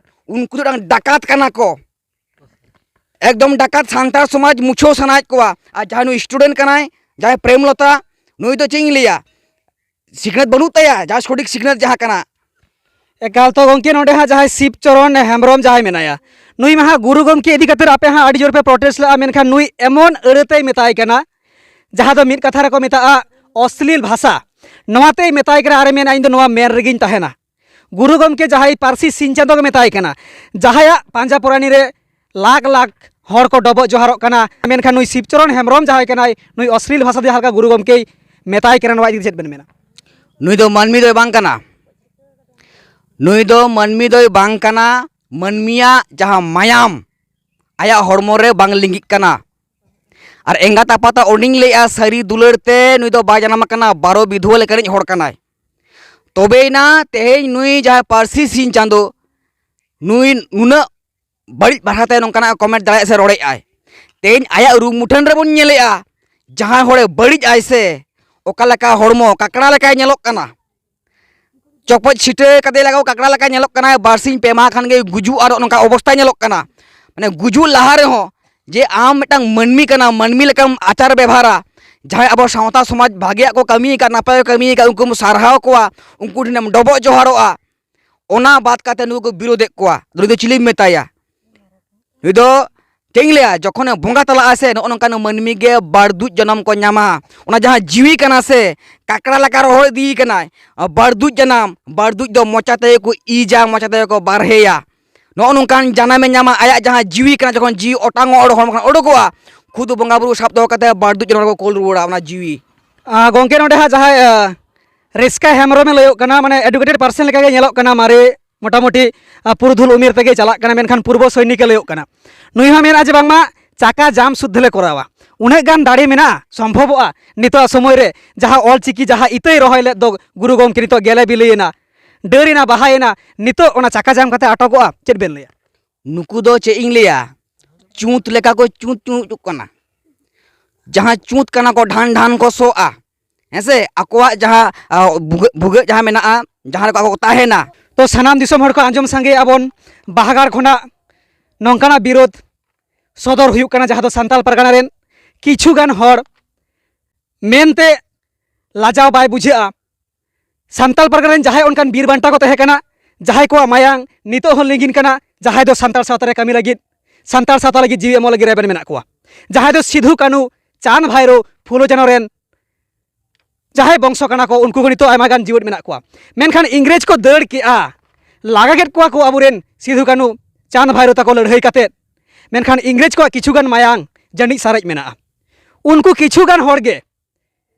ᱩᱱᱠᱩ ᱫᱚ ᱢᱤᱫᱴᱟᱝ ᱰᱟᱠᱟᱛ ᱠᱟᱱᱟ ᱠᱚ, ᱮᱠᱫᱚᱢ ᱰᱟᱠᱟᱛ᱾ ᱥᱟᱱᱛᱟᱲ ᱥᱚᱢᱟᱡᱽ ᱢᱩᱪᱷᱟᱹᱣ ᱥᱟᱱᱟᱭᱮᱫ ᱠᱚᱣᱟ᱾ ᱟᱨ ᱡᱟᱦᱟᱸᱭ ᱱᱩᱭ ᱥᱴᱩᱰᱮᱱᱴ ᱠᱟᱱᱟᱭ, ᱡᱟᱦᱟᱸᱭ ᱯᱨᱮᱢᱞᱚᱛᱟ, ᱱᱩᱭ ᱫᱚ ᱪᱮᱫ ᱤᱧ ᱞᱟᱹᱭᱟ, ᱥᱤᱠᱷᱱᱟᱹᱛ ᱵᱟᱹᱱᱩᱜ ᱛᱟᱭᱟ, ᱡᱟᱦᱟᱸ ᱥᱚᱴᱷᱤᱠ ᱥᱤᱠᱷᱱᱟᱹᱛ ᱡᱟᱦᱟᱸ ᱠᱟᱱᱟ᱾ ᱮᱠᱟᱞ᱾ ᱛᱚ ᱜᱚᱢᱠᱮ, ᱱᱚᱰᱮ ᱦᱟᱸᱜ ᱡᱟᱦᱟᱸᱭ ᱥᱤᱵ ᱪᱚᱨᱚᱱ ᱦᱮᱢᱵᱨᱚᱢ ᱡᱟᱦᱟᱸᱭ ᱢᱮᱱᱟᱭᱟ, ᱱᱩᱭ ᱢᱟ ᱦᱟᱸᱜ ᱜᱩᱨᱩ ᱜᱚᱢᱠᱮ ᱤᱫᱤ ᱠᱟᱛᱮ ᱟᱯᱮ ᱦᱟᱸᱜ ᱟᱹᱰᱤ ᱡᱳᱨ ᱯᱮ ᱯᱨᱚᱴᱮᱥᱴ ᱞᱮᱫᱼᱟ, ᱢᱮᱱᱠᱷᱟᱱ ᱱᱩᱭ ᱮᱢᱚᱱ ᱟᱹᱲᱟᱹᱛᱮᱭ ᱢᱮᱛᱟᱭ ᱠᱟᱱᱟ, ᱡᱟᱦᱟᱸ ᱫᱚ ᱢᱤᱫ ᱠᱟᱛᱷᱟ ᱨᱮᱠᱚ ᱢᱮᱛᱟᱜᱼᱟ ᱚᱥᱞᱤᱞ ᱵᱷᱟᱥᱟ᱾ ᱱᱚᱣᱟᱛᱮᱭ ᱢᱮᱛᱟᱭ ᱠᱟᱱᱟ, ᱟᱨᱮ ᱢᱮᱱᱟ, "ᱤᱧ ᱫᱚ ᱱᱚᱣᱟ ᱢᱮᱱ ᱨᱮᱜᱮᱧ ᱛᱟᱦᱮᱱᱟ᱾" ᱜᱩᱨᱩ ᱜᱚᱢᱠᱮ ᱡᱟᱦᱟᱸᱭ ᱯᱟᱹᱨᱥᱤ ᱥᱤᱧ ᱪᱟᱸᱫᱳ ᱜᱮ ᱢᱮᱛᱟᱭ ᱠᱟᱱᱟ, ᱡᱟᱦᱟᱸᱭᱟᱜ ᱯᱟᱸᱡᱟ ᱯᱚᱨᱟᱱᱤ ᱨᱮ ᱞᱟᱠᱷ ᱞᱟᱠᱷ ᱦᱚᱲ ᱠᱚ ᱰᱚᱵᱚᱜ ᱡᱚᱦᱟᱨᱚᱜ ᱠᱟᱱᱟ, ᱢᱮᱱᱠᱷᱟᱱ ᱱᱩᱭ ᱥᱤᱵ ᱪᱚᱨᱚᱱ ᱦᱮᱢᱵᱨᱚᱢ ᱡᱟᱦᱟᱸᱭ ᱠᱟᱱᱟᱭ, ᱱᱩᱭ ᱚᱥᱞᱤᱞ ᱵᱷᱟᱥᱟ ᱛᱮ ᱡᱟᱦᱟᱸ ᱞᱮᱠᱟ ᱜᱩᱨᱩ ᱜᱚᱢᱠᱮᱭ ᱢᱮᱛᱟᱭ ᱠᱟᱱᱟ, ᱱᱚᱣᱟ ᱤᱫᱤ ᱠᱟᱛᱮ ᱪᱮᱫ ᱵᱮᱱ ᱢᱮᱱᱟ? ᱱᱩᱭ ᱫᱚ ᱢᱟᱹᱱᱢᱤ ᱫᱚᱭ ᱵᱟᱝ ᱠᱟᱱᱟ᱾ ᱱᱩᱭ ᱫᱚ ᱢᱟᱹᱱᱢᱤ ᱫᱚᱭ ᱵᱟᱝ ᱠᱟᱱᱟ᱾ ᱢᱟᱹᱱᱢᱤᱭᱟᱜ ᱡᱟᱦᱟᱸ ᱢᱟᱭᱟᱢ ᱟᱭᱟᱜ ᱦᱚᱲᱢᱚ ᱨᱮ ᱵᱟᱝ ᱞᱤᱸᱜᱤᱜ ᱠᱟᱱᱟ᱾ ᱟᱨ ᱮᱸᱜᱟᱛ ᱟᱯᱟᱛᱟᱜ ᱚᱱᱤᱧ ᱞᱟᱹᱭᱮᱜᱼᱟ, ᱥᱟᱹᱨᱤ ᱫᱩᱞᱟᱹᱲ ᱛᱮ ᱱᱩᱭ ᱫᱚ ᱵᱟᱭ ᱡᱟᱱᱟᱢ ᱟᱠᱟᱱᱟ, ᱵᱟᱨᱚ ᱵᱤᱫᱷᱩᱣᱟᱹ ᱞᱮᱠᱟᱱᱤᱡ ᱦᱚᱲ ᱠᱟᱱᱟᱭ᱾ ᱛᱚᱵᱮᱭᱮᱱᱟ ᱛᱮᱦᱮᱧ ᱱᱩᱭ ᱡᱟᱦᱟᱸᱭ ᱯᱟᱹᱨᱥᱤ ᱥᱤᱧ ᱪᱟᱸᱫᱳ, ᱱᱩᱭ ᱱᱩᱱᱟᱹᱜ ᱵᱟᱹᱲᱤᱡ ᱵᱷᱟᱥᱟᱛᱮ ᱱᱚᱝᱠᱟᱱᱟᱜ ᱠᱚᱢᱮᱱᱴ ᱫᱟᱲᱮᱭᱟᱜ ᱥᱮ ᱨᱚᱲᱮᱫ ᱟᱭ᱾ ᱛᱮᱦᱮᱧ ᱟᱭᱟᱜ ᱨᱩᱢ ᱢᱩᱴᱷᱟᱹᱱ ᱨᱮᱵᱚᱱ ᱧᱮᱞᱮᱜᱼᱟ, ᱡᱟᱦᱟᱸᱭ ᱦᱚᱲᱮ ᱵᱟᱹᱲᱤᱡ ᱟᱭ ᱥᱮ, ᱚᱠᱟ ᱞᱮᱠᱟ ᱦᱚᱲᱢᱚ ᱠᱟᱠᱲᱟ ᱞᱮᱠᱟᱭ ᱧᱮᱞᱚᱜ ᱠᱟᱱᱟ, ᱪᱚᱯᱚᱡ ᱪᱷᱤᱴᱟᱹ ᱠᱟᱫᱮ ᱞᱮᱠᱟ ᱠᱟᱠᱲᱟ ᱞᱮᱠᱟ ᱧᱮᱞᱚᱜ ᱠᱟᱱᱟᱭ᱾ ᱵᱟᱨᱥᱤᱧ ᱯᱮ ᱢᱟᱦᱟ ᱠᱷᱟᱱ ᱜᱮ ᱜᱩᱡᱩᱜ ᱟᱨ ᱱᱚᱝᱠᱟ ᱚᱵᱚᱥᱛᱟ ᱧᱮᱞᱚᱜ ᱠᱟᱱᱟ᱾ ᱢᱟᱱᱮ ᱜᱩᱡᱩᱜ ᱞᱟᱦᱟ ᱨᱮᱦᱚᱸ ᱡᱮ ᱟᱢ ᱢᱤᱫᱴᱟᱝ ᱢᱟᱹᱱᱢᱤ ᱠᱟᱱᱟᱢ, ᱢᱟᱹᱱᱢᱤ ᱞᱮᱠᱟᱢ ᱟᱪᱟᱨ ᱵᱮᱵᱷᱟᱨᱟ, ᱡᱟᱦᱟᱸᱭ ᱟᱵᱚ ᱥᱟᱶᱛᱟ ᱥᱚᱢᱟᱡᱽ ᱵᱷᱟᱜᱮᱭᱟᱜ ᱠᱚ ᱠᱟᱹᱢᱤ ᱟᱠᱟᱫ, ᱱᱟᱯᱟᱭ ᱠᱚ ᱠᱟᱹᱢᱤ ᱟᱠᱟᱫ, ᱩᱱᱠᱩᱢ ᱥᱟᱨᱦᱟᱣ ᱠᱚᱣᱟ, ᱩᱱᱠᱩ ᱴᱷᱮᱱᱮᱢ ᱰᱚᱵᱚᱜ ᱡᱚᱦᱟᱨᱚᱜᱼᱟ᱾ ᱚᱱᱟ ᱵᱟᱫ ᱠᱟᱛᱮ ᱱᱩᱠᱩ ᱠᱚ ᱵᱤᱨᱳᱫᱮᱫ ᱠᱚᱣᱟ, ᱱᱩᱭ ᱫᱚ ᱪᱤᱞᱤᱢ ᱢᱮᱛᱟᱭᱟ? ᱱᱩᱭ ᱫᱚ ᱪᱮᱫ ᱤᱧ ᱞᱟᱹᱭᱟ, ᱡᱚᱠᱷᱚᱱᱮ ᱵᱚᱸᱜᱟ ᱛᱟᱞᱟᱜᱼᱟ ᱥᱮ, ᱱᱚᱜᱼᱚ ᱱᱚᱝᱠᱟᱱ ᱢᱟᱹᱱᱢᱤ ᱜᱮ ᱵᱟᱹᱲᱫᱩᱡ ᱡᱟᱱᱟᱢ ᱠᱚ ᱧᱟᱢᱟ᱾ ᱚᱱᱟ ᱡᱟᱦᱟᱸ ᱡᱤᱣᱤ ᱠᱟᱱᱟ ᱥᱮ, ᱠᱟᱠᱲᱟ ᱞᱮᱠᱟ ᱨᱚᱦᱚᱲ ᱤᱫᱤᱭ ᱠᱟᱱᱟᱭ, ᱵᱟᱹᱲᱫᱩᱡ ᱡᱟᱱᱟᱢ, ᱵᱟᱹᱲᱫᱩᱡ ᱫᱚ ᱢᱚᱪᱟ ᱛᱮᱜᱮ ᱠᱚ ᱤᱡᱟ, ᱢᱚᱪᱟ ᱛᱮᱜᱮ ᱠᱚ ᱵᱟᱨᱦᱮᱭᱟ᱾ ᱱᱚᱜᱼᱚ ᱱᱚᱝᱠᱟᱱ ᱡᱟᱱᱟᱢᱮ ᱧᱟᱢᱟ, ᱟᱭᱟᱜ ᱡᱟᱦᱟᱸ ᱡᱤᱣᱤ ᱠᱟᱱᱟ, ᱡᱚᱠᱷᱚᱱ ᱡᱤᱣᱤ ᱚᱴᱟᱝᱚᱜᱼᱟ, ᱦᱚᱲᱢᱚ ᱠᱷᱚᱱ ᱚᱰᱚᱠᱚᱜᱼᱟ, ᱠᱷᱩᱫ ᱵᱚᱸᱜᱟ ᱵᱩᱨᱩ ᱥᱟᱵ ᱫᱚᱦᱚ ᱠᱟᱛᱮ ᱵᱟᱹᱲᱫᱩᱡ ᱡᱟᱱᱟᱢ ᱨᱮᱠᱚ ᱠᱳᱞ ᱨᱩᱣᱟᱹᱲᱟ ᱚᱱᱟ ᱡᱤᱣᱤ᱾ ᱟᱨ ᱜᱚᱢᱠᱮ, ᱱᱚᱰᱮ ᱦᱟᱸᱜ ᱡᱟᱦᱟᱸᱭ, ᱟᱸ, ᱨᱮᱥᱠᱟ ᱦᱮᱢᱵᱨᱚᱢᱮ ᱞᱟᱹᱭᱚᱜ ᱠᱟᱱᱟ, ᱢᱟᱱᱮ educated person ᱞᱮᱠᱟᱜᱮ ᱧᱮᱞᱚᱜ ᱠᱟᱱᱟ, ᱢᱟᱨᱮ ᱢᱚᱴᱟᱢᱩᱴᱤ, ᱟᱸ, ᱯᱩᱨᱩᱫᱷᱩᱞ ᱩᱢᱮᱨ ᱛᱮᱜᱮ ᱪᱟᱞᱟᱜ ᱠᱟᱱᱟ, ᱢᱮᱱᱠᱷᱟᱱ ᱯᱩᱨᱵᱚ ᱥᱚᱭᱱᱤᱠᱮ ᱞᱟᱹᱭᱚᱜ ᱠᱟᱱᱟ᱾ ᱱᱩᱭ ᱦᱚᱸ ᱢᱮᱱᱟ ᱡᱮ ᱵᱟᱝᱢᱟ ᱪᱟᱠᱟ ᱡᱟᱢ ᱥᱩᱫᱽᱫᱷ ᱞᱮ ᱠᱚᱨᱟᱣᱟ᱾ ᱩᱱᱟᱹᱜ ᱜᱟᱱ ᱫᱟᱲᱮ ᱢᱮᱱᱟᱜᱼᱟ, ᱥᱚᱢᱵᱷᱚᱵᱚᱜᱼᱟ ᱱᱤᱛᱚᱜ ᱥᱚᱢᱚᱭ ᱨᱮ ᱡᱟᱦᱟᱸ ᱚᱞ ᱪᱤᱠᱤ ᱡᱟᱦᱟᱸ ᱤᱛᱟᱹᱭ ᱨᱚᱦᱚᱭ ᱞᱮᱫ ᱫᱚ ᱜᱩᱨᱩ ᱜᱚᱢᱠᱮ, ᱱᱤᱛᱚᱜ ᱜᱮᱞᱮ ᱵᱤᱞᱤᱭᱮᱱᱟ, ᱰᱟᱹᱨ ᱮᱱᱟ, ᱵᱟᱦᱟᱭᱮᱱᱟ, ᱱᱤᱛᱚᱜ ᱚᱱᱟ ᱪᱟᱠᱟ ᱡᱟᱢ ᱠᱟᱛᱮ ᱟᱴᱚᱠᱚᱜᱼᱟ? ᱪᱮᱫ ᱵᱮᱱ ᱞᱟᱹᱭᱟ? ᱱᱩᱠᱩ ᱫᱚ ᱪᱮᱫ ᱤᱧ ᱞᱟᱹᱭᱟ, ᱪᱩᱸᱛ ᱞᱮᱠᱟ ᱠᱚ ᱪᱩᱸᱛ ᱪᱩᱸᱛᱩᱜ ᱠᱟᱱᱟ᱾ ᱡᱟᱦᱟᱸ ᱪᱩᱸᱛ ᱠᱟᱱᱟ ᱠᱚ, ᱰᱷᱟᱱ ᱰᱷᱟᱱ ᱠᱚ ᱥᱚᱜᱼᱟ, ᱦᱮᱸ ᱥᱮ? ᱟᱠᱚᱣᱟᱜ ᱡᱟᱦᱟᱸ, ᱟ, ᱵᱷᱩᱜᱟᱹᱜ, ᱵᱷᱩᱜᱟᱹᱜ ᱡᱟᱦᱟᱸ ᱢᱮᱱᱟᱜᱼᱟ, ᱡᱟᱦᱟᱸ ᱨᱮᱠᱚ ᱟᱠᱚ ᱠᱚ ᱛᱟᱦᱮᱱᱟ᱾ ᱛᱚ ᱥᱟᱱᱟᱢ ᱫᱤᱥᱚᱢ ᱦᱚᱲ ᱠᱚ ᱟᱸᱡᱚᱢ ᱥᱟᱸᱜᱮᱭᱟ ᱵᱚᱱ, ᱵᱟᱦᱟᱜᱟᱲ ᱠᱷᱚᱱᱟᱜ ᱱᱚᱝᱠᱟᱱᱟᱜ ᱵᱤᱨᱳᱫᱷ ᱥᱚᱫᱚᱨ ᱦᱩᱭᱩᱜ ᱠᱟᱱᱟ, ᱡᱟᱦᱟᱸ ᱫᱚ ᱥᱟᱱᱛᱟᱲ ᱯᱟᱨᱜᱟᱱᱟ ᱨᱮᱱ ᱠᱤᱪᱷᱩ ᱜᱟᱱ ᱦᱚᱲ ᱢᱮᱱᱛᱮ ᱞᱟᱡᱟᱣ ᱵᱟᱭ ᱵᱩᱡᱷᱟᱹᱜᱼᱟ᱾ ᱥᱟᱱᱛᱟᱲ ᱯᱟᱨᱜᱟᱱᱟ ᱨᱮᱱ ᱡᱟᱦᱟᱸᱭ ᱚᱱᱠᱟᱱ ᱵᱤᱨ ᱵᱟᱱᱴᱟ ᱠᱚ ᱛᱟᱦᱮᱸ ᱠᱟᱱᱟ, ᱡᱟᱦᱟᱸᱭ ᱠᱚᱣᱟᱜ ᱢᱟᱭᱟᱝ ᱱᱤᱛᱚᱜ ᱦᱚᱸ ᱞᱤᱸᱜᱤᱱ ᱠᱟᱱᱟ, ᱡᱟᱦᱟᱸᱭ ᱫᱚ ᱥᱟᱱᱛᱟᱲ ᱥᱟᱶᱛᱟ ᱨᱮ ᱠᱟᱹᱢᱤ ᱞᱟᱹᱜᱤᱫ, ᱥᱟᱱᱛᱟᱲ ᱥᱟᱶᱛᱟ ᱞᱟᱹᱜᱤᱫ ᱡᱤᱣᱤ ᱮᱢᱚᱜ ᱞᱟᱹᱜᱤᱫ ᱨᱮᱵᱮᱱ ᱢᱮᱱᱟᱜ ᱠᱚᱣᱟ, ᱡᱟᱦᱟᱸᱭ ᱫᱚ ᱥᱤᱫᱷᱩ, ᱠᱟᱹᱱᱦᱩ, ᱪᱟᱸᱫᱽ, ᱵᱷᱟᱭᱨᱳ, ᱯᱷᱩᱞᱳ, ᱡᱷᱟᱱᱳ ᱨᱮᱱ ᱡᱟᱦᱟᱸᱭ ᱵᱚᱝᱥᱚ ᱠᱟᱱᱟ ᱠᱚ, ᱩᱱᱠᱩ ᱠᱚ ᱱᱤᱛᱚᱜ ᱟᱭᱢᱟ ᱜᱟᱱ ᱡᱤᱣᱮᱫ ᱢᱮᱱᱟᱜ ᱠᱚᱣᱟ᱾ ᱢᱮᱱᱠᱷᱟᱱ ᱤᱝᱨᱮᱡᱽ ᱠᱚ ᱫᱟᱹᱲ ᱠᱮᱜᱼᱟ, ᱞᱟᱜᱟ ᱠᱮᱫ ᱠᱚᱣᱟ ᱠᱚ ᱟᱵᱚᱨᱮᱱ ᱥᱤᱫᱷᱩ, ᱠᱟᱹᱱᱦᱩ, ᱪᱟᱸᱫᱽ, ᱵᱷᱟᱭᱨᱳ ᱛᱟᱠᱚ ᱞᱟᱹᱲᱦᱟᱹᱭ ᱠᱟᱛᱮᱫ᱾ ᱢᱮᱱᱠᱷᱟᱱ ᱤᱝᱨᱮᱡᱽ ᱠᱚᱣᱟᱜ ᱠᱤᱪᱷᱩ ᱜᱟᱱ ᱢᱟᱭᱟᱝ ᱡᱟᱹᱱᱤᱡ ᱥᱟᱨᱮᱡ ᱢᱮᱱᱟᱜᱼᱟ᱾ ᱩᱱᱠᱩ ᱠᱤᱪᱷᱩ ᱜᱟᱱ ᱦᱚᱲ ᱜᱮ,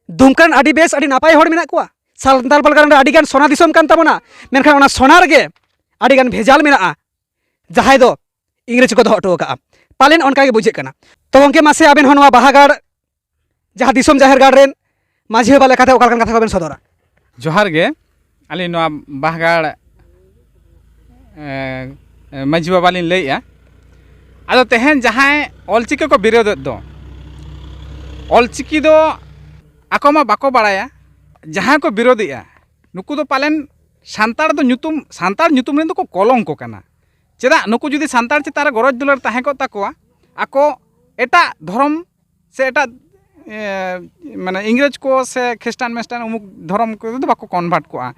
ᱫᱩᱢᱠᱟ ᱨᱮᱱ ᱟᱹᱰᱤ ᱵᱮᱥ, ᱟᱹᱰᱤ ᱱᱟᱯᱟᱭ ᱦᱚᱲ ᱢᱮᱱᱟᱜ ᱠᱚᱣᱟ᱾ ᱥᱟᱱᱛᱟᱲ ᱯᱟᱨᱜᱟᱱᱟ ᱨᱮ ᱟᱹᱰᱤ ᱜᱟᱱ ᱥᱚᱱᱟ ᱫᱤᱥᱚᱢ ᱠᱟᱱ ᱛᱟᱵᱚᱱᱟ, ᱢᱮᱱᱠᱷᱟᱱ ᱚᱱᱟ ᱥᱚᱱᱟ ᱨᱮᱜᱮ ᱟᱹᱰᱤ ᱜᱟᱱ ᱵᱷᱮᱡᱟᱞ ᱢᱮᱱᱟᱜᱼᱟ, ᱡᱟᱦᱟᱸᱭ ᱫᱚ ᱤᱝᱨᱮᱡᱽ ᱠᱚ ᱫᱚᱦᱚ ᱦᱚᱴᱚ ᱟᱠᱟᱫᱼᱟ᱾ ᱯᱟᱞᱮᱱ ᱚᱱᱠᱟ ᱜᱮ ᱵᱩᱡᱷᱟᱹᱜ ᱠᱟᱱᱟ᱾ ᱛᱚ ᱜᱚᱢᱠᱮ, ᱢᱟᱥᱮ ᱟᱵᱮᱱ ᱦᱚᱸ ᱱᱚᱣᱟ ᱵᱟᱦᱟᱜᱟᱲ ᱡᱟᱦᱟᱸ ᱫᱤᱥᱚᱢ ᱡᱟᱦᱮᱨ ᱜᱟᱲ ᱨᱮᱱ ᱢᱟᱹᱡᱷᱤ ᱵᱟᱵᱟ ᱞᱮᱠᱟᱛᱮ ᱚᱠᱟ ᱞᱮᱠᱟᱱ ᱠᱟᱛᱷᱟ ᱠᱚᱵᱮᱱ ᱥᱚᱫᱚᱨᱟ? ᱡᱚᱦᱟᱨ ᱜᱮ, ᱟᱹᱞᱤᱧ ᱱᱚᱣᱟ ᱵᱟᱦᱟᱜᱟᱲ, ᱮ, ᱮ, ᱢᱟᱹᱡᱷᱤ ᱵᱟᱵᱟ ᱞᱤᱧ ᱞᱟᱹᱭᱮᱜᱼᱟ᱾ ᱟᱫᱚ ᱛᱮᱦᱮᱧ ᱡᱟᱦᱟᱸᱭ ᱚᱞᱪᱤᱠᱤ ᱠᱚ ᱵᱤᱨᱳᱫᱮᱫ ᱫᱚ, ᱚᱞᱪᱤᱠᱤ ᱫᱚ ᱟᱠᱚ ᱢᱟ ᱵᱟᱠᱚ ᱵᱟᱲᱟᱭᱟ, ᱡᱟᱦᱟᱸᱭ ᱠᱚ ᱵᱤᱨᱳᱫᱮᱜᱼᱟ, ᱱᱩᱠᱩ ᱫᱚ ᱯᱟᱞᱮᱱ ᱥᱟᱱᱛᱟᱲ ᱫᱚ ᱧᱩᱛᱩᱢ, ᱥᱟᱱᱛᱟᱲ ᱧᱩᱛᱩᱢ ᱨᱮᱱ ᱫᱚᱠᱚ ᱠᱚᱞᱚᱝᱠᱚ ᱠᱟᱱᱟ᱾ ᱪᱮᱫᱟᱜ? ᱱᱩᱠᱩ ᱡᱩᱫᱤ ᱥᱟᱱᱛᱟᱲ ᱪᱮᱛᱟᱱ ᱨᱮ ᱜᱚᱨᱚᱡᱽ ᱫᱩᱞᱟᱹᱲ ᱛᱟᱦᱮᱸ ᱠᱚᱜ ᱛᱟᱠᱚᱣᱟ, ᱟᱠᱚ ᱮᱴᱟᱜ ᱫᱷᱚᱨᱚᱢ ᱥᱮ ᱮᱴᱟᱜ ᱢᱟᱱᱮ ᱤᱝᱨᱮᱡᱽ ᱠᱚ ᱥᱮ ᱠᱷᱨᱤᱥᱴᱟᱱ ᱢᱮᱥᱴᱟᱱ ᱩᱢᱩᱠ ᱫᱷᱚᱨᱚᱢ ᱠᱚᱫᱚ ᱵᱟᱠᱚ ᱠᱚᱱᱵᱷᱟᱨᱴ ᱠᱚᱜᱼᱟ᱾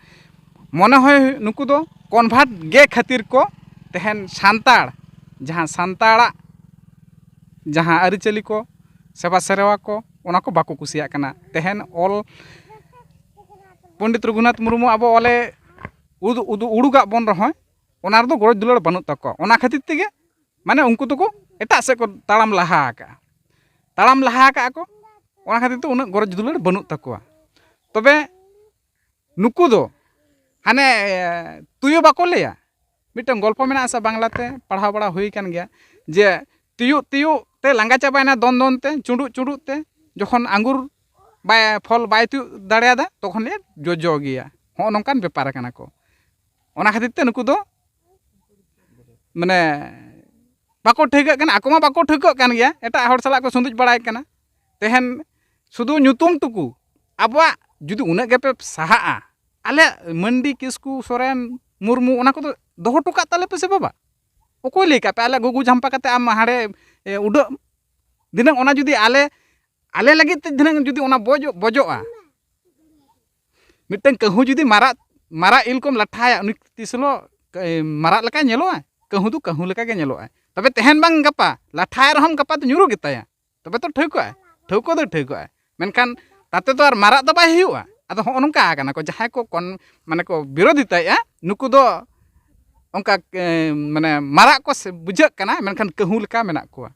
ᱢᱚᱱᱮ ᱦᱚᱭ ᱱᱩᱠᱩ ᱫᱚ ᱠᱚᱱᱵᱷᱟᱨᱴ ᱜᱮ ᱠᱷᱟᱹᱛᱤᱨ ᱠᱚ ᱛᱮᱦᱮᱧ ᱥᱟᱱᱛᱟᱲ, ᱡᱟᱦᱟᱸ ᱥᱟᱱᱛᱟᱲᱟᱜ ᱡᱟᱦᱟᱸ ᱟᱹᱨᱤᱪᱟᱹᱞᱤ ᱠᱚ, ᱥᱮᱵᱟ ᱥᱮᱨᱣᱟ ᱠᱚ, ᱚᱱᱟ ᱠᱚ ᱵᱟᱠᱚ ᱠᱩᱥᱤᱭᱟᱜ ᱠᱟᱱᱟ᱾ ᱛᱮᱦᱮᱧ ᱚᱞ ᱯᱚᱱᱰᱤᱛ ᱨᱚᱜᱷᱩᱱᱟᱛᱷ ᱢᱩᱨᱢᱩ ᱟᱵᱚ ᱚᱞᱮ ᱩᱫᱩᱜ ᱩᱫᱩᱜ ᱩᱰᱩᱠᱟᱜ ᱵᱚᱱ ᱨᱮᱦᱚᱸ, ᱚᱱᱟ ᱨᱮᱫᱚ ᱜᱚᱨᱚᱡᱽ ᱫᱩᱞᱟᱹᱲ ᱵᱟᱹᱱᱩᱜ ᱛᱟᱠᱚᱣᱟ᱾ ᱚᱱᱟ ᱠᱷᱟᱹᱛᱤᱨ ᱛᱮᱜᱮ ᱢᱟᱱᱮ ᱩᱱᱠᱩ ᱫᱚᱠᱚ ᱮᱴᱟᱜ ᱥᱮᱫ ᱠᱚ ᱛᱟᱲᱟᱢ ᱞᱟᱦᱟ ᱟᱠᱟᱜᱼᱟ᱾ ᱛᱟᱲᱟᱢ ᱞᱟᱦᱟ ᱟᱠᱟᱜᱼᱟ ᱠᱚ, ᱚᱱᱟ ᱠᱷᱟᱹᱛᱤᱨ ᱛᱮ ᱩᱱᱟᱹᱜ ᱜᱚᱨᱚᱡᱽ ᱫᱩᱞᱟᱹᱲ ᱵᱟᱹᱱᱩᱜ ᱛᱟᱠᱚᱣᱟ᱾ ᱛᱚᱵᱮ ᱱᱩᱠᱩ ᱫᱚ ᱦᱟᱱᱮ ᱛᱩᱭᱩ ᱵᱟᱠᱚ ᱞᱟᱹᱭᱟ, ᱢᱤᱫᱴᱟᱝ ᱜᱚᱞᱯᱚ ᱢᱮᱱᱟᱜᱼᱟ ᱥᱮ ᱵᱟᱝᱞᱟᱛᱮ, ᱯᱟᱲᱦᱟᱣ ᱵᱟᱲᱟ ᱦᱩᱭ ᱟᱠᱟᱱ ᱜᱮᱭᱟ, ᱡᱮ ᱛᱤᱭᱩᱜ ᱛᱤᱭᱩᱜ ᱛᱮ ᱞᱟᱸᱜᱟ ᱪᱟᱵᱟᱭᱮᱱᱟ, ᱫᱚᱱ ᱫᱚᱱ ᱛᱮ, ᱪᱩᱸᱰᱩᱜ ᱪᱩᱸᱰᱩᱜ ᱛᱮ, ᱡᱚᱠᱷᱚᱱ ᱟᱝᱜᱩᱨ ᱵᱟᱭ, ᱯᱷᱚᱞ ᱵᱟᱭ ᱛᱤᱭᱩᱜ ᱫᱟᱲᱮᱭᱟᱫᱟ, ᱛᱚᱠᱷᱚᱱ ᱞᱮ ᱡᱚᱡᱚ ᱜᱮᱭᱟ᱾ ᱦᱚᱸᱜᱼᱚ ᱱᱚᱝᱠᱟᱱ ᱵᱮᱯᱟᱨ ᱠᱟᱱᱟ ᱠᱚ᱾ ᱚᱱᱟ ᱠᱷᱟᱹᱛᱤᱨ ᱛᱮ ᱱᱩᱠᱩ ᱫᱚ ᱢᱟᱱᱮ ᱵᱟᱠᱚ ᱴᱷᱟᱹᱣᱠᱟᱹᱜ ᱠᱟᱱᱟ, ᱟᱠᱚ ᱢᱟ ᱵᱟᱠᱚ ᱴᱷᱟᱹᱣᱠᱟᱹᱜ ᱠᱟᱱ ᱜᱮᱭᱟ, ᱮᱴᱟᱜ ᱦᱚᱲ ᱥᱟᱞᱟᱜ ᱠᱚ ᱥᱩᱸᱫᱩᱡ ᱵᱟᱲᱟᱭ ᱠᱟᱱᱟ᱾ ᱛᱮᱦᱮᱧ ᱥᱩᱫᱷᱩ ᱧᱩᱛᱩᱢ ᱴᱩᱠᱩ, ᱟᱵᱚᱣᱟᱜ ᱡᱩᱫᱤ ᱩᱱᱟᱹᱜ ᱜᱮᱯᱮ ᱥᱟᱦᱟᱜᱼᱟ, ᱟᱞᱮ ᱢᱟᱹᱱᱰᱤ, ᱠᱤᱥᱠᱩ, ᱥᱚᱨᱮᱱ, ᱢᱩᱨᱢᱩ, ᱚᱱᱟ ᱠᱚᱫᱚ ᱫᱚᱦᱚ ᱦᱚᱴᱚ ᱠᱟᱜ ᱛᱟᱞᱮ ᱯᱮᱥᱮ ᱵᱟᱵᱟ᱾ ᱚᱠᱚᱭ ᱞᱟᱹᱭ ᱠᱟᱜ ᱯᱮ ᱟᱞᱮ ᱜᱩᱜᱩ ᱡᱷᱟᱢᱯᱟ ᱠᱟᱛᱮ ᱟᱢ ᱦᱟᱸᱰᱮ, ᱮ, ᱩᱰᱟᱹᱜ? ᱫᱷᱤᱱᱟᱹᱝ ᱚᱱᱟ ᱡᱩᱫᱤ ᱟᱞᱮ, ᱟᱞᱮ ᱞᱟᱹᱜᱤᱫ ᱛᱮ ᱫᱷᱤᱱᱟᱹᱝ ᱡᱩᱫᱤ ᱚᱱᱟ ᱵᱚᱡᱚ-, ᱵᱚᱡᱚᱜᱼᱟ, ᱢᱤᱫᱴᱟᱝ ᱠᱟᱹᱦᱩ ᱡᱩᱫᱤ ᱢᱟᱨᱟᱜ, ᱢᱟᱨᱟᱜ ᱤᱞ ᱠᱚᱢ ᱞᱟᱴᱷᱟᱭᱟ, ᱩᱱᱤ ᱛᱤᱥ ᱦᱤᱞᱳᱜ, ᱮ, ᱢᱟᱨᱟᱜ ᱞᱮᱠᱟᱭ ᱧᱮᱞᱚᱜᱼᱟ? ᱠᱟᱹᱦᱩ ᱫᱚ ᱠᱟᱹᱦᱩ ᱞᱮᱠᱟ ᱜᱮ ᱧᱮᱞᱚᱜᱼᱟᱭ᱾ ᱛᱚᱵᱮ ᱛᱮᱦᱮᱧ ᱵᱟᱝ ᱜᱟᱯᱟ ᱞᱟᱴᱷᱟᱭ ᱨᱮᱦᱚᱸᱢ, ᱜᱟᱯᱟ ᱫᱚ ᱧᱩᱨᱩ ᱜᱮᱛᱟᱭᱟ᱾ ᱛᱚᱵᱮ ᱛᱚ ᱴᱷᱟᱹᱣᱠᱟᱹᱜᱼᱟᱭ, ᱴᱷᱟᱹᱣᱠᱟᱹ ᱫᱚ ᱴᱷᱟᱹᱣᱠᱟᱹᱜᱼᱟᱭ᱾ ᱢᱮᱱᱠᱷᱟᱱ ᱛᱟᱛᱮ ᱫᱚ ᱟᱨ ᱢᱟᱨᱟᱜ ᱫᱚ ᱵᱟᱭ ᱦᱩᱭᱩᱜᱼᱟ᱾ ᱟᱫᱚ ᱦᱚᱸᱜᱼᱚ ᱱᱚᱝᱠᱟ ᱟᱠᱟᱱᱟ ᱠᱚ, ᱡᱟᱦᱟᱸᱭ ᱠᱚ ᱠᱚᱱ-, ᱢᱟᱱᱮ ᱠᱚ ᱵᱤᱨᱳᱫᱷᱤᱛᱟᱭᱮᱫᱼᱟ, ᱱᱩᱠᱩ ᱫᱚ ᱚᱱᱠᱟ, ᱮ, ᱢᱟᱱᱮ ᱢᱟᱨᱟᱜ ᱠᱚ ᱥᱮ ᱵᱩᱡᱷᱟᱹᱜ ᱠᱟᱱᱟ, ᱢᱮᱱᱠᱷᱟᱱ ᱠᱟᱹᱦᱩ ᱞᱮᱠᱟ ᱢᱮᱱᱟᱜ ᱠᱚᱣᱟ᱾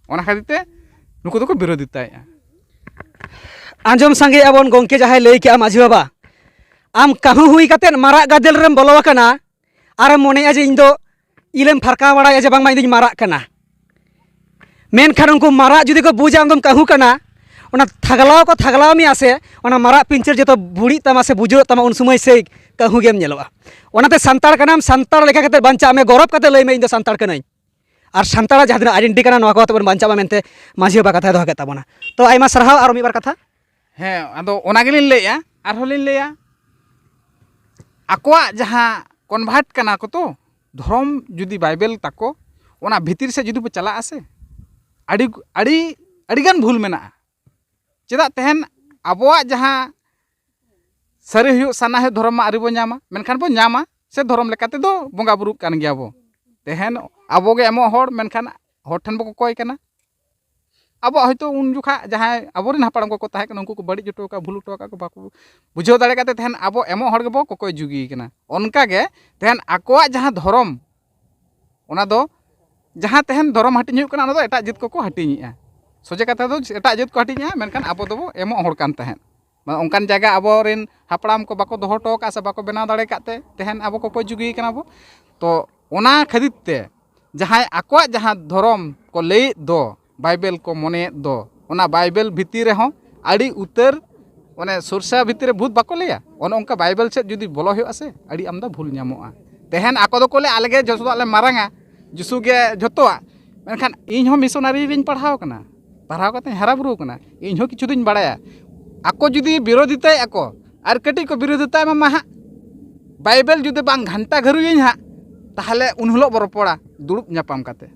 ᱚᱱᱟ ᱠᱷᱟᱹᱛᱤᱨ ᱛᱮ ᱱᱩᱠᱩ ᱫᱚᱠᱚ ᱵᱤᱨᱳᱫᱷᱤᱛᱟᱭᱮᱫᱼᱟ᱾ ᱟᱸᱡᱚᱢ ᱥᱟᱸᱜᱮ ᱟᱵᱚᱱ ᱜᱚᱢᱠᱮ ᱡᱟᱦᱟᱸᱭ ᱞᱟᱹᱭ ᱠᱮᱜᱼᱟ ᱢᱟᱹᱡᱷᱤ ᱵᱟᱵᱟ, ᱟᱢ ᱠᱟᱹᱦᱩ ᱦᱩᱭ ᱠᱟᱛᱮᱫ ᱢᱟᱨᱟᱜ ᱜᱟᱫᱮᱞ ᱨᱮᱢ ᱵᱚᱞᱚ ᱟᱠᱟᱱᱟ, ᱟᱨᱮᱢ ᱢᱚᱱᱮᱭᱟ ᱡᱮ ᱤᱧ ᱫᱚ ᱤᱞᱮᱢ ᱯᱷᱟᱨᱠᱟᱣ ᱵᱟᱲᱟᱭᱟ ᱡᱮ ᱵᱟᱝᱢᱟ ᱤᱧ ᱫᱚᱧ ᱢᱟᱨᱟᱜ ᱠᱟᱱᱟ᱾ ᱢᱮᱱᱠᱷᱟᱱ ᱩᱱᱠᱩ ᱢᱟᱨᱟᱜ ᱡᱩᱫᱤ ᱠᱚ ᱵᱩᱡᱟ ᱟᱢ ᱫᱚᱢ ᱠᱟᱹᱦᱩ ᱠᱟᱱᱟ, ᱚᱱᱟ ᱛᱷᱟᱜᱞᱟᱣ ᱠᱚ ᱛᱷᱟᱜᱞᱟᱣ ᱢᱮᱭᱟ ᱥᱮ, ᱚᱱᱟ ᱢᱟᱨᱟᱜ ᱯᱤᱧᱪᱟᱹᱨ ᱡᱚᱛᱚ ᱵᱷᱩᱲᱤᱜ ᱛᱟᱢᱟ ᱥᱮ ᱵᱩᱡᱷᱟᱹᱜ ᱛᱟᱢᱟ, ᱩᱱ ᱥᱚᱢᱚᱭ ᱥᱮᱭ ᱠᱟᱹᱦᱩ ᱜᱮᱢ ᱧᱮᱞᱚᱜᱼᱟ᱾ ᱚᱱᱟᱛᱮ ᱥᱟᱱᱛᱟᱲ ᱠᱟᱱᱟᱢ, ᱥᱟᱱᱛᱟᱲ ᱞᱮᱠᱟ ᱠᱟᱛᱮ ᱵᱟᱧᱪᱟᱜ ᱢᱮ, ᱜᱚᱨᱚᱵᱽ ᱠᱟᱛᱮ ᱞᱟᱹᱭ ᱢᱮ, "ᱤᱧ ᱫᱚ ᱥᱟᱱᱛᱟᱲ ᱠᱟᱹᱱᱟᱹᱧ᱾" ᱟᱨ ᱥᱟᱱᱛᱟᱲᱟᱜ ᱡᱟᱦᱟᱸ ᱛᱤᱱᱟᱹᱜ identity ᱠᱟᱱᱟ, ᱱᱚᱣᱟ ᱠᱚ ᱟᱛᱮ ᱵᱚᱱ ᱵᱟᱧᱪᱟᱜ ᱢᱟ ᱢᱮᱱᱛᱮ ᱢᱟᱹᱡᱷᱤ ᱵᱟᱵᱟ ᱠᱟᱛᱷᱟᱭ ᱫᱚᱦᱚ ᱠᱮᱫ ᱛᱟᱵᱚᱱᱟ᱾ ᱛᱚ, ᱟᱭᱢᱟ ᱥᱟᱨᱦᱟᱣ᱾ ᱟᱨᱚ ᱢᱤᱫ ᱵᱟᱨ ᱠᱟᱛᱷᱟ᱾ ᱦᱮᱸ, ᱟᱫᱚ ᱚᱱᱟ ᱜᱮᱞᱤᱧ ᱞᱟᱹᱭᱮᱜᱼᱟ, ᱟᱨᱦᱚᱸ ᱞᱤᱧ ᱞᱟᱹᱭᱟ, ᱟᱠᱚᱣᱟᱜ ᱡᱟᱦᱟᱸ convert ᱠᱟᱱᱟ ᱠᱚ ᱛᱚ, ᱫᱷᱚᱨᱚᱢ ᱡᱩᱫᱤ ᱵᱟᱭᱵᱮᱞ ᱛᱟᱠᱚ, ᱚᱱᱟ ᱵᱷᱤᱛᱤᱨ ᱥᱮᱫ ᱡᱩᱫᱤ ᱵᱚ ᱪᱟᱞᱟᱜᱼᱟ ᱥᱮ, ᱟᱹᱰᱤ, ᱟᱹᱰᱤ, ᱟᱹᱰᱤᱜᱟᱱ ᱵᱷᱩᱞ ᱢᱮᱱᱟᱜᱼᱟ᱾ ᱪᱮᱫᱟᱜ ᱛᱮᱦᱮᱧ ᱟᱵᱚᱣᱟᱜ ᱡᱟᱦᱟᱸ ᱥᱟᱹᱨᱤ ᱦᱩᱭᱩᱜ ᱥᱟᱨᱱᱟ ᱦᱩᱭᱩᱜ ᱫᱷᱚᱨᱚᱢ ᱢᱟ ᱟᱹᱣᱨᱤ ᱵᱚ ᱧᱟᱢᱟ, ᱢᱮᱱᱠᱷᱟᱱ ᱵᱚ ᱧᱟᱢᱟ, ᱥᱮ ᱫᱷᱚᱨᱚᱢ ᱞᱮᱠᱟ ᱛᱮᱫᱚ ᱵᱚᱸᱜᱟ ᱵᱩᱨᱩᱜ ᱠᱟᱱ ᱜᱮᱭᱟ ᱵᱚ᱾ ᱛᱮᱦᱮᱧ ᱟᱵᱚ ᱜᱮ ᱮᱢᱚᱜ ᱦᱚᱲ, ᱢᱮᱱᱠᱷᱟᱱ ᱦᱚᱲ ᱴᱷᱮᱱ ᱵᱚ ᱠᱚᱠᱚᱭ ᱠᱟᱱᱟ᱾ ᱟᱵᱚᱣᱟᱜ ᱦᱚᱭᱛᱳ ᱩᱱ ᱡᱚᱠᱷᱟ ᱡᱟᱦᱟᱸᱭ ᱟᱵᱚᱨᱮᱱ ᱦᱟᱯᱲᱟᱢ ᱠᱚᱠᱚ ᱛᱟᱦᱮᱸ ᱠᱟᱱᱟ, ᱩᱱᱠᱩ ᱠᱚ ᱵᱟᱹᱲᱤᱡ ᱦᱚᱴᱚ ᱟᱠᱟᱫ, ᱵᱷᱩᱞ ᱦᱚᱴᱚ ᱟᱠᱟᱫ ᱠᱚ, ᱵᱟᱠᱚ ᱵᱩᱡᱷᱟᱹᱣ ᱫᱟᱲᱮ ᱠᱟᱛᱮ ᱛᱮᱦᱮᱧ ᱟᱵᱚ ᱮᱢᱚᱜ ᱦᱚᱲ ᱜᱮᱵᱚ ᱠᱚᱠᱚᱭ ᱡᱩᱜᱤ ᱠᱟᱱᱟ᱾ ᱚᱱᱠᱟ ᱜᱮ ᱛᱮᱦᱮᱧ ᱟᱠᱚᱣᱟᱜ ᱡᱟᱦᱟᱸ ᱫᱷᱚᱨᱚᱢ, ᱚᱱᱟ ᱫᱚ ᱡᱟᱦᱟᱸ ᱛᱮᱦᱮᱧ ᱫᱷᱚᱨᱚᱢ ᱦᱟᱹᱴᱤᱧ ᱦᱩᱭᱩᱜ ᱠᱟᱱᱟ, ᱚᱱᱟ ᱫᱚ ᱮᱴᱟᱜ ᱡᱟᱹᱛ ᱠᱚᱠᱚ ᱦᱟᱹᱴᱤᱧᱮᱜᱼᱟ᱾ ᱥᱚᱡᱷᱮ ᱠᱟᱛᱷᱟ ᱫᱚ ᱮᱴᱟᱜ ᱡᱟᱹᱛ ᱠᱚ ᱦᱟᱹᱴᱤᱧᱮᱜᱼᱟ, ᱢᱮᱱᱠᱷᱟᱱ ᱟᱵᱚ ᱫᱚᱵᱚ ᱮᱢᱚᱜ ᱦᱚᱲ ᱠᱟᱱ ᱛᱟᱦᱮᱸᱫ᱾ ᱢᱟᱱᱮ ᱚᱱᱠᱟᱱ ᱡᱟᱭᱜᱟ ᱟᱵᱚᱨᱮᱱ ᱦᱟᱯᱲᱟᱢ ᱠᱚ ᱵᱟᱠᱚ ᱫᱚᱦᱚ ᱦᱚᱴᱚ ᱟᱠᱟᱫ ᱥᱮ ᱵᱟᱠᱚ ᱵᱮᱱᱟᱣ ᱫᱟᱲᱮ ᱟᱠᱟᱫ ᱛᱮ ᱛᱮᱦᱮᱧ ᱟᱵᱚ ᱠᱚᱠᱚᱭ ᱡᱩᱜᱤ ᱠᱟᱱᱟ ᱵᱚ᱾ ᱛᱚ ᱚᱱᱟ ᱠᱷᱟᱹᱛᱤᱨ ᱛᱮ ᱡᱟᱦᱟᱸᱭ ᱟᱠᱚᱣᱟᱜ ᱡᱟᱦᱟᱸ ᱫᱷᱚᱨᱚᱢ ᱠᱚ ᱞᱟᱹᱭᱮᱫ ᱫᱚ, ᱵᱟᱭᱵᱮᱞ ᱠᱚ ᱢᱚᱱᱮᱭᱮᱫ ᱫᱚ, ᱚᱱᱟ ᱵᱟᱭᱵᱮᱞ ᱵᱷᱤᱛᱤᱨ ᱨᱮᱦᱚᱸ ᱟᱹᱰᱤ ᱩᱛᱟᱹᱨ, ᱚᱱᱮ ᱥᱚᱨᱥᱟ ᱵᱷᱤᱛᱤᱨ ᱨᱮ ᱵᱷᱩᱛ ᱵᱟᱠᱚ ᱞᱟᱹᱭᱟ, ᱚᱱᱮ ᱚᱱᱠᱟ ᱵᱟᱭᱵᱮᱞ ᱥᱮᱫ ᱡᱩᱫᱤ ᱵᱚᱞᱚ ᱦᱩᱭᱩᱜᱼᱟ ᱥᱮ, ᱟᱹᱰᱤ ᱟᱢᱫᱟ ᱵᱷᱩᱞ ᱧᱟᱢᱚᱜᱼᱟ᱾ ᱛᱮᱦᱮᱧ ᱟᱠᱚ ᱫᱚᱠᱚ ᱞᱟᱹᱭᱟ, "ᱟᱞᱮ ᱜᱮ ᱡᱚᱛᱚᱣᱟᱜ ᱞᱮ ᱢᱟᱨᱟᱝᱟ, ᱡᱤᱥᱩ ᱜᱮ ᱡᱚᱛᱚᱣᱟᱜ", ᱢᱮᱱᱠᱷᱟᱱ ᱤᱧ ᱦᱚᱸ ᱢᱤᱥᱚᱱᱟᱨᱤ ᱨᱤᱧ ᱯᱟᱲᱦᱟᱣ ᱠᱟᱱᱟ, ᱯᱟᱲᱦᱟᱣ ᱠᱟᱛᱮᱧ ᱦᱟᱨᱟ ᱵᱩᱨᱩ ᱠᱟᱱᱟ, ᱤᱧ ᱦᱚᱸ ᱠᱤᱪᱷᱩ ᱫᱩᱧ ᱵᱟᱲᱟᱭᱟ᱾ ᱟᱠᱚ ᱡᱩᱫᱤ ᱵᱤᱨᱳᱫᱷᱤᱛᱟᱭ ᱟᱠᱚ, ᱟᱨ ᱠᱟᱹᱴᱤᱡ ᱠᱚ ᱵᱤᱨᱳᱫᱷᱤᱛᱟᱭ ᱢᱟ, ᱢᱟ ᱦᱟᱸᱜ, ᱵᱟᱭᱵᱮᱞ ᱡᱩᱫᱤ ᱵᱟᱝ ᱜᱷᱟᱱᱴᱟ ᱜᱷᱟᱹᱨᱩᱭᱟᱹᱧ ᱦᱟᱸᱜ, ᱛᱟᱦᱚᱞᱮ ᱩᱱ ᱦᱤᱞᱳᱜ ᱵᱚ ᱨᱚᱯᱚᱲᱟ ᱫᱩᱲᱩᱵ ᱧᱟᱯᱟᱢ ᱠᱟᱛᱮ᱾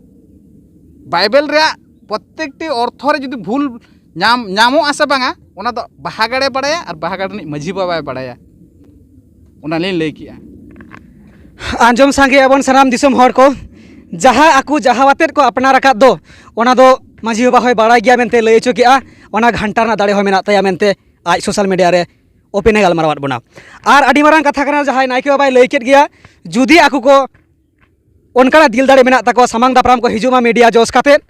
ᱵᱟᱭᱵᱮᱞ ᱨᱮᱭᱟᱜ ᱯᱨᱚᱛᱮᱠᱴᱤ ᱚᱨᱛᱷᱚ ᱨᱮ ᱡᱩᱫᱤ ᱵᱷᱩᱞ ᱧᱟᱢ, ᱧᱟᱢᱚᱜᱼᱟ ᱥᱮ ᱵᱟᱝᱟ, ᱚᱱᱟ ᱫᱚ ᱵᱟᱦᱟ ᱜᱟᱲᱮ ᱵᱟᱲᱟᱭᱟ ᱟᱨ ᱵᱟᱦᱟ ᱜᱟᱲ ᱨᱤᱱᱤᱡ ᱢᱟᱹᱡᱷᱤ ᱵᱟᱵᱟᱭ ᱵᱟᱲᱟᱭᱟ᱾ ᱚᱱᱟ ᱞᱤᱧ ᱞᱟᱹᱭ ᱠᱮᱜᱼᱟ᱾ ᱟᱸᱡᱚᱢ ᱥᱟᱸᱜᱮ ᱟᱵᱚᱱ ᱥᱟᱱᱟᱢ ᱫᱤᱥᱚᱢ ᱦᱚᱲ ᱠᱚ, ᱡᱟᱦᱟᱸ ᱟᱠᱚ ᱡᱟᱦᱟᱸ ᱟᱛᱮᱫ ᱠᱚ ᱟᱯᱱᱟᱨ ᱟᱠᱟᱫ ᱫᱚ, ᱚᱱᱟ ᱫᱚ ᱢᱟᱹᱡᱷᱤ ᱵᱟᱵᱟ ᱦᱚᱸᱭ ᱵᱟᱲᱟᱭ ᱜᱮᱭᱟ ᱢᱮᱱᱛᱮ ᱞᱟᱹᱭ ᱦᱚᱪᱚ ᱠᱮᱜᱼᱟ᱾ ᱚᱱᱟ ᱜᱷᱟᱱᱴᱟ ᱨᱮᱱᱟᱜ ᱫᱟᱲᱮ ᱦᱚᱸ ᱢᱮᱱᱟᱜ ᱛᱟᱭᱟ ᱢᱮᱱᱛᱮ ᱟᱡ ᱥᱳᱥᱟᱞ ᱢᱤᱰᱤᱭᱟ ᱨᱮ ᱳᱯᱮᱱ ᱮ ᱜᱟᱞᱢᱟᱨᱟᱣᱟᱫ ᱵᱚᱱᱟ᱾ ᱟᱨ ᱟᱹᱰᱤ ᱢᱟᱨᱟᱝ ᱠᱟᱛᱷᱟ ᱠᱟᱱᱟ, ᱡᱟᱦᱟᱸᱭ ᱱᱟᱭᱠᱮ ᱵᱟᱵᱟᱭ ᱞᱟᱹᱭ ᱠᱮᱫ ᱜᱮᱭᱟ, ᱡᱩᱫᱤ ᱟᱠᱚ ᱠᱚ ᱚᱱᱠᱟᱱᱟᱜ ᱫᱤᱞ ᱫᱟᱲᱮ ᱢᱮᱱᱟᱜ ᱛᱟᱠᱚᱣᱟ, ᱥᱟᱢᱟᱝ ᱫᱟᱯᱨᱟᱢ ᱠᱚ ᱦᱤᱡᱩᱜ ᱢᱟ ᱢᱤᱰᱤᱭᱟ ᱡᱚᱥ ᱠᱟᱛᱮᱫ,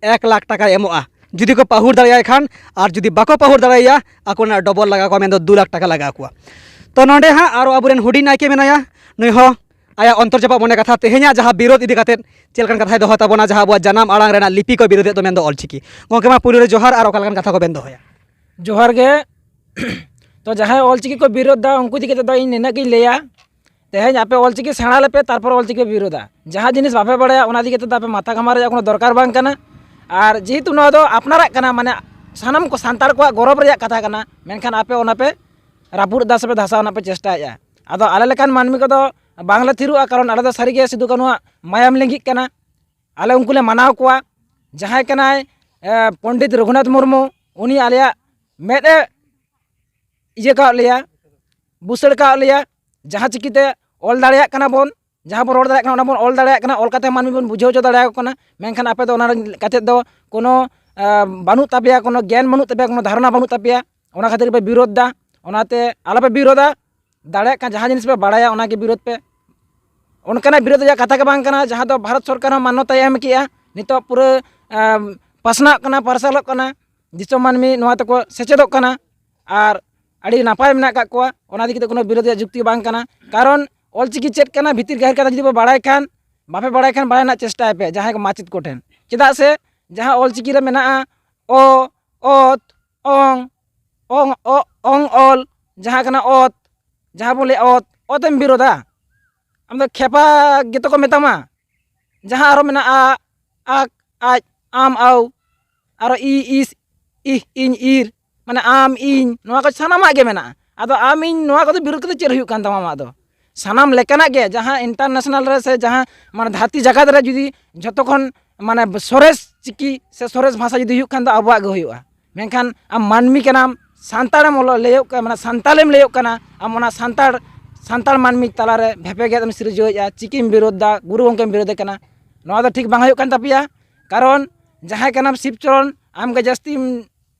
ᱮᱠ ᱞᱟᱠᱷ ᱴᱟᱠᱟᱭ ᱮᱢᱚᱜᱼᱟ᱾ ᱡᱩᱫᱤ ᱠᱚ ᱯᱟᱹᱦᱩᱲ ᱫᱟᱲᱮᱭᱟᱭ ᱠᱷᱟᱱ, ᱟᱨ ᱡᱩᱫᱤ ᱵᱟᱠᱚ ᱯᱟᱹᱦᱩᱲ ᱫᱟᱲᱮᱭᱟᱭᱟ, ᱟᱠᱚ ᱨᱮᱱᱟᱜ ᱰᱚᱵᱚᱞ ᱞᱟᱜᱟᱣ ᱠᱚᱣᱟ, ᱢᱮᱱᱫᱚ ᱫᱩ ᱞᱟᱠᱷ ᱴᱟᱠᱟ ᱞᱟᱜᱟᱣ ᱠᱚᱣᱟ᱾ ᱛᱚ ᱱᱚᱰᱮ ᱦᱟᱸᱜ ᱟᱨᱚ ᱟᱵᱚᱨᱮᱱ ᱦᱩᱰᱤᱧ ᱱᱟᱭᱠᱮ ᱢᱮᱱᱟᱭᱟ, ᱱᱩᱭ ᱦᱚᱸ ᱟᱭᱟᱜ ᱚᱱᱛᱚᱨ ᱡᱟᱯᱟᱜ ᱢᱚᱱᱮ ᱠᱟᱛᱷᱟ ᱛᱮᱦᱮᱧᱟᱜ ᱡᱟᱦᱟᱸ ᱵᱤᱨᱳᱫᱷ ᱤᱫᱤ ᱠᱟᱛᱮᱫ ᱪᱮᱫ ᱞᱮᱠᱟᱱ ᱠᱟᱛᱷᱟᱭ ᱫᱚᱦᱚ ᱛᱟᱵᱚᱱᱟ, ᱡᱟᱦᱟᱸ ᱟᱵᱚᱣᱟᱜ ᱡᱟᱱᱟᱢ ᱟᱲᱟᱝ ᱨᱮᱱᱟᱜ ᱞᱤᱯᱤ ᱠᱚ ᱵᱤᱨᱳᱫᱷᱮᱫ ᱫᱚ, ᱢᱮᱱᱫᱚ ᱚᱞᱪᱤᱠᱤ᱾ ᱜᱚᱢᱠᱮ, ᱢᱟ ᱯᱩᱭᱞᱩ ᱨᱮ ᱡᱚᱦᱟᱨ, ᱟᱨ ᱚᱠᱟ ᱞᱮᱠᱟᱱ ᱠᱟᱛᱷᱟ ᱠᱚᱵᱮᱱ ᱫᱚᱦᱚᱭᱟ? ᱡᱚᱦᱟᱨ ᱜᱮ᱾ ᱛᱚ ᱡᱟᱦᱟᱸᱭ ᱚᱞᱪᱤᱠᱤ ᱠᱚ ᱵᱤᱨᱳᱫᱷ ᱫᱟ, ᱩᱱᱠᱩ ᱤᱫᱤ ᱠᱟᱛᱮᱫ ᱫᱚ ᱤᱧ ᱱᱤᱱᱟᱹᱜ ᱜᱤᱧ ᱞᱟᱹᱭᱟ, ᱛᱮᱦᱮᱧ ᱟᱯᱮ ᱚᱞᱪᱤᱠᱤ ᱥᱮᱬᱟ ᱞᱮᱯᱮ, ᱛᱟᱨᱯᱚᱨ ᱚᱞᱪᱤᱠᱤ ᱯᱮ ᱵᱤᱨᱳᱫᱟ᱾ ᱡᱟᱦᱟᱸ ᱡᱤᱱᱤᱥ ᱵᱟᱯᱮ ᱵᱟᱲᱟᱭᱟ, ᱚᱱᱟ ᱤᱫᱤ ᱠᱟᱛᱮᱫ ᱫᱚ ᱟᱯᱮ ᱢᱟᱛᱷᱟ ᱜᱷᱟᱢᱟᱣ ᱨᱮᱭᱟᱜ ᱠᱳᱱᱳ ᱫᱚᱨᱠᱟᱨ ᱵᱟᱝ ᱠᱟᱱᱟ᱾ ᱟᱨ ᱡᱮᱦᱮᱛᱩ ᱱᱚᱣᱟ ᱫᱚ ᱟᱯᱱᱟᱨᱟᱜ ᱠᱟᱱᱟ, ᱢᱟᱱᱮ ᱥᱟᱱᱟᱢ ᱠᱚ ᱥᱟᱱᱛᱟᱲ ᱠᱚᱣᱟᱜ ᱜᱚᱨᱚᱵᱽ ᱨᱮᱭᱟᱜ ᱠᱟᱛᱷᱟ ᱠᱟᱱᱟ, ᱢᱮᱱᱠᱷᱟᱱ ᱟᱯᱮ ᱚᱱᱟ ᱯᱮ ᱨᱟᱹᱯᱩᱫ ᱮᱫᱟ ᱥᱮ ᱯᱮ ᱫᱷᱟᱥᱟᱣ ᱨᱮᱱᱟᱜ ᱯᱮ ᱪᱮᱥᱴᱟᱭᱮᱫᱼᱟ᱾ ᱟᱫᱚ ᱟᱞᱮ ᱞᱮᱠᱟᱱ ᱢᱟᱹᱱᱢᱤ ᱠᱚᱫᱚ ᱵᱟᱝᱞᱮ ᱛᱷᱤᱨᱚᱜᱼᱟ, ᱠᱟᱨᱚᱱ ᱟᱞᱮ ᱫᱚ ᱥᱟᱹᱨᱤᱜᱮ ᱥᱤᱫᱩ ᱠᱟᱹᱱᱩᱣᱟᱜ ᱢᱟᱭᱟᱢ ᱞᱤᱸᱜᱤᱜ ᱠᱟᱱᱟ᱾ ᱟᱞᱮ ᱩᱱᱠᱩ ᱞᱮ ᱢᱟᱱᱟᱣ ᱠᱚᱣᱟ᱾ ᱡᱟᱦᱟᱸᱭ ᱠᱟᱱᱟᱭ, ᱮ, ᱯᱚᱱᱰᱤᱛ ᱨᱚᱜᱷᱩᱱᱟᱛᱷ ᱢᱩᱨᱢᱩ, ᱩᱱᱤ ᱟᱞᱮᱭᱟᱜ ᱢᱮᱫ ᱮ ᱤᱭᱟᱹ ᱠᱟᱜ ᱞᱮᱭᱟ, ᱵᱩᱥᱟᱹᱲ ᱠᱟᱜ ᱞᱮᱭᱟ, ᱡᱟᱦᱟᱸ ᱪᱤᱠᱤᱛᱮ ᱚᱞ ᱫᱟᱲᱮᱭᱟᱜ ᱠᱟᱱᱟ ᱵᱚᱱ, ᱡᱟᱦᱟᱸ ᱵᱚᱱ ᱨᱚᱲ ᱫᱟᱲᱮᱭᱟᱜ ᱠᱟᱱᱟ, ᱚᱱᱟ ᱵᱚᱱ ᱚᱞ ᱫᱟᱲᱮᱭᱟᱜ ᱠᱟᱱᱟ, ᱚᱞ ᱠᱟᱛᱮ ᱢᱟᱹᱱᱢᱤ ᱵᱚᱱ ᱵᱩᱡᱷᱟᱹᱣ ᱦᱚᱪᱚ ᱫᱟᱲᱮᱭᱟᱠᱚ ᱠᱟᱱᱟ᱾ ᱢᱮᱱᱠᱷᱟᱱ ᱟᱯᱮ ᱫᱚ ᱚᱱᱟ ᱠᱟᱛᱮ ᱫᱚ ᱠᱳᱱᱳ ᱟᱸ, ᱵᱟᱹᱱᱩᱜ ᱛᱟᱯᱮᱭᱟ, ᱠᱳᱱᱳ ᱜᱮᱭᱟᱱ ᱵᱟᱹᱱᱩᱜ ᱛᱟᱯᱮᱭᱟ, ᱠᱳᱱᱳ ᱫᱷᱟᱨᱚᱱᱟ ᱵᱟᱹᱱᱩᱜ ᱛᱟᱯᱮᱭᱟ, ᱚᱱᱟ ᱠᱷᱟᱹᱛᱤᱨ ᱯᱮ ᱵᱤᱨᱳᱫᱷ ᱫᱟ᱾ ᱚᱱᱟᱛᱮ ᱟᱞᱚᱯᱮ ᱵᱤᱨᱳᱫᱷᱟ᱾ ᱫᱟᱲᱮᱭᱟᱜ ᱠᱟᱱ ᱡᱟᱦᱟᱸ ᱡᱤᱱᱤᱥ ᱯᱮ ᱵᱟᱲᱟᱭᱟ, ᱚᱱᱟᱜᱮ ᱵᱤᱨᱳᱫᱷ ᱯᱮ᱾ ᱚᱱᱠᱟᱱᱟᱜ ᱵᱤᱨᱳᱫᱷ ᱨᱮᱭᱟᱜ ᱠᱟᱛᱷᱟ ᱜᱮ ᱵᱟᱝ ᱠᱟᱱᱟ, ᱡᱟᱦᱟᱸ ᱫᱚ ᱵᱷᱟᱨᱚᱛ ᱥᱚᱨᱠᱟᱨ ᱦᱚᱸ ᱢᱟᱱᱱᱚᱛᱟᱭ ᱮᱢ ᱠᱮᱜᱼᱟ᱾ ᱱᱤᱛᱚᱜ ᱯᱩᱨᱟᱹ ᱟᱸ, ᱯᱟᱥᱱᱟᱜ ᱠᱟᱱᱟ, ᱯᱟᱨᱥᱟᱞᱚᱜ ᱠᱟᱱᱟ, ᱫᱤᱥᱚᱢ ᱢᱟᱹᱱᱢᱤ ᱱᱚᱣᱟ ᱛᱮᱠᱚ ᱥᱮᱪᱮᱫᱚᱜ ᱠᱟᱱᱟ᱾ ᱟᱨ ᱟᱹᱰᱤ ᱱᱟᱯᱟᱭ ᱢᱮᱱᱟᱜ ᱟᱠᱟᱫ ᱠᱚᱣᱟ᱾ ᱚᱱᱟ ᱤᱫᱤ ᱠᱟᱛᱮ ᱠᱳᱱᱳ ᱵᱤᱨᱳᱫᱷ ᱨᱮᱭᱟᱜ ᱡᱩᱠᱛᱤ ᱵᱟᱝ ᱠᱟᱱᱟ᱾ ᱠᱟᱨᱚᱱ ᱚᱞᱪᱤᱠᱤ ᱪᱮᱫ ᱠᱟᱱᱟ, ᱵᱷᱤᱛᱤᱨ ᱜᱟᱹᱦᱤᱨ ᱠᱟᱛᱷᱟ ᱡᱩᱫᱤ ᱯᱮ ᱵᱟᱲᱟᱭ ᱠᱷᱟᱱ, ᱵᱟᱯᱮ ᱵᱟᱲᱟᱭ ᱠᱷᱟᱱ ᱵᱟᱲᱟᱭ ᱨᱮᱱᱟᱜ ᱪᱮᱥᱴᱟᱭ ᱯᱮ, ᱡᱟᱦᱟᱸᱭ ᱠᱚ ᱢᱟᱪᱮᱫ ᱠᱚᱴᱷᱮᱱ᱾ ᱪᱮᱫᱟᱜ ᱥᱮ ᱡᱟᱦᱟᱸ ᱚᱞᱪᱤᱠᱤ ᱨᱮ ᱢᱮᱱᱟᱜᱼᱟ ᱚ, ᱚᱛ, ᱚᱝ, ᱚᱝ, ᱚ, ᱚᱝ ᱚᱞ, ᱡᱟᱦᱟᱸ ᱠᱟᱱᱟ ᱚᱛ, ᱡᱟᱦᱟᱸ ᱵᱚᱱ ᱞᱟᱹᱭᱟ ᱚᱛ, ᱚᱛᱮᱢ ᱵᱤᱨᱳᱫᱟ? ᱟᱢ ᱫᱚ ᱠᱷᱮᱯᱟ ᱜᱮᱛᱚ ᱠᱚ ᱢᱮᱛᱟᱢᱟ᱾ ᱡᱟᱦᱟᱸ ᱟᱨᱚ ᱢᱮᱱᱟᱜᱼᱟ ᱟᱠ, ᱟᱡ, ᱟᱢ, ᱟᱣ, ᱟᱨᱚ ᱤ, ᱤᱥ, ᱤᱦ, ᱤᱧ, ᱤᱨ, ᱢᱟᱱᱮ ᱟᱢ, ᱤᱧ, ᱱᱚᱣᱟ ᱠᱚ ᱥᱟᱱᱟᱢᱟᱜ ᱜᱮ ᱢᱮᱱᱟᱜᱼᱟ᱾ ᱟᱫᱚ ᱟᱢ, ᱤᱧ, ᱱᱚᱣᱟ ᱠᱚᱫᱚ ᱵᱤᱨᱳᱫ ᱠᱟᱛᱮ ᱪᱮᱫ ᱦᱩᱭᱩᱜ ᱠᱟᱱ ᱛᱟᱢᱟ ᱟᱢᱟᱜ ᱫᱚ? ᱥᱟᱱᱟᱢ ᱞᱮᱠᱟᱱᱟᱜ ᱜᱮ, ᱡᱟᱦᱟᱸ international ᱨᱮ ᱥᱮ ᱡᱟᱦᱟᱸ ᱢᱟᱱᱮ ᱫᱷᱟᱹᱨᱛᱤ ᱡᱟᱠᱟᱛ ᱨᱮ ᱡᱩᱫᱤ ᱡᱷᱚᱛᱚ ᱠᱷᱚᱱ ᱢᱟᱱᱮ ᱥᱚᱨᱮᱥ ᱪᱤᱠᱤ ᱥᱮ ᱥᱚᱨᱮᱥ ᱵᱷᱟᱥᱟ ᱡᱩᱫᱤ ᱦᱩᱭᱩᱜ ᱠᱷᱟᱱ ᱫᱚ ᱟᱵᱚᱣᱟᱜ ᱜᱮ ᱦᱩᱭᱩᱜᱼᱟ᱾ ᱢᱮᱱᱠᱷᱟᱱ ᱟᱢ ᱢᱟᱹᱱᱢᱤ ᱠᱟᱱᱟᱢ, ᱥᱟᱱᱛᱟᱲᱮᱢ ᱚᱞᱚᱜ ᱞᱟᱹᱭᱚᱜ ᱠᱟᱱᱟ, ᱢᱟᱱᱮ ᱥᱟᱱᱛᱟᱲᱮᱢ ᱞᱟᱹᱭᱚᱜ ᱠᱟᱱᱟ, ᱟᱢ ᱚᱱᱟ ᱥᱟᱱᱛᱟᱲ, ᱥᱟᱱᱛᱟᱲ ᱢᱟᱹᱱᱢᱤ ᱛᱟᱞᱟᱨᱮ ᱵᱷᱮᱯᱮᱜᱮᱫ ᱮᱢ ᱥᱤᱨᱡᱟᱹᱣᱮᱫᱼᱟ, ᱪᱤᱠᱤᱢ ᱵᱤᱨᱳᱫᱷ ᱫᱟ, ᱜᱩᱨᱩ ᱜᱚᱢᱠᱮᱢ ᱵᱤᱨᱳᱫᱷᱮ ᱠᱟᱱᱟ᱾ ᱱᱚᱣᱟ ᱫᱚ ᱴᱷᱤᱠ ᱵᱟᱝ ᱦᱩᱭᱩᱜ ᱠᱟᱱ ᱛᱟᱯᱮᱭᱟ᱾ ᱠᱟᱨᱚᱱ ᱡᱟᱦᱟᱸᱭ ᱠᱟᱱᱟᱢ ᱥᱤᱵ ᱪᱚᱨᱚᱱ, ᱟᱢ ᱜᱮ ᱡᱟᱹᱥᱛᱤᱢ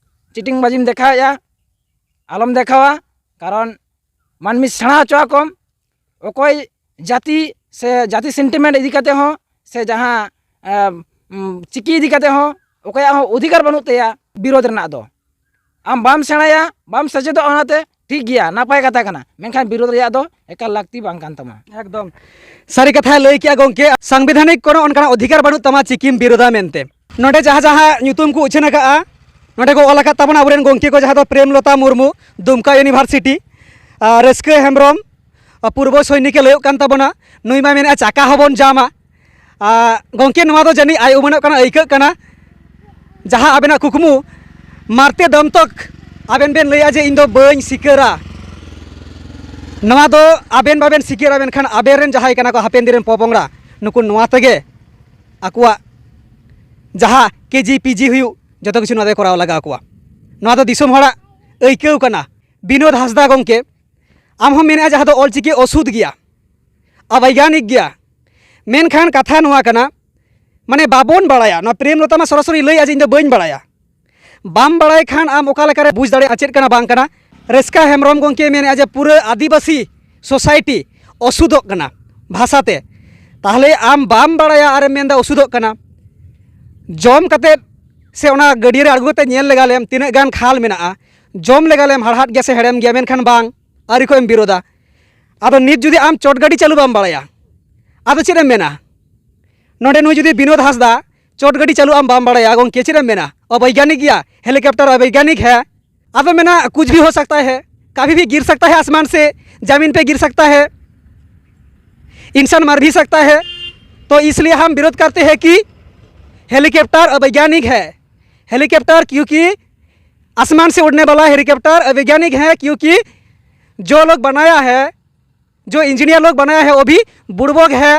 ᱪᱤᱴᱤᱝ ᱵᱟᱡᱤᱢ ᱫᱮᱠᱷᱟᱣᱮᱫᱼᱟ, ᱟᱞᱚᱢ ᱫᱮᱠᱷᱟᱣᱟ᱾ ᱠᱟᱨᱚᱱ ᱢᱟᱹᱱᱢᱤ ᱥᱮᱬᱟ ᱦᱚᱪᱚ ᱟᱠᱚᱢ, ᱚᱠᱚᱭ ᱡᱟᱹᱛᱤ ᱥᱮ ᱡᱟᱹᱛᱤ sentiment ᱤᱫᱤ ᱠᱟᱛᱮ ᱦᱚᱸ ᱥᱮ ᱡᱟᱦᱟᱸ ᱮᱢ, ᱩᱢ, ᱪᱤᱠᱤ ᱤᱫᱤ ᱠᱟᱛᱮ ᱦᱚᱸ ᱚᱠᱚᱭᱟᱜ ᱦᱚᱸ ᱚᱫᱷᱤᱠᱟᱨ ᱵᱟᱹᱱᱩᱜ ᱛᱟᱭᱟ ᱵᱤᱨᱳᱫᱷ ᱨᱮᱱᱟᱜ ᱫᱚ᱾ ᱟᱢ ᱵᱟᱢ ᱥᱮᱬᱟᱭᱟ, ᱵᱟᱢ ᱥᱮᱪᱮᱫᱚᱜᱼᱟ, ᱚᱱᱟᱛᱮ ᱴᱷᱤᱠ ᱜᱮᱭᱟ, ᱱᱟᱯᱟᱭ ᱠᱟᱛᱷᱟ ᱠᱟᱱᱟ, ᱢᱮᱱᱠᱷᱟᱱ ᱵᱤᱨᱳᱫᱷ ᱨᱮᱭᱟᱜ ᱫᱚ ᱮᱠᱟᱞ ᱞᱟᱹᱠᱛᱤ ᱵᱟᱝ ᱠᱟᱱ ᱛᱟᱢᱟ᱾ ᱮᱠᱫᱚᱢ ᱥᱟᱹᱨᱤ ᱠᱟᱛᱷᱟᱭ ᱞᱟᱹᱭ ᱠᱮᱜᱼᱟ ᱜᱚᱢᱠᱮ, ᱥᱟᱝᱵᱤᱫᱷᱟᱱᱤᱠ ᱠᱳᱱᱳ ᱚᱱᱠᱟᱱᱟᱜ ᱚᱫᱷᱤᱠᱟᱨ ᱵᱟᱹᱱᱩᱜ ᱛᱟᱢᱟ ᱪᱤᱠᱤᱢ ᱵᱤᱨᱳᱫᱷᱟ ᱢᱮᱱᱛᱮ᱾ ᱱᱚᱰᱮ ᱡᱟᱦᱟᱸ ᱡᱟᱦᱟᱸ ᱧᱩᱛᱩᱢ ᱠᱚ ᱩᱪᱷᱟᱹᱱ ᱟᱠᱟᱫᱼᱟ, ᱱᱚᱰᱮ ᱠᱚ ᱚᱞ ᱟᱠᱟᱫ ᱛᱟᱵᱚᱱᱟ ᱟᱵᱚᱨᱮᱱ ᱜᱚᱢᱠᱮ ᱠᱚ, ᱡᱟᱦᱟᱸ ᱫᱚ ᱯᱨᱮᱢᱞᱚᱛᱟ ᱢᱩᱨᱢᱩ, ᱫᱩᱢᱠᱟ University, ᱟᱨ ᱨᱟᱹᱥᱠᱟᱹ ᱦᱮᱢᱵᱨᱚᱢ, ᱟᱨ ᱯᱩᱨᱵᱚ ᱥᱚᱭᱱᱤᱠᱮ ᱞᱟᱹᱭᱚᱜ ᱠᱟᱱ ᱛᱟᱵᱚᱱᱟ, ᱱᱩᱭ ᱢᱟ ᱢᱮᱱᱮᱫᱼᱟ ᱪᱟᱠᱟ ᱦᱚᱸᱵᱚᱱ ᱡᱟᱢᱟ᱾ ᱟᱨ ᱜᱚᱢᱠᱮ, ᱱᱚᱣᱟ ᱫᱚ ᱡᱟᱹᱱᱤᱡ ᱟᱭ ᱩᱢᱟᱹᱱᱚᱜ ᱠᱟᱱᱟ, ᱟᱹᱭᱠᱟᱹᱜ ᱠᱟᱱᱟ, ᱡᱟᱦᱟᱸ ᱟᱵᱮᱱᱟᱜ ᱠᱩᱠᱢᱩ ᱢᱟᱨᱛᱮ ᱫᱚᱢ ᱛᱚᱠ ᱟᱵᱮᱱ ᱵᱮᱱ ᱞᱟᱹᱭᱟ ᱡᱮ ᱤᱧ ᱫᱚ ᱵᱟᱹᱧ ᱥᱤᱠᱟᱹᱨᱟ᱾ ᱱᱚᱣᱟ ᱫᱚ ᱟᱵᱮᱱ ᱵᱟᱵᱮᱱ ᱥᱤᱠᱟᱹᱨᱟ, ᱢᱮᱱᱠᱷᱟᱱ ᱟᱵᱮᱱ ᱨᱮᱱ ᱡᱟᱦᱟᱸᱭ ᱠᱟᱱᱟ ᱠᱚ ᱦᱟᱯᱮᱱ ᱫᱤᱱ ᱨᱮᱱ ᱯᱚᱯᱚᱝᱲᱟ, ᱱᱩᱠᱩ ᱱᱚᱣᱟ ᱛᱮᱜᱮ ᱟᱠᱚᱣᱟᱜ ᱡᱟᱦᱟᱸ KG PG ᱦᱩᱭᱩᱜ, ᱡᱚᱛᱚ ᱠᱤᱪᱷᱩ ᱱᱚᱣᱟ ᱛᱮ ᱠᱚᱨᱟᱣ ᱞᱟᱜᱟᱣ ᱠᱚᱣᱟ᱾ ᱱᱚᱣᱟ ᱫᱚ ᱫᱤᱥᱚᱢ ᱦᱚᱲᱟᱜ ᱟᱹᱭᱠᱟᱹᱣ ᱠᱟᱱᱟ᱾ ᱵᱤᱱᱳᱫ ᱦᱟᱸᱥᱫᱟ ᱜᱚᱢᱠᱮ, ᱟᱢ ᱦᱚᱸ ᱢᱮᱱᱮᱫᱼᱟ ᱡᱟᱦᱟᱸ ᱫᱚ ᱚᱞᱪᱤᱠᱤ ᱚᱥᱩᱫᱷ ᱜᱮᱭᱟ, ᱚᱵᱳᱭᱜᱟᱱᱤᱠ ᱜᱮᱭᱟ, ᱢᱮᱱᱠᱷᱟᱱ ᱠᱟᱛᱷᱟ ᱱᱚᱣᱟ ᱠᱟᱱᱟ, ᱢᱟᱱᱮ ᱵᱟᱵᱚᱱ ᱵᱟᱲᱟᱭᱟ᱾ ᱱᱚᱣᱟ ᱯᱨᱮᱢᱞᱚᱛᱟ ᱢᱟ ᱥᱚᱨᱟᱥᱚᱨᱤ ᱞᱟᱹᱭᱟ ᱡᱮ ᱤᱧ ᱫᱚ ᱵᱟᱹᱧ ᱵᱟᱲᱟᱭᱟ᱾ ᱵᱟᱢ ᱵᱟᱲᱟᱭ ᱠᱷᱟᱱ ᱟᱢ ᱚᱠᱟ ᱞᱮᱠᱟᱨᱮ ᱵᱩᱡᱽ ᱫᱟᱲᱮᱭᱟᱜᱼᱟ ᱪᱮᱫ ᱠᱟᱱᱟ ᱵᱟᱝ ᱠᱟᱱᱟ? ᱨᱟᱹᱥᱠᱟ ᱦᱮᱢᱵᱨᱚᱢ ᱜᱚᱢᱠᱮ ᱢᱮᱱᱮᱫᱼᱟ ᱡᱮ ᱯᱩᱨᱟᱹ ᱟᱹᱫᱤᱵᱟᱹᱥᱤ ᱥᱳᱥᱟᱭᱴᱤ ᱚᱥᱩᱫᱷᱚᱜ ᱠᱟᱱᱟ ᱵᱷᱟᱥᱟᱛᱮ᱾ ᱛᱟᱦᱚᱞᱮ ᱟᱢ ᱵᱟᱢ ᱵᱟᱲᱟᱭᱟ ᱟᱨᱮᱢ ᱢᱮᱱᱫᱟ ᱚᱥᱩᱫᱷᱚᱜ ᱠᱟᱱᱟ᱾ ᱡᱚᱢ ᱠᱟᱛᱮᱫ ᱥᱮ ᱚᱱᱟ ᱜᱟᱹᱰᱭᱟᱹ ᱨᱮ ᱟᱬᱜᱚ ᱠᱟᱛᱮ ᱧᱮᱞ ᱞᱮᱜᱟ ᱞᱮᱢ ᱛᱤᱱᱟᱹᱜ ᱜᱟᱱ ᱠᱷᱟᱞ ᱢᱮᱱᱟᱜᱼᱟ, ᱡᱚᱢ ᱞᱮᱜᱟ ᱞᱮᱢ ᱦᱟᱲᱦᱟᱫ ᱜᱮᱭᱟ ᱥᱮ ᱦᱮᱲᱮᱢ ᱜᱮᱭᱟ, ᱢᱮᱱᱠᱷᱟᱱ ᱵᱟᱝ, ᱟᱹᱣᱨᱤ ᱠᱷᱚᱱ ᱮᱢ ᱵᱤᱨᱳᱫᱟ᱾ ᱟᱫᱚ ᱱᱤᱛ ᱡᱩᱫᱤ ᱟᱢ ᱪᱚᱴ ᱜᱟᱹᱰᱤ ᱪᱟᱹᱞᱩ ᱵᱟᱢ ᱵᱟᱲᱟᱭᱟ, ᱟᱫᱚ ᱪᱮᱫ ᱮᱢ ᱢᱮᱱᱟ? ᱱᱚᱰᱮ ᱱᱩᱭ ᱡᱩᱫᱤ ᱵᱤᱱᱳᱫ ᱦᱟᱸᱥᱫᱟ ᱪᱚᱴ ᱜᱟᱹᱰᱤ ᱪᱟᱹᱞᱩ ᱟᱢ ᱵᱟᱢ ᱵᱟᱲᱟᱭᱟ, ᱜᱚᱢᱠᱮ ᱪᱮᱫ ᱮᱢ ᱢᱮᱱᱟ? ᱚᱵᱳᱭᱜᱟᱱᱤᱠ ᱜᱮᱭᱟ, ᱦᱮᱞᱤᱠᱚᱯᱴᱟᱨ ᱚᱵᱳᱭᱜᱟᱱᱤᱠ ᱦᱮ᱾ ᱟᱫᱚ ᱢᱮᱱᱟ ᱠᱩᱪ ᱵᱷᱤ ᱦᱳ ᱥᱟᱠᱛᱟ ᱦᱮ, ᱠᱟᱵᱷᱤ ᱵᱷᱤ ᱜᱤᱨ ᱥᱟᱠᱛᱟ ᱦᱮ ᱟᱥᱢᱟᱱ ᱥᱮ, ᱡᱟᱢᱤᱱ ᱯᱮ ᱜᱤᱨ ᱥᱟᱠᱛᱟ ᱦᱮ, ᱤᱱᱥᱟᱱ ᱢᱟᱨ ᱵᱷᱤ ᱥᱟᱠᱛᱟ ᱦᱮ᱾ ᱛᱚ ᱤᱥᱞᱤᱭᱮ ᱦᱟᱢ ᱵᱤᱨᱳᱫᱷ ᱠᱟᱨᱛᱮ ᱦᱮ ᱠᱤ ᱦᱮᱞᱤᱠᱚᱯᱴᱟᱨ ᱚᱵᱳᱭᱜᱟᱱᱤᱠ ᱦᱮ, ᱦᱮᱞᱤᱠᱚᱯᱴᱟᱨ ᱠᱤᱭᱩᱠᱤ ᱟᱥᱢᱟᱱ ᱥᱮ ᱩᱰᱷᱱᱮ ᱵᱟᱞᱟ ᱦᱮᱞᱤᱠᱚᱯᱴᱟᱨ ᱚᱵᱳᱭᱜᱟᱱᱤᱠ ᱦᱮ, ᱠᱤᱭᱩᱠᱤ ᱡᱳ ᱞᱳᱜ ᱵᱟᱱᱟᱭᱟ ᱦᱮ, ᱡᱳ ᱤᱧᱡᱤᱱᱤᱭᱟᱨ ᱞᱳᱜ ᱵᱟᱱᱟᱭᱟ ᱦᱮ, ᱳ ᱵᱷᱤ ᱵᱩᱲᱵᱚᱜᱽ ᱦᱮ,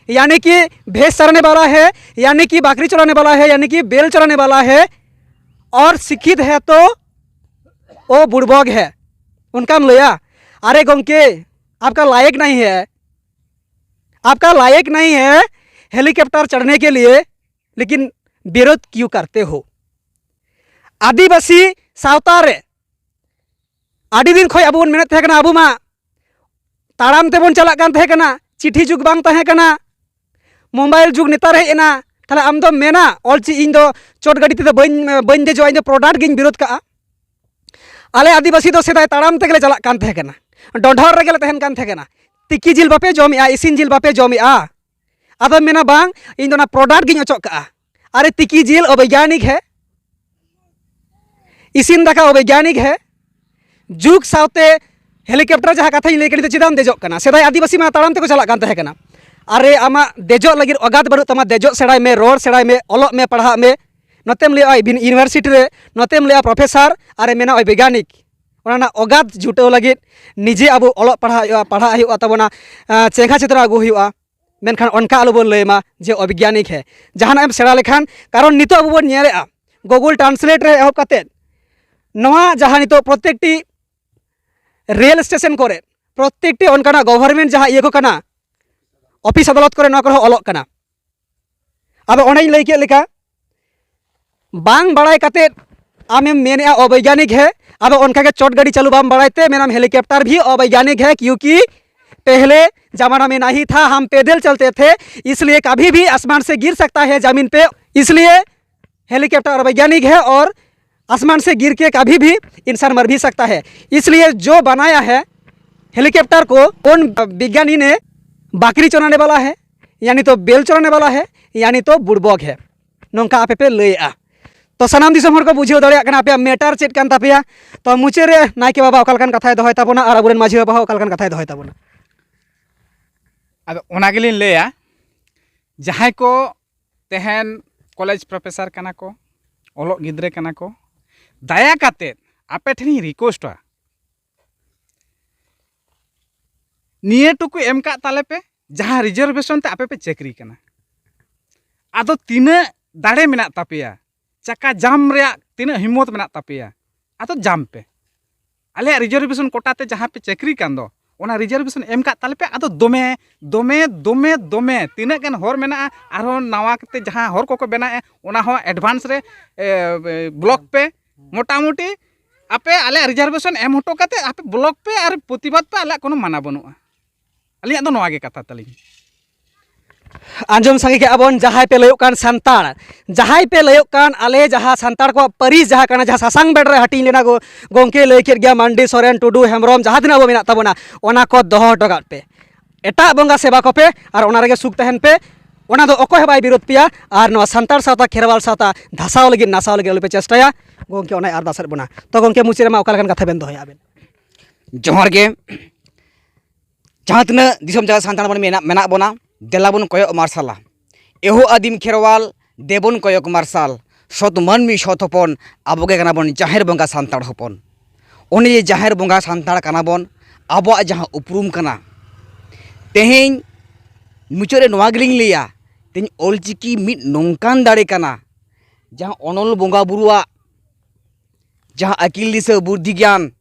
ᱭᱟᱱᱤ ᱠᱤ ᱵᱷᱮᱥ ᱪᱟᱨᱟᱱᱮ ᱵᱟᱞᱟ ᱦᱮ, ᱭᱟᱱᱤ ᱠᱤ ᱵᱟᱠᱨᱤ ᱪᱚᱨᱟᱱᱮ ᱵᱟᱞᱟ ᱦᱮ, ᱭᱟᱱᱤ ᱠᱤ ᱵᱮᱞ ᱪᱚᱨᱟᱱᱮ ᱵᱟᱞᱟ ᱦᱮ, ᱚᱨ ᱥᱤᱠᱷᱤᱛ ᱦᱮ ᱛᱚ ᱳ ᱵᱩᱲᱵᱚᱜᱽ ᱦᱮ᱾ ᱚᱱᱠᱟᱢ ᱞᱟᱹᱭᱟ? ᱟᱨᱮ ᱜᱚᱢᱠᱮ, ᱟᱯᱠᱟ ᱞᱟᱭᱮᱠ ᱱᱟᱦᱤ ᱦᱮ, ᱟᱯᱠᱟ ᱞᱟᱭᱮᱠ ᱱᱟᱦᱤ ᱦᱮ ᱦᱮᱞᱤᱠᱚᱯᱴᱟᱨ ᱪᱟᱲᱷᱱᱮ ᱠᱮ ᱞᱤᱭᱮ, ᱞᱮᱠᱤᱱ ᱵᱤᱨᱳᱫᱷ ᱠᱤᱭᱩ ᱠᱟᱨᱛᱮ ᱦᱳ? ᱟᱹᱫᱤᱵᱟᱹᱥᱤ ᱥᱟᱶᱛᱟ ᱨᱮ ᱟᱹᱰᱤ ᱫᱤᱱ ᱠᱷᱚᱱ ᱟᱵᱚ ᱵᱚᱱ ᱢᱮᱱᱮᱫ ᱛᱟᱦᱮᱸ ᱠᱟᱱᱟ, ᱟᱵᱚ ᱢᱟ ᱛᱟᱲᱟᱢ ᱛᱮᱵᱚᱱ ᱪᱟᱞᱟᱜ ᱠᱟᱱ ᱛᱟᱦᱮᱸ ᱠᱟᱱᱟ, ᱪᱤᱴᱷᱤ ᱡᱩᱜᱽ ᱵᱟᱝ ᱛᱟᱦᱮᱸ ᱠᱟᱱᱟ, ᱢᱳᱵᱟᱭᱤᱞ ᱡᱩᱜᱽ ᱱᱮᱛᱟᱨ ᱦᱮᱡ ᱮᱱᱟ᱾ ᱛᱟᱦᱞᱮ ᱟᱢ ᱫᱚᱢ ᱢᱮᱱᱟ ᱚᱞ ᱪᱤ ᱤᱧ ᱫᱚ ᱪᱚᱴ ᱜᱟᱹᱰᱤ ᱛᱮᱫᱚ ᱵᱟᱹᱧ ᱵᱟᱹᱧ ᱫᱮᱡᱚᱜᱼᱟ, ᱤᱧ ᱫᱚ ᱯᱨᱚᱰᱟᱠᱴ ᱜᱤᱧ ᱵᱤᱨᱳᱫᱷ ᱠᱟᱜᱼᱟ᱾ ᱟᱞᱮ ᱟᱹᱫᱤᱵᱟᱹᱥᱤ ᱫᱚ ᱥᱮᱫᱟᱭ ᱛᱟᱲᱟᱢ ᱛᱮᱜᱮᱞᱮ ᱪᱟᱞᱟᱜ ᱠᱟᱱ ᱛᱟᱦᱮᱸ ᱠᱟᱱᱟ, ᱰᱚᱸᱰᱷᱚᱨ ᱨᱮᱜᱮᱞᱮ ᱛᱟᱦᱮᱱ ᱠᱟᱱ ᱛᱟᱦᱮᱸ ᱠᱟᱱᱟ᱾ ᱛᱤᱠᱤ ᱡᱤᱞ ᱵᱟᱯᱮ ᱡᱚᱢᱮᱜᱼᱟ, ᱤᱥᱤᱱ ᱡᱤᱞ ᱵᱟᱯᱮ ᱡᱚᱢᱮᱜᱼᱟ, ᱟᱫᱚᱢ ᱢᱮᱱᱟ ᱵᱟᱝ, ᱤᱧ ᱫᱚ ᱚᱱᱟ ᱯᱨᱚᱰᱟᱠᱴ ᱜᱤᱧ ᱚᱪᱚᱜ ᱠᱟᱜᱼᱟ᱾ ᱟᱨᱮ ᱛᱤᱠᱤ ᱡᱤᱞ ᱚᱵᱳᱭᱜᱟᱱᱤᱠ ᱦᱮ, ᱤᱥᱤᱱ ᱫᱟᱠᱟ ᱚᱵᱳᱭᱜᱟᱱᱤᱠ ᱦᱮ᱾ ᱡᱩᱜᱽ ᱥᱟᱶᱛᱮ ᱦᱮᱞᱤᱠᱚᱯᱴᱟᱨ ᱡᱟᱦᱟᱸ ᱠᱟᱛᱷᱟᱧ ᱞᱟᱹᱭ ᱠᱮᱫ, ᱱᱤᱛᱚᱜ ᱪᱮᱫᱟᱜ ᱮᱢ ᱫᱮᱡᱚᱜ ᱠᱟᱱᱟ? ᱥᱮᱫᱟᱭ ᱟᱹᱫᱤᱵᱟᱹᱥᱤ ᱢᱟ ᱛᱟᱲᱟᱢ ᱛᱮᱠᱚ ᱪᱟᱞᱟᱜ ᱠᱟᱱ ᱛᱟᱦᱮᱸ ᱠᱟᱱᱟ᱾ ᱟᱨᱮ ᱟᱢᱟᱜ ᱫᱮᱡᱚᱜ ᱞᱟᱹᱜᱤᱫ ᱚᱜᱟᱛ ᱵᱟᱹᱱᱩᱜ ᱛᱟᱢᱟ, ᱫᱮᱡᱚᱜ ᱥᱮᱬᱟᱭ ᱢᱮ, ᱨᱚᱲ ᱥᱥᱮᱬᱟᱭ ᱢᱮ, ᱚᱞᱚᱜ ᱢᱮ, ᱯᱟᱲᱦᱟᱜ ᱢᱮ᱾ ᱱᱚᱛᱮᱢ ᱞᱟᱹᱭᱟ ᱤᱭᱩᱱᱤᱵᱷᱟᱨᱥᱤᱴᱤ ᱨᱮ, ᱱᱚᱛᱮᱢ ᱞᱟᱹᱭᱟ ᱯᱨᱚᱯᱷᱮᱥᱟᱨ, ᱟᱨᱮ ᱢᱮᱱᱟ ᱚᱭ ᱵᱳᱭᱜᱟᱱᱤᱠ᱾ ᱚᱱᱟ ᱨᱮᱱᱟᱜ ᱚᱜᱟᱛ ᱡᱩᱴᱟᱹᱣ ᱞᱟᱹᱜᱤᱫ ᱱᱤᱡᱮ ᱟᱵᱚ ᱚᱞᱚᱜ ᱯᱟᱲᱦᱟᱜ ᱦᱩᱭᱩᱜᱼᱟ, ᱯᱟᱲᱦᱟᱜ ᱦᱩᱭᱩᱜᱼᱟ ᱛᱟᱵᱚᱱᱟ, ᱟᱸ, ᱪᱮᱸᱜᱷᱟ ᱪᱮᱛᱨᱟ ᱟᱹᱜᱩ ᱦᱩᱭᱩᱜᱼᱟ᱾ ᱢᱮᱱᱠᱷᱟᱱ ᱚᱱᱠᱟ ᱟᱞᱚᱵᱚᱱ ᱞᱟᱹᱭ ᱢᱟ ᱡᱮ ᱚᱵᱤᱜᱽᱜᱟᱱᱤᱠ ᱦᱮ᱾ ᱡᱟᱦᱟᱱᱟᱜ ᱮᱢ ᱥᱮᱬᱟ ᱞᱮᱠᱷᱟᱱ, ᱠᱟᱨᱚᱱ ᱱᱤᱛᱚᱜ ᱟᱵᱚ ᱵᱚᱱ ᱧᱮᱞᱮᱫᱼᱟ, Google Translate ᱨᱮ ᱮᱦᱚᱵ ᱠᱟᱛᱮᱫ ᱱᱚᱣᱟ ᱡᱟᱦᱟᱸ ᱱᱤᱛᱚᱜ ᱯᱨᱚᱛᱮᱠᱴᱤ ᱨᱮᱞ ᱥᱴᱮᱥᱚᱱ ᱠᱚᱨᱮ, ᱯᱨᱚᱛᱮᱠᱴᱤ ᱚᱱᱠᱟᱱᱟᱜ ᱜᱚᱵᱷᱚᱨᱱᱢᱮᱱᱴ ᱡᱟᱦᱟᱸ ᱤᱭᱟᱹ ᱠᱚ ᱠᱟᱱᱟ, ᱚᱯᱷᱤᱥ ᱟᱫᱟᱞᱚᱛ ᱠᱚᱨᱮ, ᱱᱚᱣᱟ ᱠᱚᱨᱮ ᱦᱚᱸ ᱚᱞᱚᱜ ᱠᱟᱱᱟ᱾ ᱟᱫᱚ ᱚᱱᱮᱧ ᱞᱟᱹᱭ ᱠᱮᱫ ᱞᱮᱠᱟ, ᱵᱟᱝ ᱵᱟᱲᱟᱭ ᱠᱟᱛᱮᱫ ᱟᱢᱮᱢ ᱢᱮᱱᱮᱫᱼᱟ ᱚᱵᱳᱭᱜᱟᱱᱤᱠ ᱦᱮ, ᱟᱫᱚ ᱚᱱᱠᱟᱜᱮ ᱪᱚᱴ ᱜᱟᱹᱰᱤ ᱪᱟᱹᱞᱩ ᱵᱟᱢ ᱵᱟᱲᱟᱭ ᱛᱮ ᱢᱮᱱᱟᱢ ᱦᱮᱞᱤᱠᱚᱯᱴᱟᱨ ᱵᱷᱤ ᱚᱵᱳᱭᱜᱟᱱᱤᱠ ᱦᱮ, ᱠᱤᱭᱩᱠᱤ ᱯᱮᱦᱞᱮ ᱡᱟᱢᱟᱱᱟ ᱢᱮ ᱱᱟᱦᱤ ᱛᱷᱟ, ᱦᱟᱢ ᱯᱮᱫᱮᱞ ᱪᱟᱞᱛᱮ ᱛᱷᱮ, ᱤᱥᱞᱤᱭᱮ ᱠᱟᱵᱷᱤ ᱵᱷᱤ ᱟᱥᱢᱟᱱ ᱥᱮ ᱜᱤᱨ ᱥᱟᱠᱛᱟ ᱦᱮ ᱡᱟᱢᱤᱱ ᱯᱮ, ᱤᱥᱞᱤᱭᱮ ᱦᱮᱞᱤᱠᱚᱯᱴᱟᱨ ᱚᱵᱳᱭᱜᱟᱱᱤᱠ ᱦᱮ ᱚᱨ ᱟᱥᱢᱟᱱ ᱥᱮ ᱜᱤᱨ ᱠᱮ ᱠᱟᱵᱷᱤ ᱵᱷᱤ ᱤᱱᱥᱟᱱ ᱢᱟᱨ ᱵᱷᱤ ᱥᱟᱠᱛᱟ ᱦᱮ, ᱤᱥᱞᱤᱭᱮ ᱡᱳ ᱵᱟᱱᱟᱭᱟ ᱦᱮ ᱦᱮᱞᱤᱠᱚᱯᱴᱟᱨ ᱠᱳ ᱠᱳᱱ ᱵᱤᱜᱽᱜᱟᱱᱤ ᱱᱮ ᱵᱟᱠᱨᱤ ᱪᱚᱨᱟᱱᱮ ᱵᱟᱞᱟ ᱦᱮ, ᱭᱟᱱᱤ ᱛᱚ ᱵᱮᱞ ᱪᱚᱨᱟᱱᱮ ᱵᱟᱞᱟ ᱦᱮ, ᱭᱟᱱᱤ ᱛᱚ ᱵᱩᱲᱵᱚᱠ ᱦᱮ᱾ ᱱᱚᱝᱠᱟ ᱟᱯᱮ ᱯᱮ ᱞᱟᱹᱭᱮᱜᱼᱟ᱾ ᱛᱚ ᱥᱟᱱᱟᱢ ᱫᱤᱥᱚᱢ ᱦᱚᱲ ᱠᱚ ᱵᱩᱡᱷᱟᱹᱣ ᱫᱟᱲᱮᱭᱟᱜ ᱠᱟᱱᱟ ᱟᱯᱮᱭᱟᱜ ᱢᱮᱴᱟᱨ ᱪᱮᱫ ᱠᱟᱱ ᱛᱟᱯᱮᱭᱟ᱾ ᱛᱚ ᱢᱩᱪᱟᱹᱫ ᱨᱮ ᱱᱟᱭᱠᱮ ᱵᱟᱵᱟ ᱚᱠᱟ ᱞᱮᱠᱟᱱ ᱠᱟᱛᱷᱟᱭ ᱫᱚᱦᱚᱭ ᱛᱟᱵᱚᱱᱟ ᱟᱨ ᱟᱵᱚᱨᱮᱱ ᱢᱟᱹᱡᱷᱤ ᱵᱟᱵᱟ ᱦᱚᱸ ᱚᱠᱟ ᱞᱮᱠᱟᱱ ᱠᱟᱛᱷᱟᱭ ᱫᱚᱦᱚᱭ ᱛᱟᱵᱚᱱᱟ? ᱟᱫᱚ ᱚᱱᱟ ᱜᱮᱞᱤᱧ ᱞᱟᱹᱭᱟ, ᱡᱟᱦᱟᱸᱭ ᱠᱚ ᱛᱮᱦᱮᱧ ᱠᱚᱞᱮᱡᱽ ᱯᱨᱚᱯᱷᱮᱥᱟᱨ ᱠᱟᱱᱟ ᱠᱚ, ᱚᱞᱚᱜ ᱜᱤᱫᱽᱨᱟᱹ ᱠᱟᱱᱟ ᱠᱚ, ᱫᱟᱭᱟ ᱠᱟᱛᱮᱫ ᱟᱯᱮ ᱴᱷᱮᱱᱤᱧ ᱨᱤᱠᱩᱭᱮᱥᱴᱟ, ᱱᱤᱭᱟᱹ ᱴᱩᱠᱩ ᱮᱢ ᱠᱟᱜ ᱛᱟᱞᱮ ᱯᱮ, ᱡᱟᱦᱟᱸ ᱨᱤᱡᱟᱨᱵᱷᱮᱥᱚᱱ ᱛᱮ ᱟᱯᱮ ᱯᱮ ᱪᱟᱹᱠᱨᱤ ᱠᱟᱱᱟ᱾ ᱟᱫᱚ ᱛᱤᱱᱟᱹᱜ ᱫᱟᱲᱮ ᱢᱮᱱᱟᱜ ᱛᱟᱯᱮᱭᱟ, ᱪᱟᱠᱟ ᱡᱟᱢ ᱨᱮᱭᱟᱜ ᱛᱤᱱᱟᱹᱜ ᱦᱤᱢᱢᱚᱛ ᱢᱮᱱᱟᱜ ᱛᱟᱯᱮᱭᱟ, ᱟᱫᱚ ᱡᱟᱢ ᱯᱮ᱾ ᱟᱞᱮᱭᱟᱜ ᱨᱤᱡᱟᱨᱵᱷᱮᱥᱚᱱ ᱠᱳᱴᱟ ᱛᱮ ᱡᱟᱦᱟᱸ ᱯᱮ ᱪᱟᱹᱠᱨᱤ ᱠᱟᱱ ᱫᱚ, ᱚᱱᱟ ᱨᱤᱡᱟᱨᱵᱷᱮᱥᱚᱱ ᱮᱢ ᱠᱟᱜ ᱛᱟᱞᱮ ᱯᱮ᱾ ᱟᱫᱚ ᱫᱚᱢᱮ ᱫᱚᱢᱮ ᱫᱚᱢᱮ ᱫᱚᱢᱮ ᱛᱤᱱᱟᱹᱜ ᱜᱟᱱ ᱦᱚᱨ ᱢᱮᱱᱟᱜᱼᱟ, ᱟᱨᱦᱚᱸ ᱱᱟᱣᱟ ᱠᱟᱛᱮ ᱡᱟᱦᱟᱸ ᱦᱚᱨ ᱠᱚᱠᱚ ᱵᱮᱱᱟᱣᱮᱫᱼᱟ, ᱚᱱᱟ ᱦᱚᱸ ᱮᱰᱵᱷᱟᱱᱥ ᱨᱮ ᱮ, ᱵᱞᱚᱠ ᱯᱮ᱾ ᱢᱚᱴᱟᱢᱩᱴᱤ ᱟᱯᱮ ᱟᱞᱮᱭᱟᱜ ᱨᱤᱡᱟᱨᱵᱷᱮᱥᱚᱱ ᱮᱢ ᱦᱚᱴᱚ ᱠᱟᱛᱮ ᱟᱯᱮ ᱵᱞᱚᱠ ᱯᱮ ᱟᱨ ᱯᱨᱚᱛᱤᱵᱟᱫ ᱯᱮ, ᱟᱞᱮᱭᱟᱜ ᱠᱳᱱᱳ ᱢᱟᱱᱟ ᱵᱟᱹᱱᱩᱜᱼᱟ᱾ ᱟᱹᱞᱤᱧᱟᱜ ᱫᱚ ᱱᱚᱣᱟ ᱜᱮ ᱠᱟᱛᱷᱟ ᱛᱟᱹᱞᱤᱧ᱾ ᱟᱸᱡᱚᱢ ᱥᱟᱸᱜᱮ ᱠᱮᱜᱼᱟ ᱵᱚᱱ, ᱡᱟᱦᱟᱸᱭ ᱯᱮ ᱞᱟᱹᱭᱚᱜ ᱠᱟᱱ ᱥᱟᱱᱛᱟᱲ, ᱡᱟᱦᱟᱸᱭ ᱯᱮ ᱞᱟᱹᱭᱚᱜ ᱠᱟᱱ ᱟᱞᱮ ᱡᱟᱦᱟᱸ ᱥᱟᱱᱛᱟᱲ ᱠᱚᱣᱟᱜ ᱯᱟᱹᱨᱤᱥ ᱡᱟᱦᱟᱸ ᱠᱟᱱᱟ, ᱡᱟᱦᱟᱸ ᱥᱟᱥᱟᱝ ᱵᱮᱰ ᱨᱮ ᱦᱟᱹᱴᱤᱧ ᱞᱮᱱᱟ ᱜᱚ-, ᱜᱚᱢᱠᱮ ᱞᱟᱹᱭ ᱠᱮᱫ ᱜᱮᱭᱟ, ᱢᱟᱱᱰᱤ, ᱥᱚᱨᱮᱱ, ᱴᱩᱰᱩ, ᱦᱮᱢᱵᱨᱚᱢ, ᱡᱟᱦᱟᱸ ᱛᱤᱱᱟᱹᱜ ᱟᱵᱚ ᱢᱮᱱᱟᱜ ᱛᱟᱵᱚᱱᱟ, ᱚᱱᱟ ᱠᱚ ᱫᱚᱦᱚ ᱦᱚᱴᱚ ᱠᱟᱜ ᱯᱮ᱾ ᱮᱴᱟᱜ ᱵᱚᱸᱜᱟ ᱥᱮᱵᱟ ᱠᱚᱯᱮ ᱟᱨ ᱚᱱᱟ ᱨᱮᱜᱮ ᱥᱩᱠ ᱛᱟᱦᱮᱱ ᱯᱮ᱾ ᱚᱱᱟ ᱫᱚ ᱚᱠᱚᱭ ᱦᱚᱸ ᱵᱟᱭ ᱵᱤᱨᱳᱫ ᱯᱮᱭᱟ᱾ ᱟᱨ ᱱᱚᱣᱟ ᱥᱟᱱᱛᱟᱲ ᱥᱟᱶᱛᱟ, ᱠᱷᱮᱨᱣᱟᱞ ᱥᱟᱶᱛᱟ ᱫᱷᱟᱥᱟᱣ ᱞᱟᱹᱜᱤᱫ, ᱱᱟᱥᱟᱣ ᱞᱟᱹᱜᱤᱫ ᱟᱞᱚᱯᱮ ᱪᱮᱥᱴᱟᱭᱟ᱾ ᱜᱚᱢᱠᱮ ᱚᱱᱟᱭ ᱟᱨᱫᱟᱥᱮᱫ ᱵᱚᱱᱟ᱾ ᱛᱚ ᱜᱚᱢᱠᱮ, ᱢᱩᱪᱟᱹᱫ ᱨᱮᱢᱟ ᱚᱠᱟ ᱞᱮᱠᱟᱱ ᱠᱟᱛᱷᱟ ᱵᱮᱱ ᱫᱚᱦᱚᱭᱟ ᱟᱵᱮᱱ? ᱡᱚᱦᱟᱨ ᱜᱮ᱾ ᱡᱟᱦᱟᱸ ᱛᱤᱱᱟᱹᱜ ᱫᱤᱥᱚᱢ ᱡᱟᱠᱟᱛ ᱥᱟᱱᱛᱟᱲ ᱢᱟᱹᱱᱢᱤ ᱢᱮᱱᱟᱜ, ᱢᱮᱱᱟᱜ ᱵᱚᱱᱟ, ᱫᱮᱞᱟ ᱵᱚᱱ ᱠᱚᱭᱚᱜ ᱢᱟᱨᱥᱟᱞᱟ᱾ ᱮᱦᱳ ᱟᱹᱫᱤᱢ ᱠᱷᱮᱨᱣᱟᱞ, ᱫᱮᱵᱚᱱ ᱠᱚᱭᱚᱜ ᱢᱟᱨᱥᱟᱞ, ᱥᱚᱛ ᱢᱟᱹᱱᱢᱤ ᱥᱚᱛ ᱦᱚᱯᱚᱱ, ᱟᱵᱚ ᱜᱮ ᱠᱟᱱᱟ ᱵᱚᱱ ᱡᱟᱦᱮᱨ ᱵᱚᱸᱜᱟ ᱥᱟᱱᱛᱟᱲ ᱦᱚᱯᱚᱱ᱾ ᱚᱱᱮ ᱡᱮ ᱡᱟᱦᱮᱨ ᱵᱚᱸᱜᱟ ᱥᱟᱱᱛᱟᱲ ᱠᱟᱱᱟ ᱵᱚᱱ, ᱟᱵᱚᱣᱟᱜ ᱡᱟᱦᱟᱸ ᱩᱯᱨᱩᱢ ᱠᱟᱱᱟ, ᱛᱮᱦᱮᱧ ᱢᱩᱪᱟᱹᱫ ᱨᱮ ᱱᱚᱣᱟ ᱜᱮᱞᱤᱧ ᱞᱟᱹᱭᱟ, ᱛᱮᱦᱮᱧ ᱚᱞᱪᱤᱠᱤ ᱢᱤᱫ ᱱᱚᱝᱠᱟᱱ ᱫᱟᱲᱮ ᱠᱟᱱᱟ, ᱡᱟᱦᱟᱸ ᱚᱱᱚᱞ ᱵᱚᱸᱜᱟ ᱵᱩᱨᱩᱣᱟᱜ ᱡᱟᱦᱟᱸ ᱟᱹᱠᱤᱞ ᱫᱤᱥᱟᱹ ᱵᱩᱫᱽᱫᱷᱤ ᱜᱮᱭᱟᱱ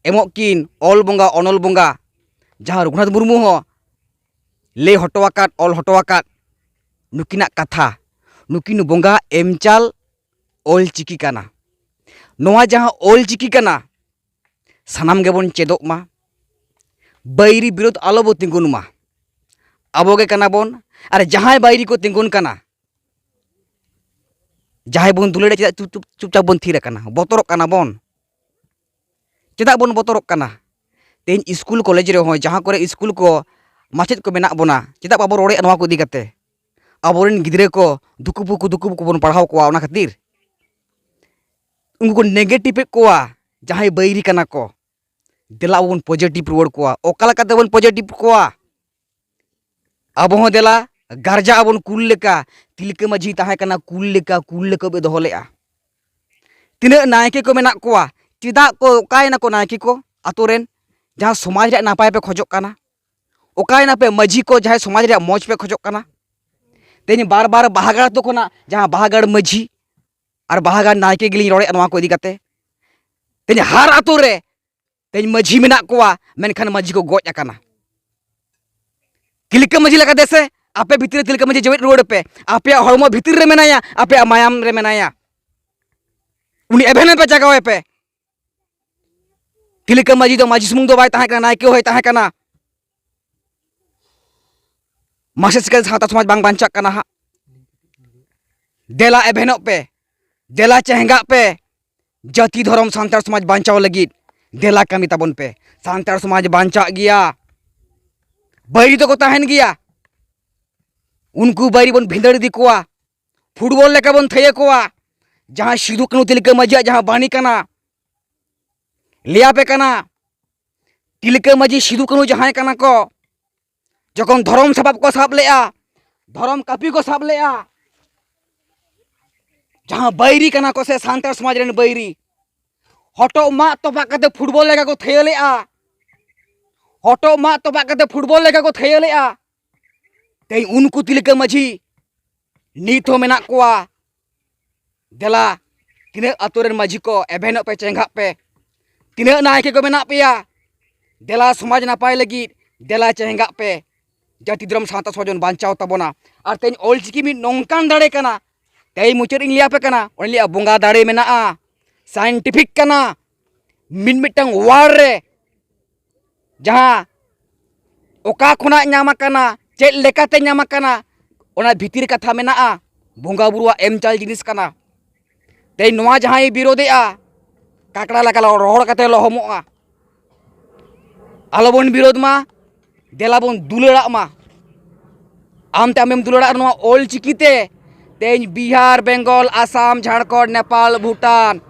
ᱮᱢᱚᱜ ᱠᱤᱱ ᱚᱞ ᱵᱚᱸᱜᱟ, ᱚᱱᱚᱞ ᱵᱚᱸᱜᱟ, ᱡᱟᱦᱟᱸ ᱨᱚᱜᱷᱩᱱᱟᱛᱷ ᱢᱩᱨᱢᱩ ᱦᱚᱸ ᱞᱟᱹᱭ ᱦᱚᱴᱚ ᱟᱠᱟᱫ, ᱚᱞ ᱦᱚᱴᱚ ᱟᱠᱟᱫ, ᱱᱩᱠᱤᱱᱟᱜ ᱠᱟᱛᱷᱟ, ᱱᱩᱠᱤᱱ ᱵᱚᱸᱜᱟ ᱮᱢᱪᱟᱞ ᱚᱞ ᱪᱤᱠᱤ ᱠᱟᱱᱟ᱾ ᱱᱚᱣᱟ ᱡᱟᱦᱟᱸ ᱚᱞ ᱪᱤᱠᱤ ᱠᱟᱱᱟ, ᱥᱟᱱᱟᱢ ᱜᱮᱵᱚᱱ ᱪᱮᱫᱚᱜ ᱢᱟ᱾ ᱵᱟᱹᱭᱨᱤ ᱵᱤᱨᱳᱫᱷ ᱟᱞᱚ ᱵᱚ ᱛᱤᱸᱜᱩᱱ ᱢᱟ᱾ ᱟᱵᱚ ᱜᱮ ᱠᱟᱱᱟ ᱵᱚᱱ, ᱟᱨ ᱡᱟᱦᱟᱸᱭ ᱵᱟᱹᱭᱨᱤ ᱠᱚ ᱛᱤᱸᱜᱩᱱ ᱠᱟᱱᱟ, ᱡᱟᱦᱟᱸᱭ ᱵᱚᱱ ᱫᱩᱞᱟᱹᱲᱟ, ᱪᱮᱫᱟᱜ ᱪᱩᱯ, ᱪᱩᱯ, ᱪᱩᱯᱪᱟᱯ ᱵᱚᱱ ᱛᱷᱤᱨ ᱟᱠᱟᱱᱟ? ᱵᱚᱛᱚᱨᱚᱜ ᱠᱟᱱᱟ ᱵᱚᱱ᱾ ᱪᱮᱫᱟᱜ ᱵᱚᱱ ᱵᱚᱛᱚᱨᱚᱜ ᱠᱟᱱᱟ? ᱛᱮᱦᱮᱧ ᱤᱥᱠᱩᱞ ᱠᱚᱞᱮᱡᱽ ᱨᱮᱦᱚᱸ, ᱡᱟᱦᱟᱸ ᱠᱚᱨᱮ ᱤᱥᱠᱩᱞ ᱠᱚ ᱢᱟᱪᱮᱫ ᱠᱚ ᱢᱮᱱᱟᱜ ᱵᱚᱱᱟ, ᱪᱮᱫᱟᱜ ᱵᱟᱵᱚ ᱨᱚᱲᱮᱫᱼᱟ ᱱᱚᱣᱟ ᱠᱚ ᱤᱫᱤ ᱠᱟᱛᱮ? ᱟᱵᱚᱨᱮᱱ ᱜᱤᱫᱽᱨᱟᱹ ᱠᱚ ᱫᱩᱠᱩ ᱯᱩᱠᱩ, ᱫᱩᱠᱩ ᱯᱩᱠᱩ ᱵᱚᱱ ᱯᱟᱲᱦᱟᱣ ᱠᱚᱣᱟ, ᱚᱱᱟ ᱠᱷᱟᱹᱛᱤᱨ ᱩᱱᱠᱩ ᱠᱚ ᱱᱮᱜᱮᱴᱤᱵᱷ ᱮᱫ ᱠᱚᱣᱟ, ᱡᱟᱦᱟᱸᱭ ᱵᱟᱹᱭᱨᱤ ᱠᱟᱱᱟ ᱠᱚ᱾ ᱫᱮᱞᱟ ᱟᱵᱚ ᱵᱚᱱ ᱯᱚᱡᱮᱴᱤᱵᱷ ᱨᱩᱣᱟᱹᱲ ᱠᱚᱣᱟ᱾ ᱚᱠᱟ ᱞᱮᱠᱟ ᱛᱮᱵᱚᱱ ᱯᱚᱡᱮᱴᱤᱵᱷ ᱠᱚᱣᱟ? ᱟᱵᱚ ᱦᱚᱸ ᱫᱮᱞᱟ ᱜᱟᱨᱡᱟ ᱟᱵᱚᱱ ᱠᱩᱞ ᱞᱮᱠᱟ᱾ ᱛᱤᱞᱠᱟᱹ ᱢᱟᱹᱡᱷᱤ ᱛᱟᱦᱮᱸ ᱠᱟᱱᱟ ᱠᱩᱞ ᱞᱮᱠᱟ, ᱠᱩᱞ ᱞᱮᱠᱟ ᱵᱚ ᱫᱚᱦᱚ ᱞᱮᱫᱼᱟ᱾ ᱛᱤᱱᱟᱹᱜ ᱱᱟᱭᱠᱮ ᱠᱚ ᱢᱮᱱᱟᱜ ᱠᱚᱣᱟ, ᱪᱮᱫᱟᱜ ᱠᱚ, ᱚᱠᱟᱭᱮᱱᱟ ᱠᱚ ᱱᱟᱭᱠᱮ ᱠᱚ? ᱟᱛᱳ ᱨᱮᱱ ᱡᱟᱦᱟᱸ ᱥᱚᱢᱟᱡᱽ ᱨᱮᱭᱟᱜ ᱱᱟᱯᱟᱭ ᱯᱮ ᱠᱷᱚᱡᱚᱜ ᱠᱟᱱᱟ, ᱚᱠᱟᱭᱮᱱᱟ ᱯᱮ ᱢᱟᱹᱡᱷᱤ ᱠᱚ ᱡᱟᱦᱟᱸᱭ ᱥᱚᱢᱟᱡᱽ ᱨᱮᱭᱟᱜ ᱢᱚᱡᱽ ᱯᱮ ᱠᱷᱚᱡᱚᱜ ᱠᱟᱱᱟ? ᱛᱮᱦᱮᱧ ᱵᱟᱨ ᱵᱟᱨ ᱵᱟᱦᱟᱜᱟᱲ ᱟᱛᱳ ᱠᱷᱚᱱᱟᱜ ᱡᱟᱦᱟᱸ ᱵᱟᱦᱟᱜᱟᱲ ᱢᱟᱹᱡᱷᱤ ᱟᱨ ᱵᱟᱦᱟᱜᱟᱲ ᱱᱟᱭᱠᱮ ᱜᱮᱞᱤᱧ ᱨᱚᱲᱮᱫᱼᱟ ᱱᱚᱣᱟ ᱠᱚ ᱤᱫᱤ ᱠᱟᱛᱮ᱾ ᱛᱮᱦᱮᱧ ᱦᱟᱨ ᱟᱛᱳ ᱨᱮ ᱛᱮᱦᱮᱧ ᱢᱟᱹᱡᱷᱤ ᱢᱮᱱᱟᱜ ᱠᱚᱣᱟ, ᱢᱮᱱᱠᱷᱟᱱ ᱢᱟᱹᱡᱷᱤ ᱠᱚ ᱜᱚᱡ ᱟᱠᱟᱱᱟ᱾ ᱛᱤᱞᱠᱟᱹ ᱢᱟᱹᱡᱷᱤ ᱞᱮᱠᱟ ᱫᱮᱥᱮ, ᱟᱯᱮ ᱵᱷᱤᱛᱤᱨ ᱨᱮ ᱛᱤᱞᱠᱟᱹ ᱢᱟᱹᱡᱷᱤ ᱡᱮᱣᱮᱫ ᱨᱩᱣᱟᱹᱲ ᱯᱮ᱾ ᱟᱯᱮᱭᱟᱜ ᱦᱚᱲᱢᱚ ᱵᱷᱤᱛᱤᱨ ᱨᱮ ᱢᱮᱱᱟᱭᱟ, ᱟᱯᱮᱭᱟᱜ ᱢᱟᱭᱟᱢ ᱨᱮ ᱢᱮᱱᱟᱭᱟ, ᱩᱱᱤ ᱮᱵᱷᱮᱱ ᱯᱮ, ᱡᱟᱜᱟᱣ ᱮᱯᱮ᱾ ᱛᱤᱞᱠᱟᱹ ᱢᱟᱹᱡᱷᱤ ᱫᱚ ᱢᱟᱹᱡᱷᱤ ᱥᱩᱢᱩᱝ ᱫᱚ ᱵᱟᱭ ᱛᱟᱦᱮᱸ ᱠᱟᱱᱟ, ᱱᱟᱭᱠᱮ ᱦᱚᱸᱭ ᱛᱟᱦᱮᱸ ᱠᱟᱱᱟ᱾ ᱢᱟᱥᱮ ᱪᱤᱠᱟᱹ ᱥᱟᱶᱛᱟ ᱥᱚᱢᱟᱡᱽ ᱵᱟᱝ ᱵᱟᱧᱪᱟᱜ ᱠᱟᱱᱟ ᱦᱟᱸᱜ? ᱫᱮᱞᱟ ᱮᱵᱷᱮᱱᱚᱜ ᱯᱮ, ᱫᱮᱞᱟ ᱪᱮᱦᱮᱸᱜᱟᱜ ᱯᱮ᱾ ᱡᱟᱹᱛᱤ ᱫᱷᱚᱨᱚᱢ ᱥᱟᱱᱛᱟᱲ ᱥᱚᱢᱟᱡᱽ ᱵᱟᱧᱪᱟᱣ ᱞᱟᱹᱜᱤᱫ ᱫᱮᱞᱟ ᱠᱟᱹᱢᱤ ᱛᱟᱵᱚᱱ ᱯᱮ᱾ ᱥᱟᱱᱛᱟᱲ ᱥᱚᱢᱟᱡᱽ ᱵᱟᱧᱪᱟᱜ ᱜᱮᱭᱟ, ᱵᱟᱹᱭᱨᱤ ᱫᱚᱠᱚ ᱛᱟᱦᱮᱱ ᱜᱮᱭᱟ᱾ ᱩᱱᱠᱩ ᱵᱟᱹᱭᱨᱤ ᱵᱚᱱ ᱵᱷᱤᱸᱫᱟᱹᱲ ᱤᱫᱤ ᱠᱚᱣᱟ, ᱯᱷᱩᱴᱵᱚᱞ ᱞᱮᱠᱟ ᱵᱚᱱ ᱛᱷᱟᱹᱭᱟᱹ ᱠᱚᱣᱟ᱾ ᱡᱟᱦᱟᱸ ᱥᱤᱫᱩ ᱠᱟᱹᱱᱦᱩ ᱛᱤᱞᱠᱟᱹ ᱢᱟᱹᱡᱷᱤᱭᱟᱜ ᱡᱟᱦᱟᱸ ᱵᱟᱹᱱᱤ ᱠᱟᱱᱟ, ᱞᱟᱹᱭᱟᱯᱮ ᱠᱟᱱᱟ, ᱛᱤᱞᱠᱟᱹ ᱢᱟᱹᱡᱷᱤ ᱥᱤᱫᱩ ᱠᱟᱹᱱᱦᱩ ᱡᱟᱦᱟᱸᱭ ᱠᱟᱱᱟ ᱠᱚ, ᱡᱚᱠᱷᱚᱱ ᱫᱷᱚᱨᱚᱢ ᱥᱟᱯᱟᱵ ᱠᱚ ᱥᱟᱵ ᱞᱮᱜᱼᱟ, ᱫᱷᱚᱨᱚᱢ ᱠᱟᱹᱯᱤ ᱠᱚ ᱥᱟᱵ ᱞᱮᱜᱼᱟ, ᱡᱟᱦᱟᱸ ᱵᱟᱹᱭᱨᱤ ᱠᱟᱱᱟ ᱠᱚ ᱥᱮ ᱥᱟᱱᱛᱟᱲ ᱥᱚᱢᱟᱡᱽ ᱨᱮᱱ ᱵᱟᱹᱭᱨᱤ, ᱦᱚᱴᱚᱜ ᱢᱟᱜ ᱛᱚᱯᱟᱜ ᱠᱟᱛᱮ ᱯᱷᱩᱴᱵᱚᱞ ᱞᱮᱠᱟ ᱠᱚ ᱛᱷᱟᱹᱭᱟᱹ ᱞᱮᱜᱼᱟ, ᱦᱚᱴᱚᱜ ᱢᱟᱜ ᱛᱚᱯᱟᱜ ᱠᱟᱛᱮ ᱯᱷᱩᱴᱵᱚᱞ ᱞᱮᱠᱟ ᱠᱚ ᱛᱷᱟᱹᱭᱟᱹ ᱞᱮᱜᱼᱟ᱾ ᱛᱮᱦᱮᱧ ᱩᱱᱠᱩ ᱛᱤᱞᱠᱟᱹ ᱢᱟᱹᱡᱷᱤ ᱱᱤᱛ ᱦᱚᱸ ᱢᱮᱱᱟᱜ ᱠᱚᱣᱟ᱾ ᱫᱮᱞᱟ, ᱛᱤᱱᱟᱹᱜ ᱟᱛᱳ ᱨᱮᱱ ᱢᱟᱹᱡᱷᱤ ᱠᱚ, ᱮᱵᱷᱮᱱᱚᱜ ᱯᱮ, ᱪᱮᱸᱜᱷᱟᱜ ᱯᱮ᱾ ᱛᱤᱱᱟᱹᱜ ᱱᱟᱭᱠᱮ ᱠᱚ ᱢᱮᱱᱟᱜ ᱯᱮᱭᱟ, ᱫᱮᱞᱟ ᱥᱚᱢᱟᱡᱽ ᱱᱟᱯᱟᱭ ᱞᱟᱹᱜᱤᱫ ᱫᱮᱞᱟ ᱪᱮᱸᱜᱷᱟᱜ ᱯᱮ᱾ ᱡᱟᱹᱛᱤ ᱫᱷᱚᱨᱚᱢ ᱥᱟᱶᱛᱟ ᱥᱚᱢᱟᱡᱽ ᱵᱚᱱ ᱵᱟᱧᱪᱟᱣ ᱛᱟᱵᱚᱱᱟ᱾ ᱟᱨ ᱛᱮᱦᱮᱧ ᱚᱞᱪᱤᱠᱤ ᱢᱤᱫ ᱱᱚᱝᱠᱟᱱ ᱫᱟᱲᱮ ᱠᱟᱱᱟ, ᱛᱮᱦᱮᱧ ᱢᱩᱪᱟᱹᱫ ᱤᱧ ᱞᱟᱹᱭ ᱟᱯᱮ ᱠᱟᱱᱟ, ᱚᱱᱮ ᱞᱟᱹᱭᱟ ᱵᱚᱸᱜᱟ ᱫᱟᱲᱮ ᱢᱮᱱᱟᱜᱼᱟ, ᱥᱟᱭᱮᱱᱴᱤᱯᱷᱤᱠ ᱠᱟᱱᱟ, ᱢᱤᱫ ᱢᱤᱫᱴᱟᱝ ᱣᱟᱨᱰ ᱨᱮ ᱡᱟᱦᱟᱸ ᱚᱠᱟ ᱠᱷᱚᱱᱟᱜ ᱧᱟᱢ ᱟᱠᱟᱱᱟ, ᱪᱮᱫ ᱞᱮᱠᱟᱛᱮ ᱧᱟᱢ ᱟᱠᱟᱱᱟ, ᱚᱱᱟ ᱵᱷᱤᱛᱤᱨ ᱠᱟᱛᱷᱟ ᱢᱮᱱᱟᱜᱼᱟ᱾ ᱵᱚᱸᱜᱟ ᱵᱩᱨᱩᱣᱟᱜ ᱮᱢ ᱪᱟᱞ ᱡᱤᱱᱤᱥ ᱠᱟᱱᱟ᱾ ᱛᱮᱦᱮᱧ ᱱᱚᱣᱟ ᱡᱟᱦᱟᱸᱭ ᱵᱤᱨᱳᱫᱮᱜᱼᱟ, ᱠᱟᱠᱲᱟ ᱞᱮᱠᱟ ᱨᱚᱦᱚᱲ ᱠᱟᱛᱮ ᱞᱚᱦᱚᱢᱚᱜᱼᱟ᱾ ᱟᱞᱚᱵᱚᱱ ᱵᱤᱨᱳᱫ ᱢᱟ, ᱫᱮᱞᱟ ᱵᱚᱱ ᱫᱩᱞᱟᱹᱲᱟᱜ ᱢᱟ᱾ ᱟᱢᱛᱮ ᱟᱢᱮᱢ ᱫᱩᱞᱟᱹᱲᱟᱜ ᱱᱚᱣᱟ ᱚᱞ ᱪᱤᱠᱤᱛᱮ, ᱛᱮᱦᱮᱧ ᱵᱤᱦᱟᱨ, ᱵᱮᱝᱜᱚᱞ, ᱟᱥᱟᱢ, ᱡᱷᱟᱲᱠᱷᱚᱸᱰ, ᱱᱮᱯᱟᱞ, ᱵᱷᱩᱴᱟᱱ,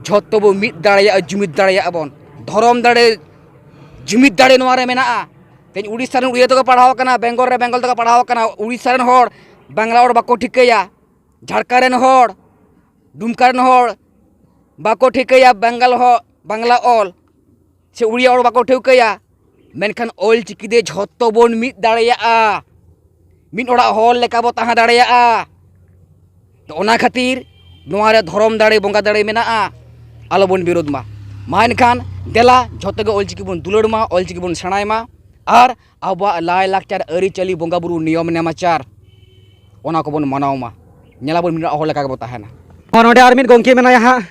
ᱡᱷᱚᱛᱚ ᱵᱚ ᱢᱤᱫ ᱫᱟᱲᱮᱭᱟᱜᱼᱟ, ᱡᱩᱢᱤᱫ ᱫᱟᱲᱮᱭᱟᱜᱼᱟ ᱵᱚᱱ᱾ ᱫᱷᱚᱨᱚᱢ ᱫᱟᱲᱮ, ᱡᱩᱢᱤᱫ ᱫᱟᱲᱮ ᱱᱚᱣᱟ ᱨᱮ ᱢᱮᱱᱟᱜᱼᱟ᱾ ᱛᱮᱦᱮᱧ ᱩᱲᱤᱥᱥᱟ ᱨᱮᱱ ᱩᱲᱤᱭᱟ ᱛᱮᱠᱚ ᱯᱟᱲᱦᱟᱣ ᱟᱠᱟᱱᱟ, ᱵᱮᱝᱜᱚᱞ ᱨᱮ ᱵᱮᱝᱜᱚᱞ ᱛᱮᱠᱚ ᱯᱟᱲᱦᱟᱣ ᱟᱠᱟᱱᱟ, ᱩᱲᱤᱥᱥᱟ ᱨᱮᱱ ᱦᱚᱲ ᱵᱟᱝᱞᱟ ᱚᱞ ᱵᱟᱠᱚ ᱴᱷᱤᱠᱟᱹᱭᱟ, ᱡᱷᱟᱲᱠᱷᱚᱸᱰ ᱨᱮᱱ ᱦᱚᱲ, ᱰᱩᱢᱠᱟ ᱨᱮᱱ ᱦᱚᱲ ᱵᱟᱠᱚ ᱴᱷᱤᱠᱟᱹᱭᱟ ᱵᱟᱝᱜᱟᱞ ᱦᱚ-, ᱵᱟᱝᱞᱟ ᱚᱞ ᱥᱮ ᱩᱲᱤᱭᱟ ᱚᱞ ᱵᱟᱠᱚ ᱴᱷᱟᱹᱣᱠᱟᱹᱭᱟ, ᱢᱮᱱᱠᱷᱟᱱ ᱚᱞ ᱪᱤᱠᱤ ᱛᱮ ᱡᱷᱚᱛᱚ ᱵᱚᱱ ᱢᱤᱫ ᱫᱟᱲᱮᱭᱟᱜᱼᱟ᱾ ᱢᱤᱫ ᱚᱲᱟᱜ ᱦᱚᱲ ᱞᱮᱠᱟ ᱵᱚ ᱛᱟᱦᱮᱸ ᱫᱟᱲᱮᱭᱟᱜᱼᱟ᱾ ᱛᱚ, ᱚᱱᱟ ᱠᱷᱟᱹᱛᱤᱨ ᱱᱚᱣᱟ ᱨᱮ ᱫᱷᱚᱨᱚᱢ ᱫᱟᱲᱮ, ᱵᱚᱸᱜᱟ ᱫᱟᱲᱮ ᱢᱮᱱᱟᱜᱼᱟ, ᱟᱞᱚᱵᱚᱱ ᱵᱤᱨᱳᱫ ᱢᱟ᱾ ᱢᱟ ᱮᱱᱠᱷᱟᱱ ᱫᱮᱞᱟ ᱡᱷᱚᱛᱚ ᱜᱮ ᱚᱞ ᱪᱤᱠᱤ ᱵᱚᱱ ᱫᱩᱞᱟᱹᱲ ᱢᱟ, ᱚᱞ ᱪᱤᱠᱤ ᱵᱚᱱ ᱥᱮᱬᱟᱭ ᱢᱟ, ᱟᱨ ᱟᱵᱚᱣᱟᱜ ᱞᱟᱭᱼᱞᱟᱠᱪᱟᱨ, ᱟᱹᱨᱤᱪᱟᱹᱞᱤ, ᱵᱚᱸᱜᱟ ᱵᱩᱨᱩ, ᱱᱤᱭᱚᱢ ᱱᱮᱢᱟᱪᱟᱨ, ᱚᱱᱟ ᱠᱚᱵᱚᱱ ᱢᱟᱱᱟᱣ ᱢᱟ᱾ ᱧᱮᱞᱟᱵᱚᱱ ᱢᱤᱫ ᱚᱲᱟᱜ ᱦᱚᱲ ᱞᱮᱠᱟ ᱜᱮᱵᱚ ᱛᱟᱦᱮᱱᱟ᱾ ᱦᱚᱸ, ᱱᱚᱰᱮ ᱟᱨ ᱢᱤᱫ ᱜᱚᱢᱠᱮ ᱢᱮᱱᱟᱭᱟ ᱦᱟᱸᱜ,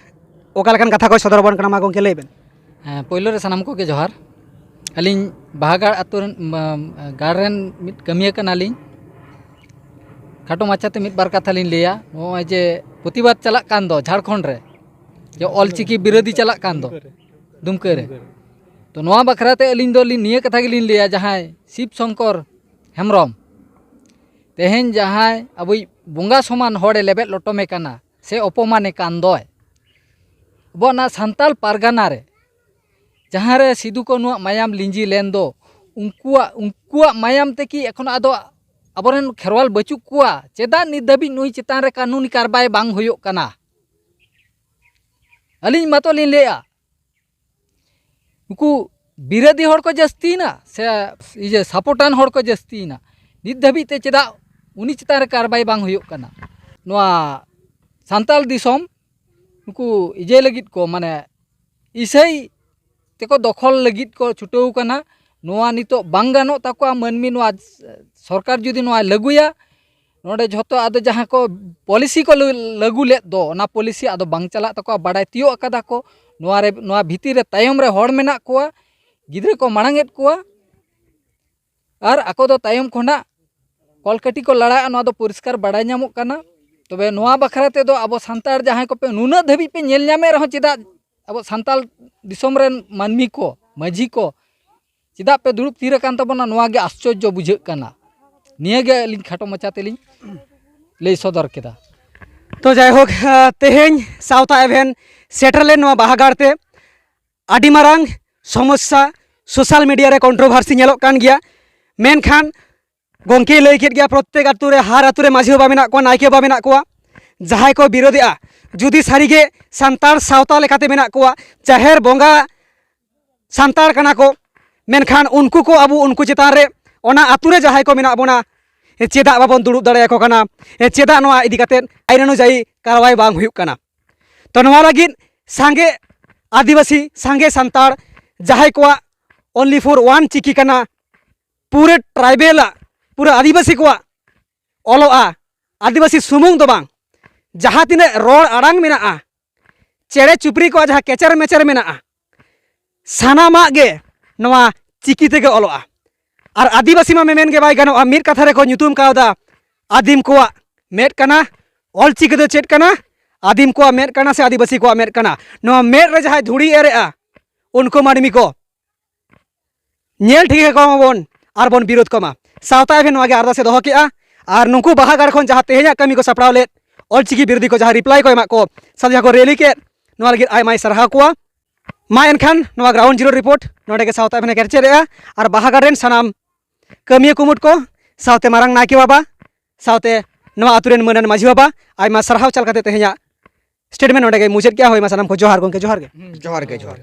ᱚᱠᱟ ᱞᱮᱠᱟᱱ ᱠᱟᱛᱷᱟ ᱠᱚᱭ ᱥᱚᱫᱚᱨ ᱟᱵᱚᱱ ᱠᱟᱱᱟ, ᱢᱟ ᱜᱚᱢᱠᱮ ᱞᱟᱹᱭ ᱵᱮᱱ᱾ ᱦᱮᱸ, ᱯᱳᱭᱞᱳ ᱨᱮ ᱥᱟᱱᱟᱢ ᱠᱚᱜᱮ ᱡᱚᱦᱟᱨ᱾ ᱟᱹᱞᱤᱧ ᱵᱟᱦᱟᱜᱟᱲ ᱟᱹᱛᱩ ᱨᱮᱱ, ᱵᱟ-, ᱜᱟᱲ ᱨᱮᱱ ᱢᱤᱫ ᱠᱟᱹᱢᱤᱭᱟᱹ ᱠᱟᱱᱟᱞᱤᱧ᱾ ᱠᱷᱟᱴᱚ ᱢᱟᱪᱷᱟᱛᱮ ᱢᱤᱫ ᱵᱟᱨ ᱠᱟᱛᱷᱟ ᱞᱤᱧ ᱞᱟᱹᱭᱟ᱾ ᱱᱚᱜᱼᱚᱭ ᱡᱮ ᱯᱨᱚᱛᱤᱵᱟᱫ ᱪᱟᱞᱟᱜ ᱠᱟᱱ ᱫᱚ ᱡᱷᱟᱲᱠᱷᱚᱸᱰ ᱨᱮ, ᱡᱮ ᱚᱞ ᱪᱤᱠᱤ ᱵᱤᱨᱳᱫᱷᱤ ᱪᱟᱞᱟᱜ ᱠᱟᱱ ᱫᱚ ᱫᱩᱢᱠᱟᱹ ᱨᱮ, ᱛᱚ ᱱᱚᱣᱟ ᱵᱟᱠᱷᱨᱟ ᱛᱮ ᱟᱹᱞᱤᱧ ᱫᱚ ᱞᱤᱧ, ᱱᱤᱭᱟᱹ ᱠᱟᱛᱷᱟ ᱜᱮᱞᱤᱧ ᱞᱟᱹᱭᱟ, ᱡᱟᱦᱟᱸᱭ ᱥᱤᱵ ᱥᱚᱝᱠᱚᱨ ᱦᱮᱢᱵᱨᱚᱢ ᱛᱮᱦᱮᱧ ᱡᱟᱦᱟᱸᱭ ᱟᱵᱚᱭᱤᱡ ᱵᱚᱸᱜᱟ ᱥᱚᱢᱟᱱ ᱦᱚᱲᱮ ᱞᱮᱵᱮᱫ ᱞᱚᱴᱚᱢᱮ ᱠᱟᱱᱟ ᱥᱮ ᱚᱯᱚᱢᱟᱱᱮ ᱠᱟᱱ ᱫᱚᱭ, ᱟᱵᱚ ᱚᱱᱟ ᱥᱟᱱᱛᱟᱞ ᱯᱟᱨᱜᱟᱱᱟ ᱨᱮ ᱡᱟᱦᱟᱸ ᱨᱮ ᱥᱤᱫᱩ ᱠᱟᱹᱱᱩᱣᱟᱜ ᱢᱟᱭᱟᱢ ᱞᱤᱸᱡᱤ ᱞᱮᱱ ᱫᱚ, ᱩᱱᱠᱩᱣᱟᱜ, ᱩᱱᱠᱩᱣᱟᱜ ᱢᱟᱭᱟᱢ ᱛᱮ ᱠᱤ ᱮᱠᱷᱚᱱ ᱟᱫᱚ ᱟᱵᱚᱨᱮᱱ ᱠᱷᱮᱨᱣᱟᱞ ᱵᱟᱹᱪᱩᱜ ᱠᱚᱣᱟ? ᱪᱮᱫᱟᱜ ᱱᱤᱛ ᱫᱷᱟᱹᱵᱤᱡ ᱱᱩᱭ ᱪᱮᱛᱟᱱ ᱨᱮ ᱠᱟᱹᱱᱩᱱᱤ ᱠᱟᱨᱵᱟᱭ ᱵᱟᱝ ᱦᱩᱭᱩᱜ ᱠᱟᱱᱟ? ᱟᱹᱞᱤᱧ ᱢᱟᱛᱚ ᱞᱤᱧ ᱞᱟᱹᱭᱟ, ᱱᱩᱠᱩ ᱵᱤᱨᱳᱫᱷᱤ ᱦᱚᱲ ᱠᱚ ᱡᱟᱹᱥᱛᱤᱭᱮᱱᱟ ᱥᱮ ᱤᱭᱟᱹ ᱥᱟᱯᱳᱨᱴᱟᱱ ᱦᱚᱲ ᱠᱚ ᱡᱟᱹᱥᱛᱤᱭᱮᱱᱟ? ᱱᱤᱛ ᱫᱷᱟᱹᱵᱤᱡ ᱛᱮ ᱪᱮᱫᱟᱜ ᱩᱱᱤ ᱪᱮᱛᱟᱱ ᱨᱮ ᱠᱟᱨᱵᱟᱭ ᱵᱟᱝ ᱦᱩᱭᱩᱜ ᱠᱟᱱᱟ? ᱱᱚᱣᱟ ᱥᱟᱱᱛᱟᱲ ᱫᱤᱥᱚᱢ ᱱᱩᱠᱩ ᱤᱭᱟᱹ ᱞᱟᱹᱜᱤᱫ ᱠᱚ, ᱢᱟᱱᱮ ᱤᱥᱟᱹᱭ ᱛᱮᱠᱚ ᱫᱚᱠᱷᱚᱞ ᱞᱟᱹᱜᱤᱫ ᱠᱚ ᱪᱷᱩᱴᱟᱹᱣ ᱠᱟᱱᱟ᱾ ᱱᱚᱣᱟ ᱱᱤᱛᱚᱜ ᱵᱟᱝ ᱜᱟᱱᱚᱜ ᱛᱟᱠᱚᱣᱟ ᱢᱟᱹᱱᱢᱤ, ᱱᱚᱣᱟ ᱥᱚᱨᱠᱟᱨ ᱡᱩᱫᱤ ᱱᱚᱣᱟᱭ ᱞᱟᱹᱜᱩᱭᱟ, ᱱᱚᱰᱮ ᱡᱷᱚᱛᱚ ᱟᱫᱚ ᱡᱟᱦᱟᱸ ᱠᱚ ᱯᱚᱞᱤᱥᱤ ᱠᱚ ᱞᱟᱹ-, ᱞᱟᱹᱜᱩ ᱞᱮᱫ ᱫᱚ, ᱚᱱᱟ ᱯᱚᱞᱤᱥᱤ ᱟᱫᱚ ᱵᱟᱝ ᱪᱟᱞᱟᱜ ᱛᱟᱠᱚᱣᱟ, ᱵᱟᱲᱟᱭ ᱛᱤᱭᱳᱜ ᱟᱠᱟᱫᱟ ᱠᱚ᱾ ᱱᱚᱣᱟ ᱨᱮ, ᱱᱚᱣᱟ ᱵᱷᱤᱛᱤᱨ ᱨᱮ ᱛᱟᱭᱚᱢ ᱨᱮ ᱦᱚᱲ ᱢᱮᱱᱟᱜ ᱠᱚᱣᱟ, ᱜᱤᱫᱽᱨᱟᱹ ᱠᱚ ᱢᱟᱲᱟᱝ ᱮᱫ ᱠᱚᱣᱟ, ᱟᱨ ᱟᱠᱚ ᱫᱚ ᱛᱟᱭᱚᱢ ᱠᱷᱚᱱᱟᱜ ᱠᱚᱞᱠᱟᱴᱤ ᱠᱚ ᱞᱟᱲᱟᱜᱼᱟ, ᱱᱚᱣᱟ ᱫᱚ ᱯᱚᱨᱤᱥᱠᱟᱨ ᱵᱟᱲᱟᱭ ᱧᱟᱢᱚᱜ ᱠᱟᱱᱟ᱾ ᱛᱚᱵᱮ ᱱᱚᱣᱟ ᱵᱟᱠᱷᱨᱟ ᱛᱮᱫᱚ ᱟᱵᱚ ᱥᱟᱱᱛᱟᱲ ᱡᱟᱦᱟᱸᱭ ᱠᱚᱯᱮ ᱱᱩᱱᱟᱹᱜ ᱫᱷᱟᱹᱵᱤᱡ ᱯᱮ ᱧᱮᱞ ᱧᱟᱢᱮᱫ ᱨᱮᱦᱚᱸ, ᱪᱮᱫᱟᱜ ᱟᱵᱚ ᱥᱟᱱᱛᱟᱲ ᱫᱤᱥᱚᱢ ᱨᱮᱱ ᱢᱟᱹᱱᱢᱤ ᱠᱚ, ᱢᱟᱹᱡᱷᱤ ᱠᱚ, ᱪᱮᱫᱟᱜ ᱯᱮ ᱫᱩᱲᱩᱵ ᱛᱷᱤᱨ ᱟᱠᱟᱱ ᱛᱟᱵᱚᱱᱟ? ᱱᱚᱣᱟ ᱜᱮ ᱟᱥᱪᱚᱨᱡᱚ ᱵᱩᱡᱷᱟᱹᱜ ᱠᱟᱱᱟ᱾ ᱱᱤᱭᱟᱹ ᱜᱮ ᱟᱹᱞᱤᱧ ᱠᱷᱟᱴᱚ ᱢᱟᱪᱷᱟ ᱛᱮᱞᱤᱧ ᱞᱟᱹᱭ ᱥᱚᱫᱚᱨ ᱠᱮᱫᱟ᱾ ᱛᱚ ᱡᱟᱭᱦᱳᱠ, ᱟᱸ, ᱛᱮᱦᱮᱧ ᱥᱟᱶᱛᱟ ᱮᱵᱷᱮᱱ ᱥᱮᱴᱮᱨ ᱞᱮᱱ ᱱᱚᱣᱟ ᱵᱟᱦᱟᱜᱟᱲ ᱛᱮ ᱟᱹᱰᱤ ᱢᱟᱨᱟᱝ ᱥᱚᱢᱚᱥᱥᱟ, ᱥᱳᱥᱟᱞ ᱢᱤᱰᱤᱭᱟ ᱨᱮ ᱠᱚᱱᱴᱨᱳᱵᱷᱟᱨᱥᱤ ᱧᱮᱞᱚᱜ ᱠᱟᱱ ᱜᱮᱭᱟ᱾ ᱢᱮᱱᱠᱷᱟᱱ ᱜᱚᱢᱠᱮᱭ ᱞᱟᱹᱭ ᱠᱮᱫ ᱜᱮᱭᱟ, ᱯᱨᱚᱛᱛᱮᱠ ᱟᱛᱳ ᱨᱮ, ᱦᱟᱨ ᱟᱛᱳ ᱨᱮ ᱢᱟᱹᱡᱷᱤ ᱵᱟᱵᱟ ᱢᱮᱱᱟᱜ ᱠᱚᱣᱟ, ᱱᱟᱭᱠᱮ ᱵᱟᱵᱟ ᱢᱮᱱᱟᱜ ᱠᱚᱣᱟ, ᱡᱟᱦᱟᱸᱭ ᱠᱚ ᱵᱤᱨᱳᱫᱮᱜᱼᱟ᱾ ᱡᱩᱫᱤ ᱥᱟᱹᱨᱤᱜᱮ ᱥᱟᱱᱛᱟᱲ ᱥᱟᱶᱛᱟ ᱞᱮᱠᱟᱛᱮ ᱢᱮᱱᱟᱜ ᱠᱚᱣᱟ, ᱡᱟᱦᱮᱨ ᱵᱚᱸᱜᱟ ᱥᱟᱱᱛᱟᱲ ᱠᱟᱱᱟ ᱠᱚ, ᱢᱮᱱᱠᱷᱟᱱ ᱩᱱᱠᱩ ᱠᱚ ᱟᱵᱚ ᱩᱱᱠᱩ ᱪᱮᱛᱟᱱ ᱨᱮ, ᱚᱱᱟ ᱟᱛᱳ ᱨᱮ ᱡᱟᱦᱟᱸᱭ ᱠᱚ ᱢᱮᱱᱟᱜ ᱵᱚᱱᱟ, ᱪᱮᱫᱟᱜ ᱵᱟᱵᱚᱱ ᱫᱩᱲᱩᱵ ᱫᱟᱲᱮᱭᱟᱠᱚ ᱠᱟᱱᱟ? ᱪᱮᱫᱟᱜ ᱱᱚᱣᱟ ᱤᱫᱤ ᱠᱟᱛᱮᱫ ᱟᱭᱤᱱ ᱚᱱᱩᱡᱟᱭᱤ ᱠᱟᱨᱣᱟᱭ ᱵᱟᱝ ᱦᱩᱭᱩᱜ ᱠᱟᱱᱟ? ᱛᱚ ᱱᱚᱣᱟ ᱞᱟᱹᱜᱤᱫ ᱥᱟᱸᱜᱮ ᱟᱹᱫᱤᱵᱟᱹᱥᱤ, ᱥᱟᱸᱜᱮ ᱥᱟᱱᱛᱟᱲ ᱡᱟᱦᱟᱸᱭ ᱠᱚᱣᱟᱜ only for one ᱪᱤᱠᱤ ᱠᱟᱱᱟ, ᱯᱩᱨᱟᱹ ᱴᱨᱟᱭᱵᱮᱞᱟᱜ, ᱯᱩᱨᱟᱹ ᱟᱹᱫᱤᱵᱟᱹᱥᱤ ᱠᱚᱣᱟᱜ ᱚᱞᱚᱜᱼᱟ, ᱟᱹᱫᱤᱵᱟᱹᱥᱤ ᱥᱩᱢᱩᱝ ᱫᱚ ᱵᱟᱝ, ᱡᱟᱦᱟᱸ ᱛᱤᱱᱟᱹᱜ ᱨᱚᱲ ᱟᱲᱟᱝ ᱢᱮᱱᱟᱜᱼᱟ, ᱪᱮᱬᱮ ᱪᱩᱯᱲᱤ ᱠᱚᱣᱟᱜ ᱡᱟᱦᱟᱸ ᱠᱮᱪᱮᱨ ᱢᱮᱪᱮᱨ ᱢᱮᱱᱟᱜᱼᱟ, ᱥᱟᱱᱟᱢᱟᱜ ᱜᱮ ᱱᱚᱣᱟ ᱪᱤᱠᱤ ᱛᱮᱜᱮ ᱚᱞᱚᱜᱼᱟ᱾ ᱟᱨ ᱟᱹᱫᱤᱵᱟᱹᱥᱤ ᱢᱟ ᱢᱮᱢᱮᱱ ᱜᱮ ᱵᱟᱭ ᱜᱟᱱᱚᱜᱼᱟ, ᱢᱤᱫ ᱠᱟᱛᱷᱟ ᱨᱮᱠᱚ ᱧᱩᱛᱩᱢ ᱠᱟᱣᱫᱟ ᱟᱹᱫᱤᱢ ᱠᱚᱣᱟᱜ ᱢᱮᱫ ᱠᱟᱱᱟ᱾ ᱚᱞ ᱪᱤᱠᱤ ᱫᱚ ᱪᱮᱫ ᱠᱟᱱᱟ? ᱟᱹᱫᱤᱢ ᱠᱚᱣᱟᱜ ᱢᱮᱫ ᱠᱟᱱᱟ ᱥᱮ ᱟᱹᱫᱤᱵᱟᱹᱥᱤ ᱠᱚᱣᱟᱜ ᱢᱮᱫ ᱠᱟᱱᱟ? ᱱᱚᱣᱟ ᱢᱮᱫ ᱨᱮ ᱡᱟᱦᱟᱸᱭ ᱫᱷᱩᱲᱤ ᱮᱨᱮᱜᱼᱟ, ᱩᱱᱠᱩ ᱢᱟᱹᱱᱢᱤ ᱠᱚ ᱧᱮᱞ ᱴᱷᱤᱠ ᱟᱠᱚ ᱢᱟᱵᱚᱱ ᱟᱨ ᱵᱚᱱ ᱵᱤᱨᱳᱫ ᱠᱚᱢᱟ᱾ ᱥᱟᱶᱛᱟ ᱮᱵᱷᱮᱱ ᱱᱚᱣᱟ ᱜᱮ ᱟᱨᱫᱟᱥ ᱮ ᱫᱚᱦᱚ ᱠᱮᱜᱼᱟ᱾ ᱟᱨ ᱱᱩᱠᱩ ᱵᱟᱦᱟᱜᱟᱲ ᱠᱷᱚᱱ ᱡᱟᱦᱟᱸ ᱛᱮᱦᱮᱧᱟᱜ ᱠᱟᱹᱢᱤ ᱠᱚ ᱥᱟᱯᱲᱟᱣ ᱞᱮᱫ, ᱚᱞᱪᱤᱠᱤ ᱵᱤᱨᱳᱫᱷᱤ ᱠᱚ ᱡᱟᱦᱟᱸ ᱨᱤᱯᱞᱟᱭ ᱠᱚ ᱮᱢᱟᱜ ᱠᱚ, ᱥᱟᱶᱛᱮ ᱡᱟᱦᱟᱸ ᱠᱚ ᱨᱮᱞᱤ ᱠᱮᱫ, ᱱᱚᱣᱟ ᱞᱟᱹᱜᱤᱫ ᱟᱭᱢᱟᱭ ᱥᱟᱨᱦᱟᱣ ᱠᱚᱣᱟ᱾ ᱢᱟ ᱮᱱᱠᱷᱟᱱ ᱱᱚᱣᱟ ground zero report ᱱᱚᱰᱮ ᱜᱮ ᱥᱟᱶᱛᱟ ᱮᱵᱷᱮᱱ ᱮ ᱠᱮᱪᱮᱫ ᱮᱜᱼᱟ᱾ ᱟᱨ ᱵᱟᱦᱟᱜᱟᱲ ᱨᱮᱱ ᱥᱟᱱᱟᱢ ᱠᱟᱹᱢᱤᱭᱟᱹ ᱠᱩᱢᱩᱴ ᱠᱚ, ᱥᱟᱶᱛᱮ ᱢᱟᱨᱟᱝ ᱱᱟᱭᱠᱮ ᱵᱟᱵᱟ, ᱥᱟᱶᱛᱮ ᱱᱚᱣᱟ ᱟᱛᱳ ᱨᱮᱱ ᱢᱟᱹᱱᱟᱱ ᱢᱟᱹᱡᱷᱤ ᱵᱟᱵᱟ, ᱟᱭᱢᱟ ᱥᱟᱨᱦᱟᱣ ᱪᱟᱞ ᱠᱟᱛᱮ ᱛᱮᱦᱮᱧᱟᱜ ᱥᱴᱮᱴᱢᱮᱱᱴ ᱱᱚᱰᱮ ᱜᱮ ᱢᱩᱪᱟᱹᱫ ᱠᱮᱜᱼᱟ᱾ ᱦᱳᱭ, ᱢᱟ ᱥᱟᱱᱟᱢ ᱠᱚ ᱡᱚᱦᱟᱨ ᱜᱚᱢᱠᱮ, ᱡᱚᱦᱟᱨ ᱜᱮ᱾ ᱡᱚᱦᱟᱨ ᱜᱮ, ᱡᱚᱦᱟᱨ᱾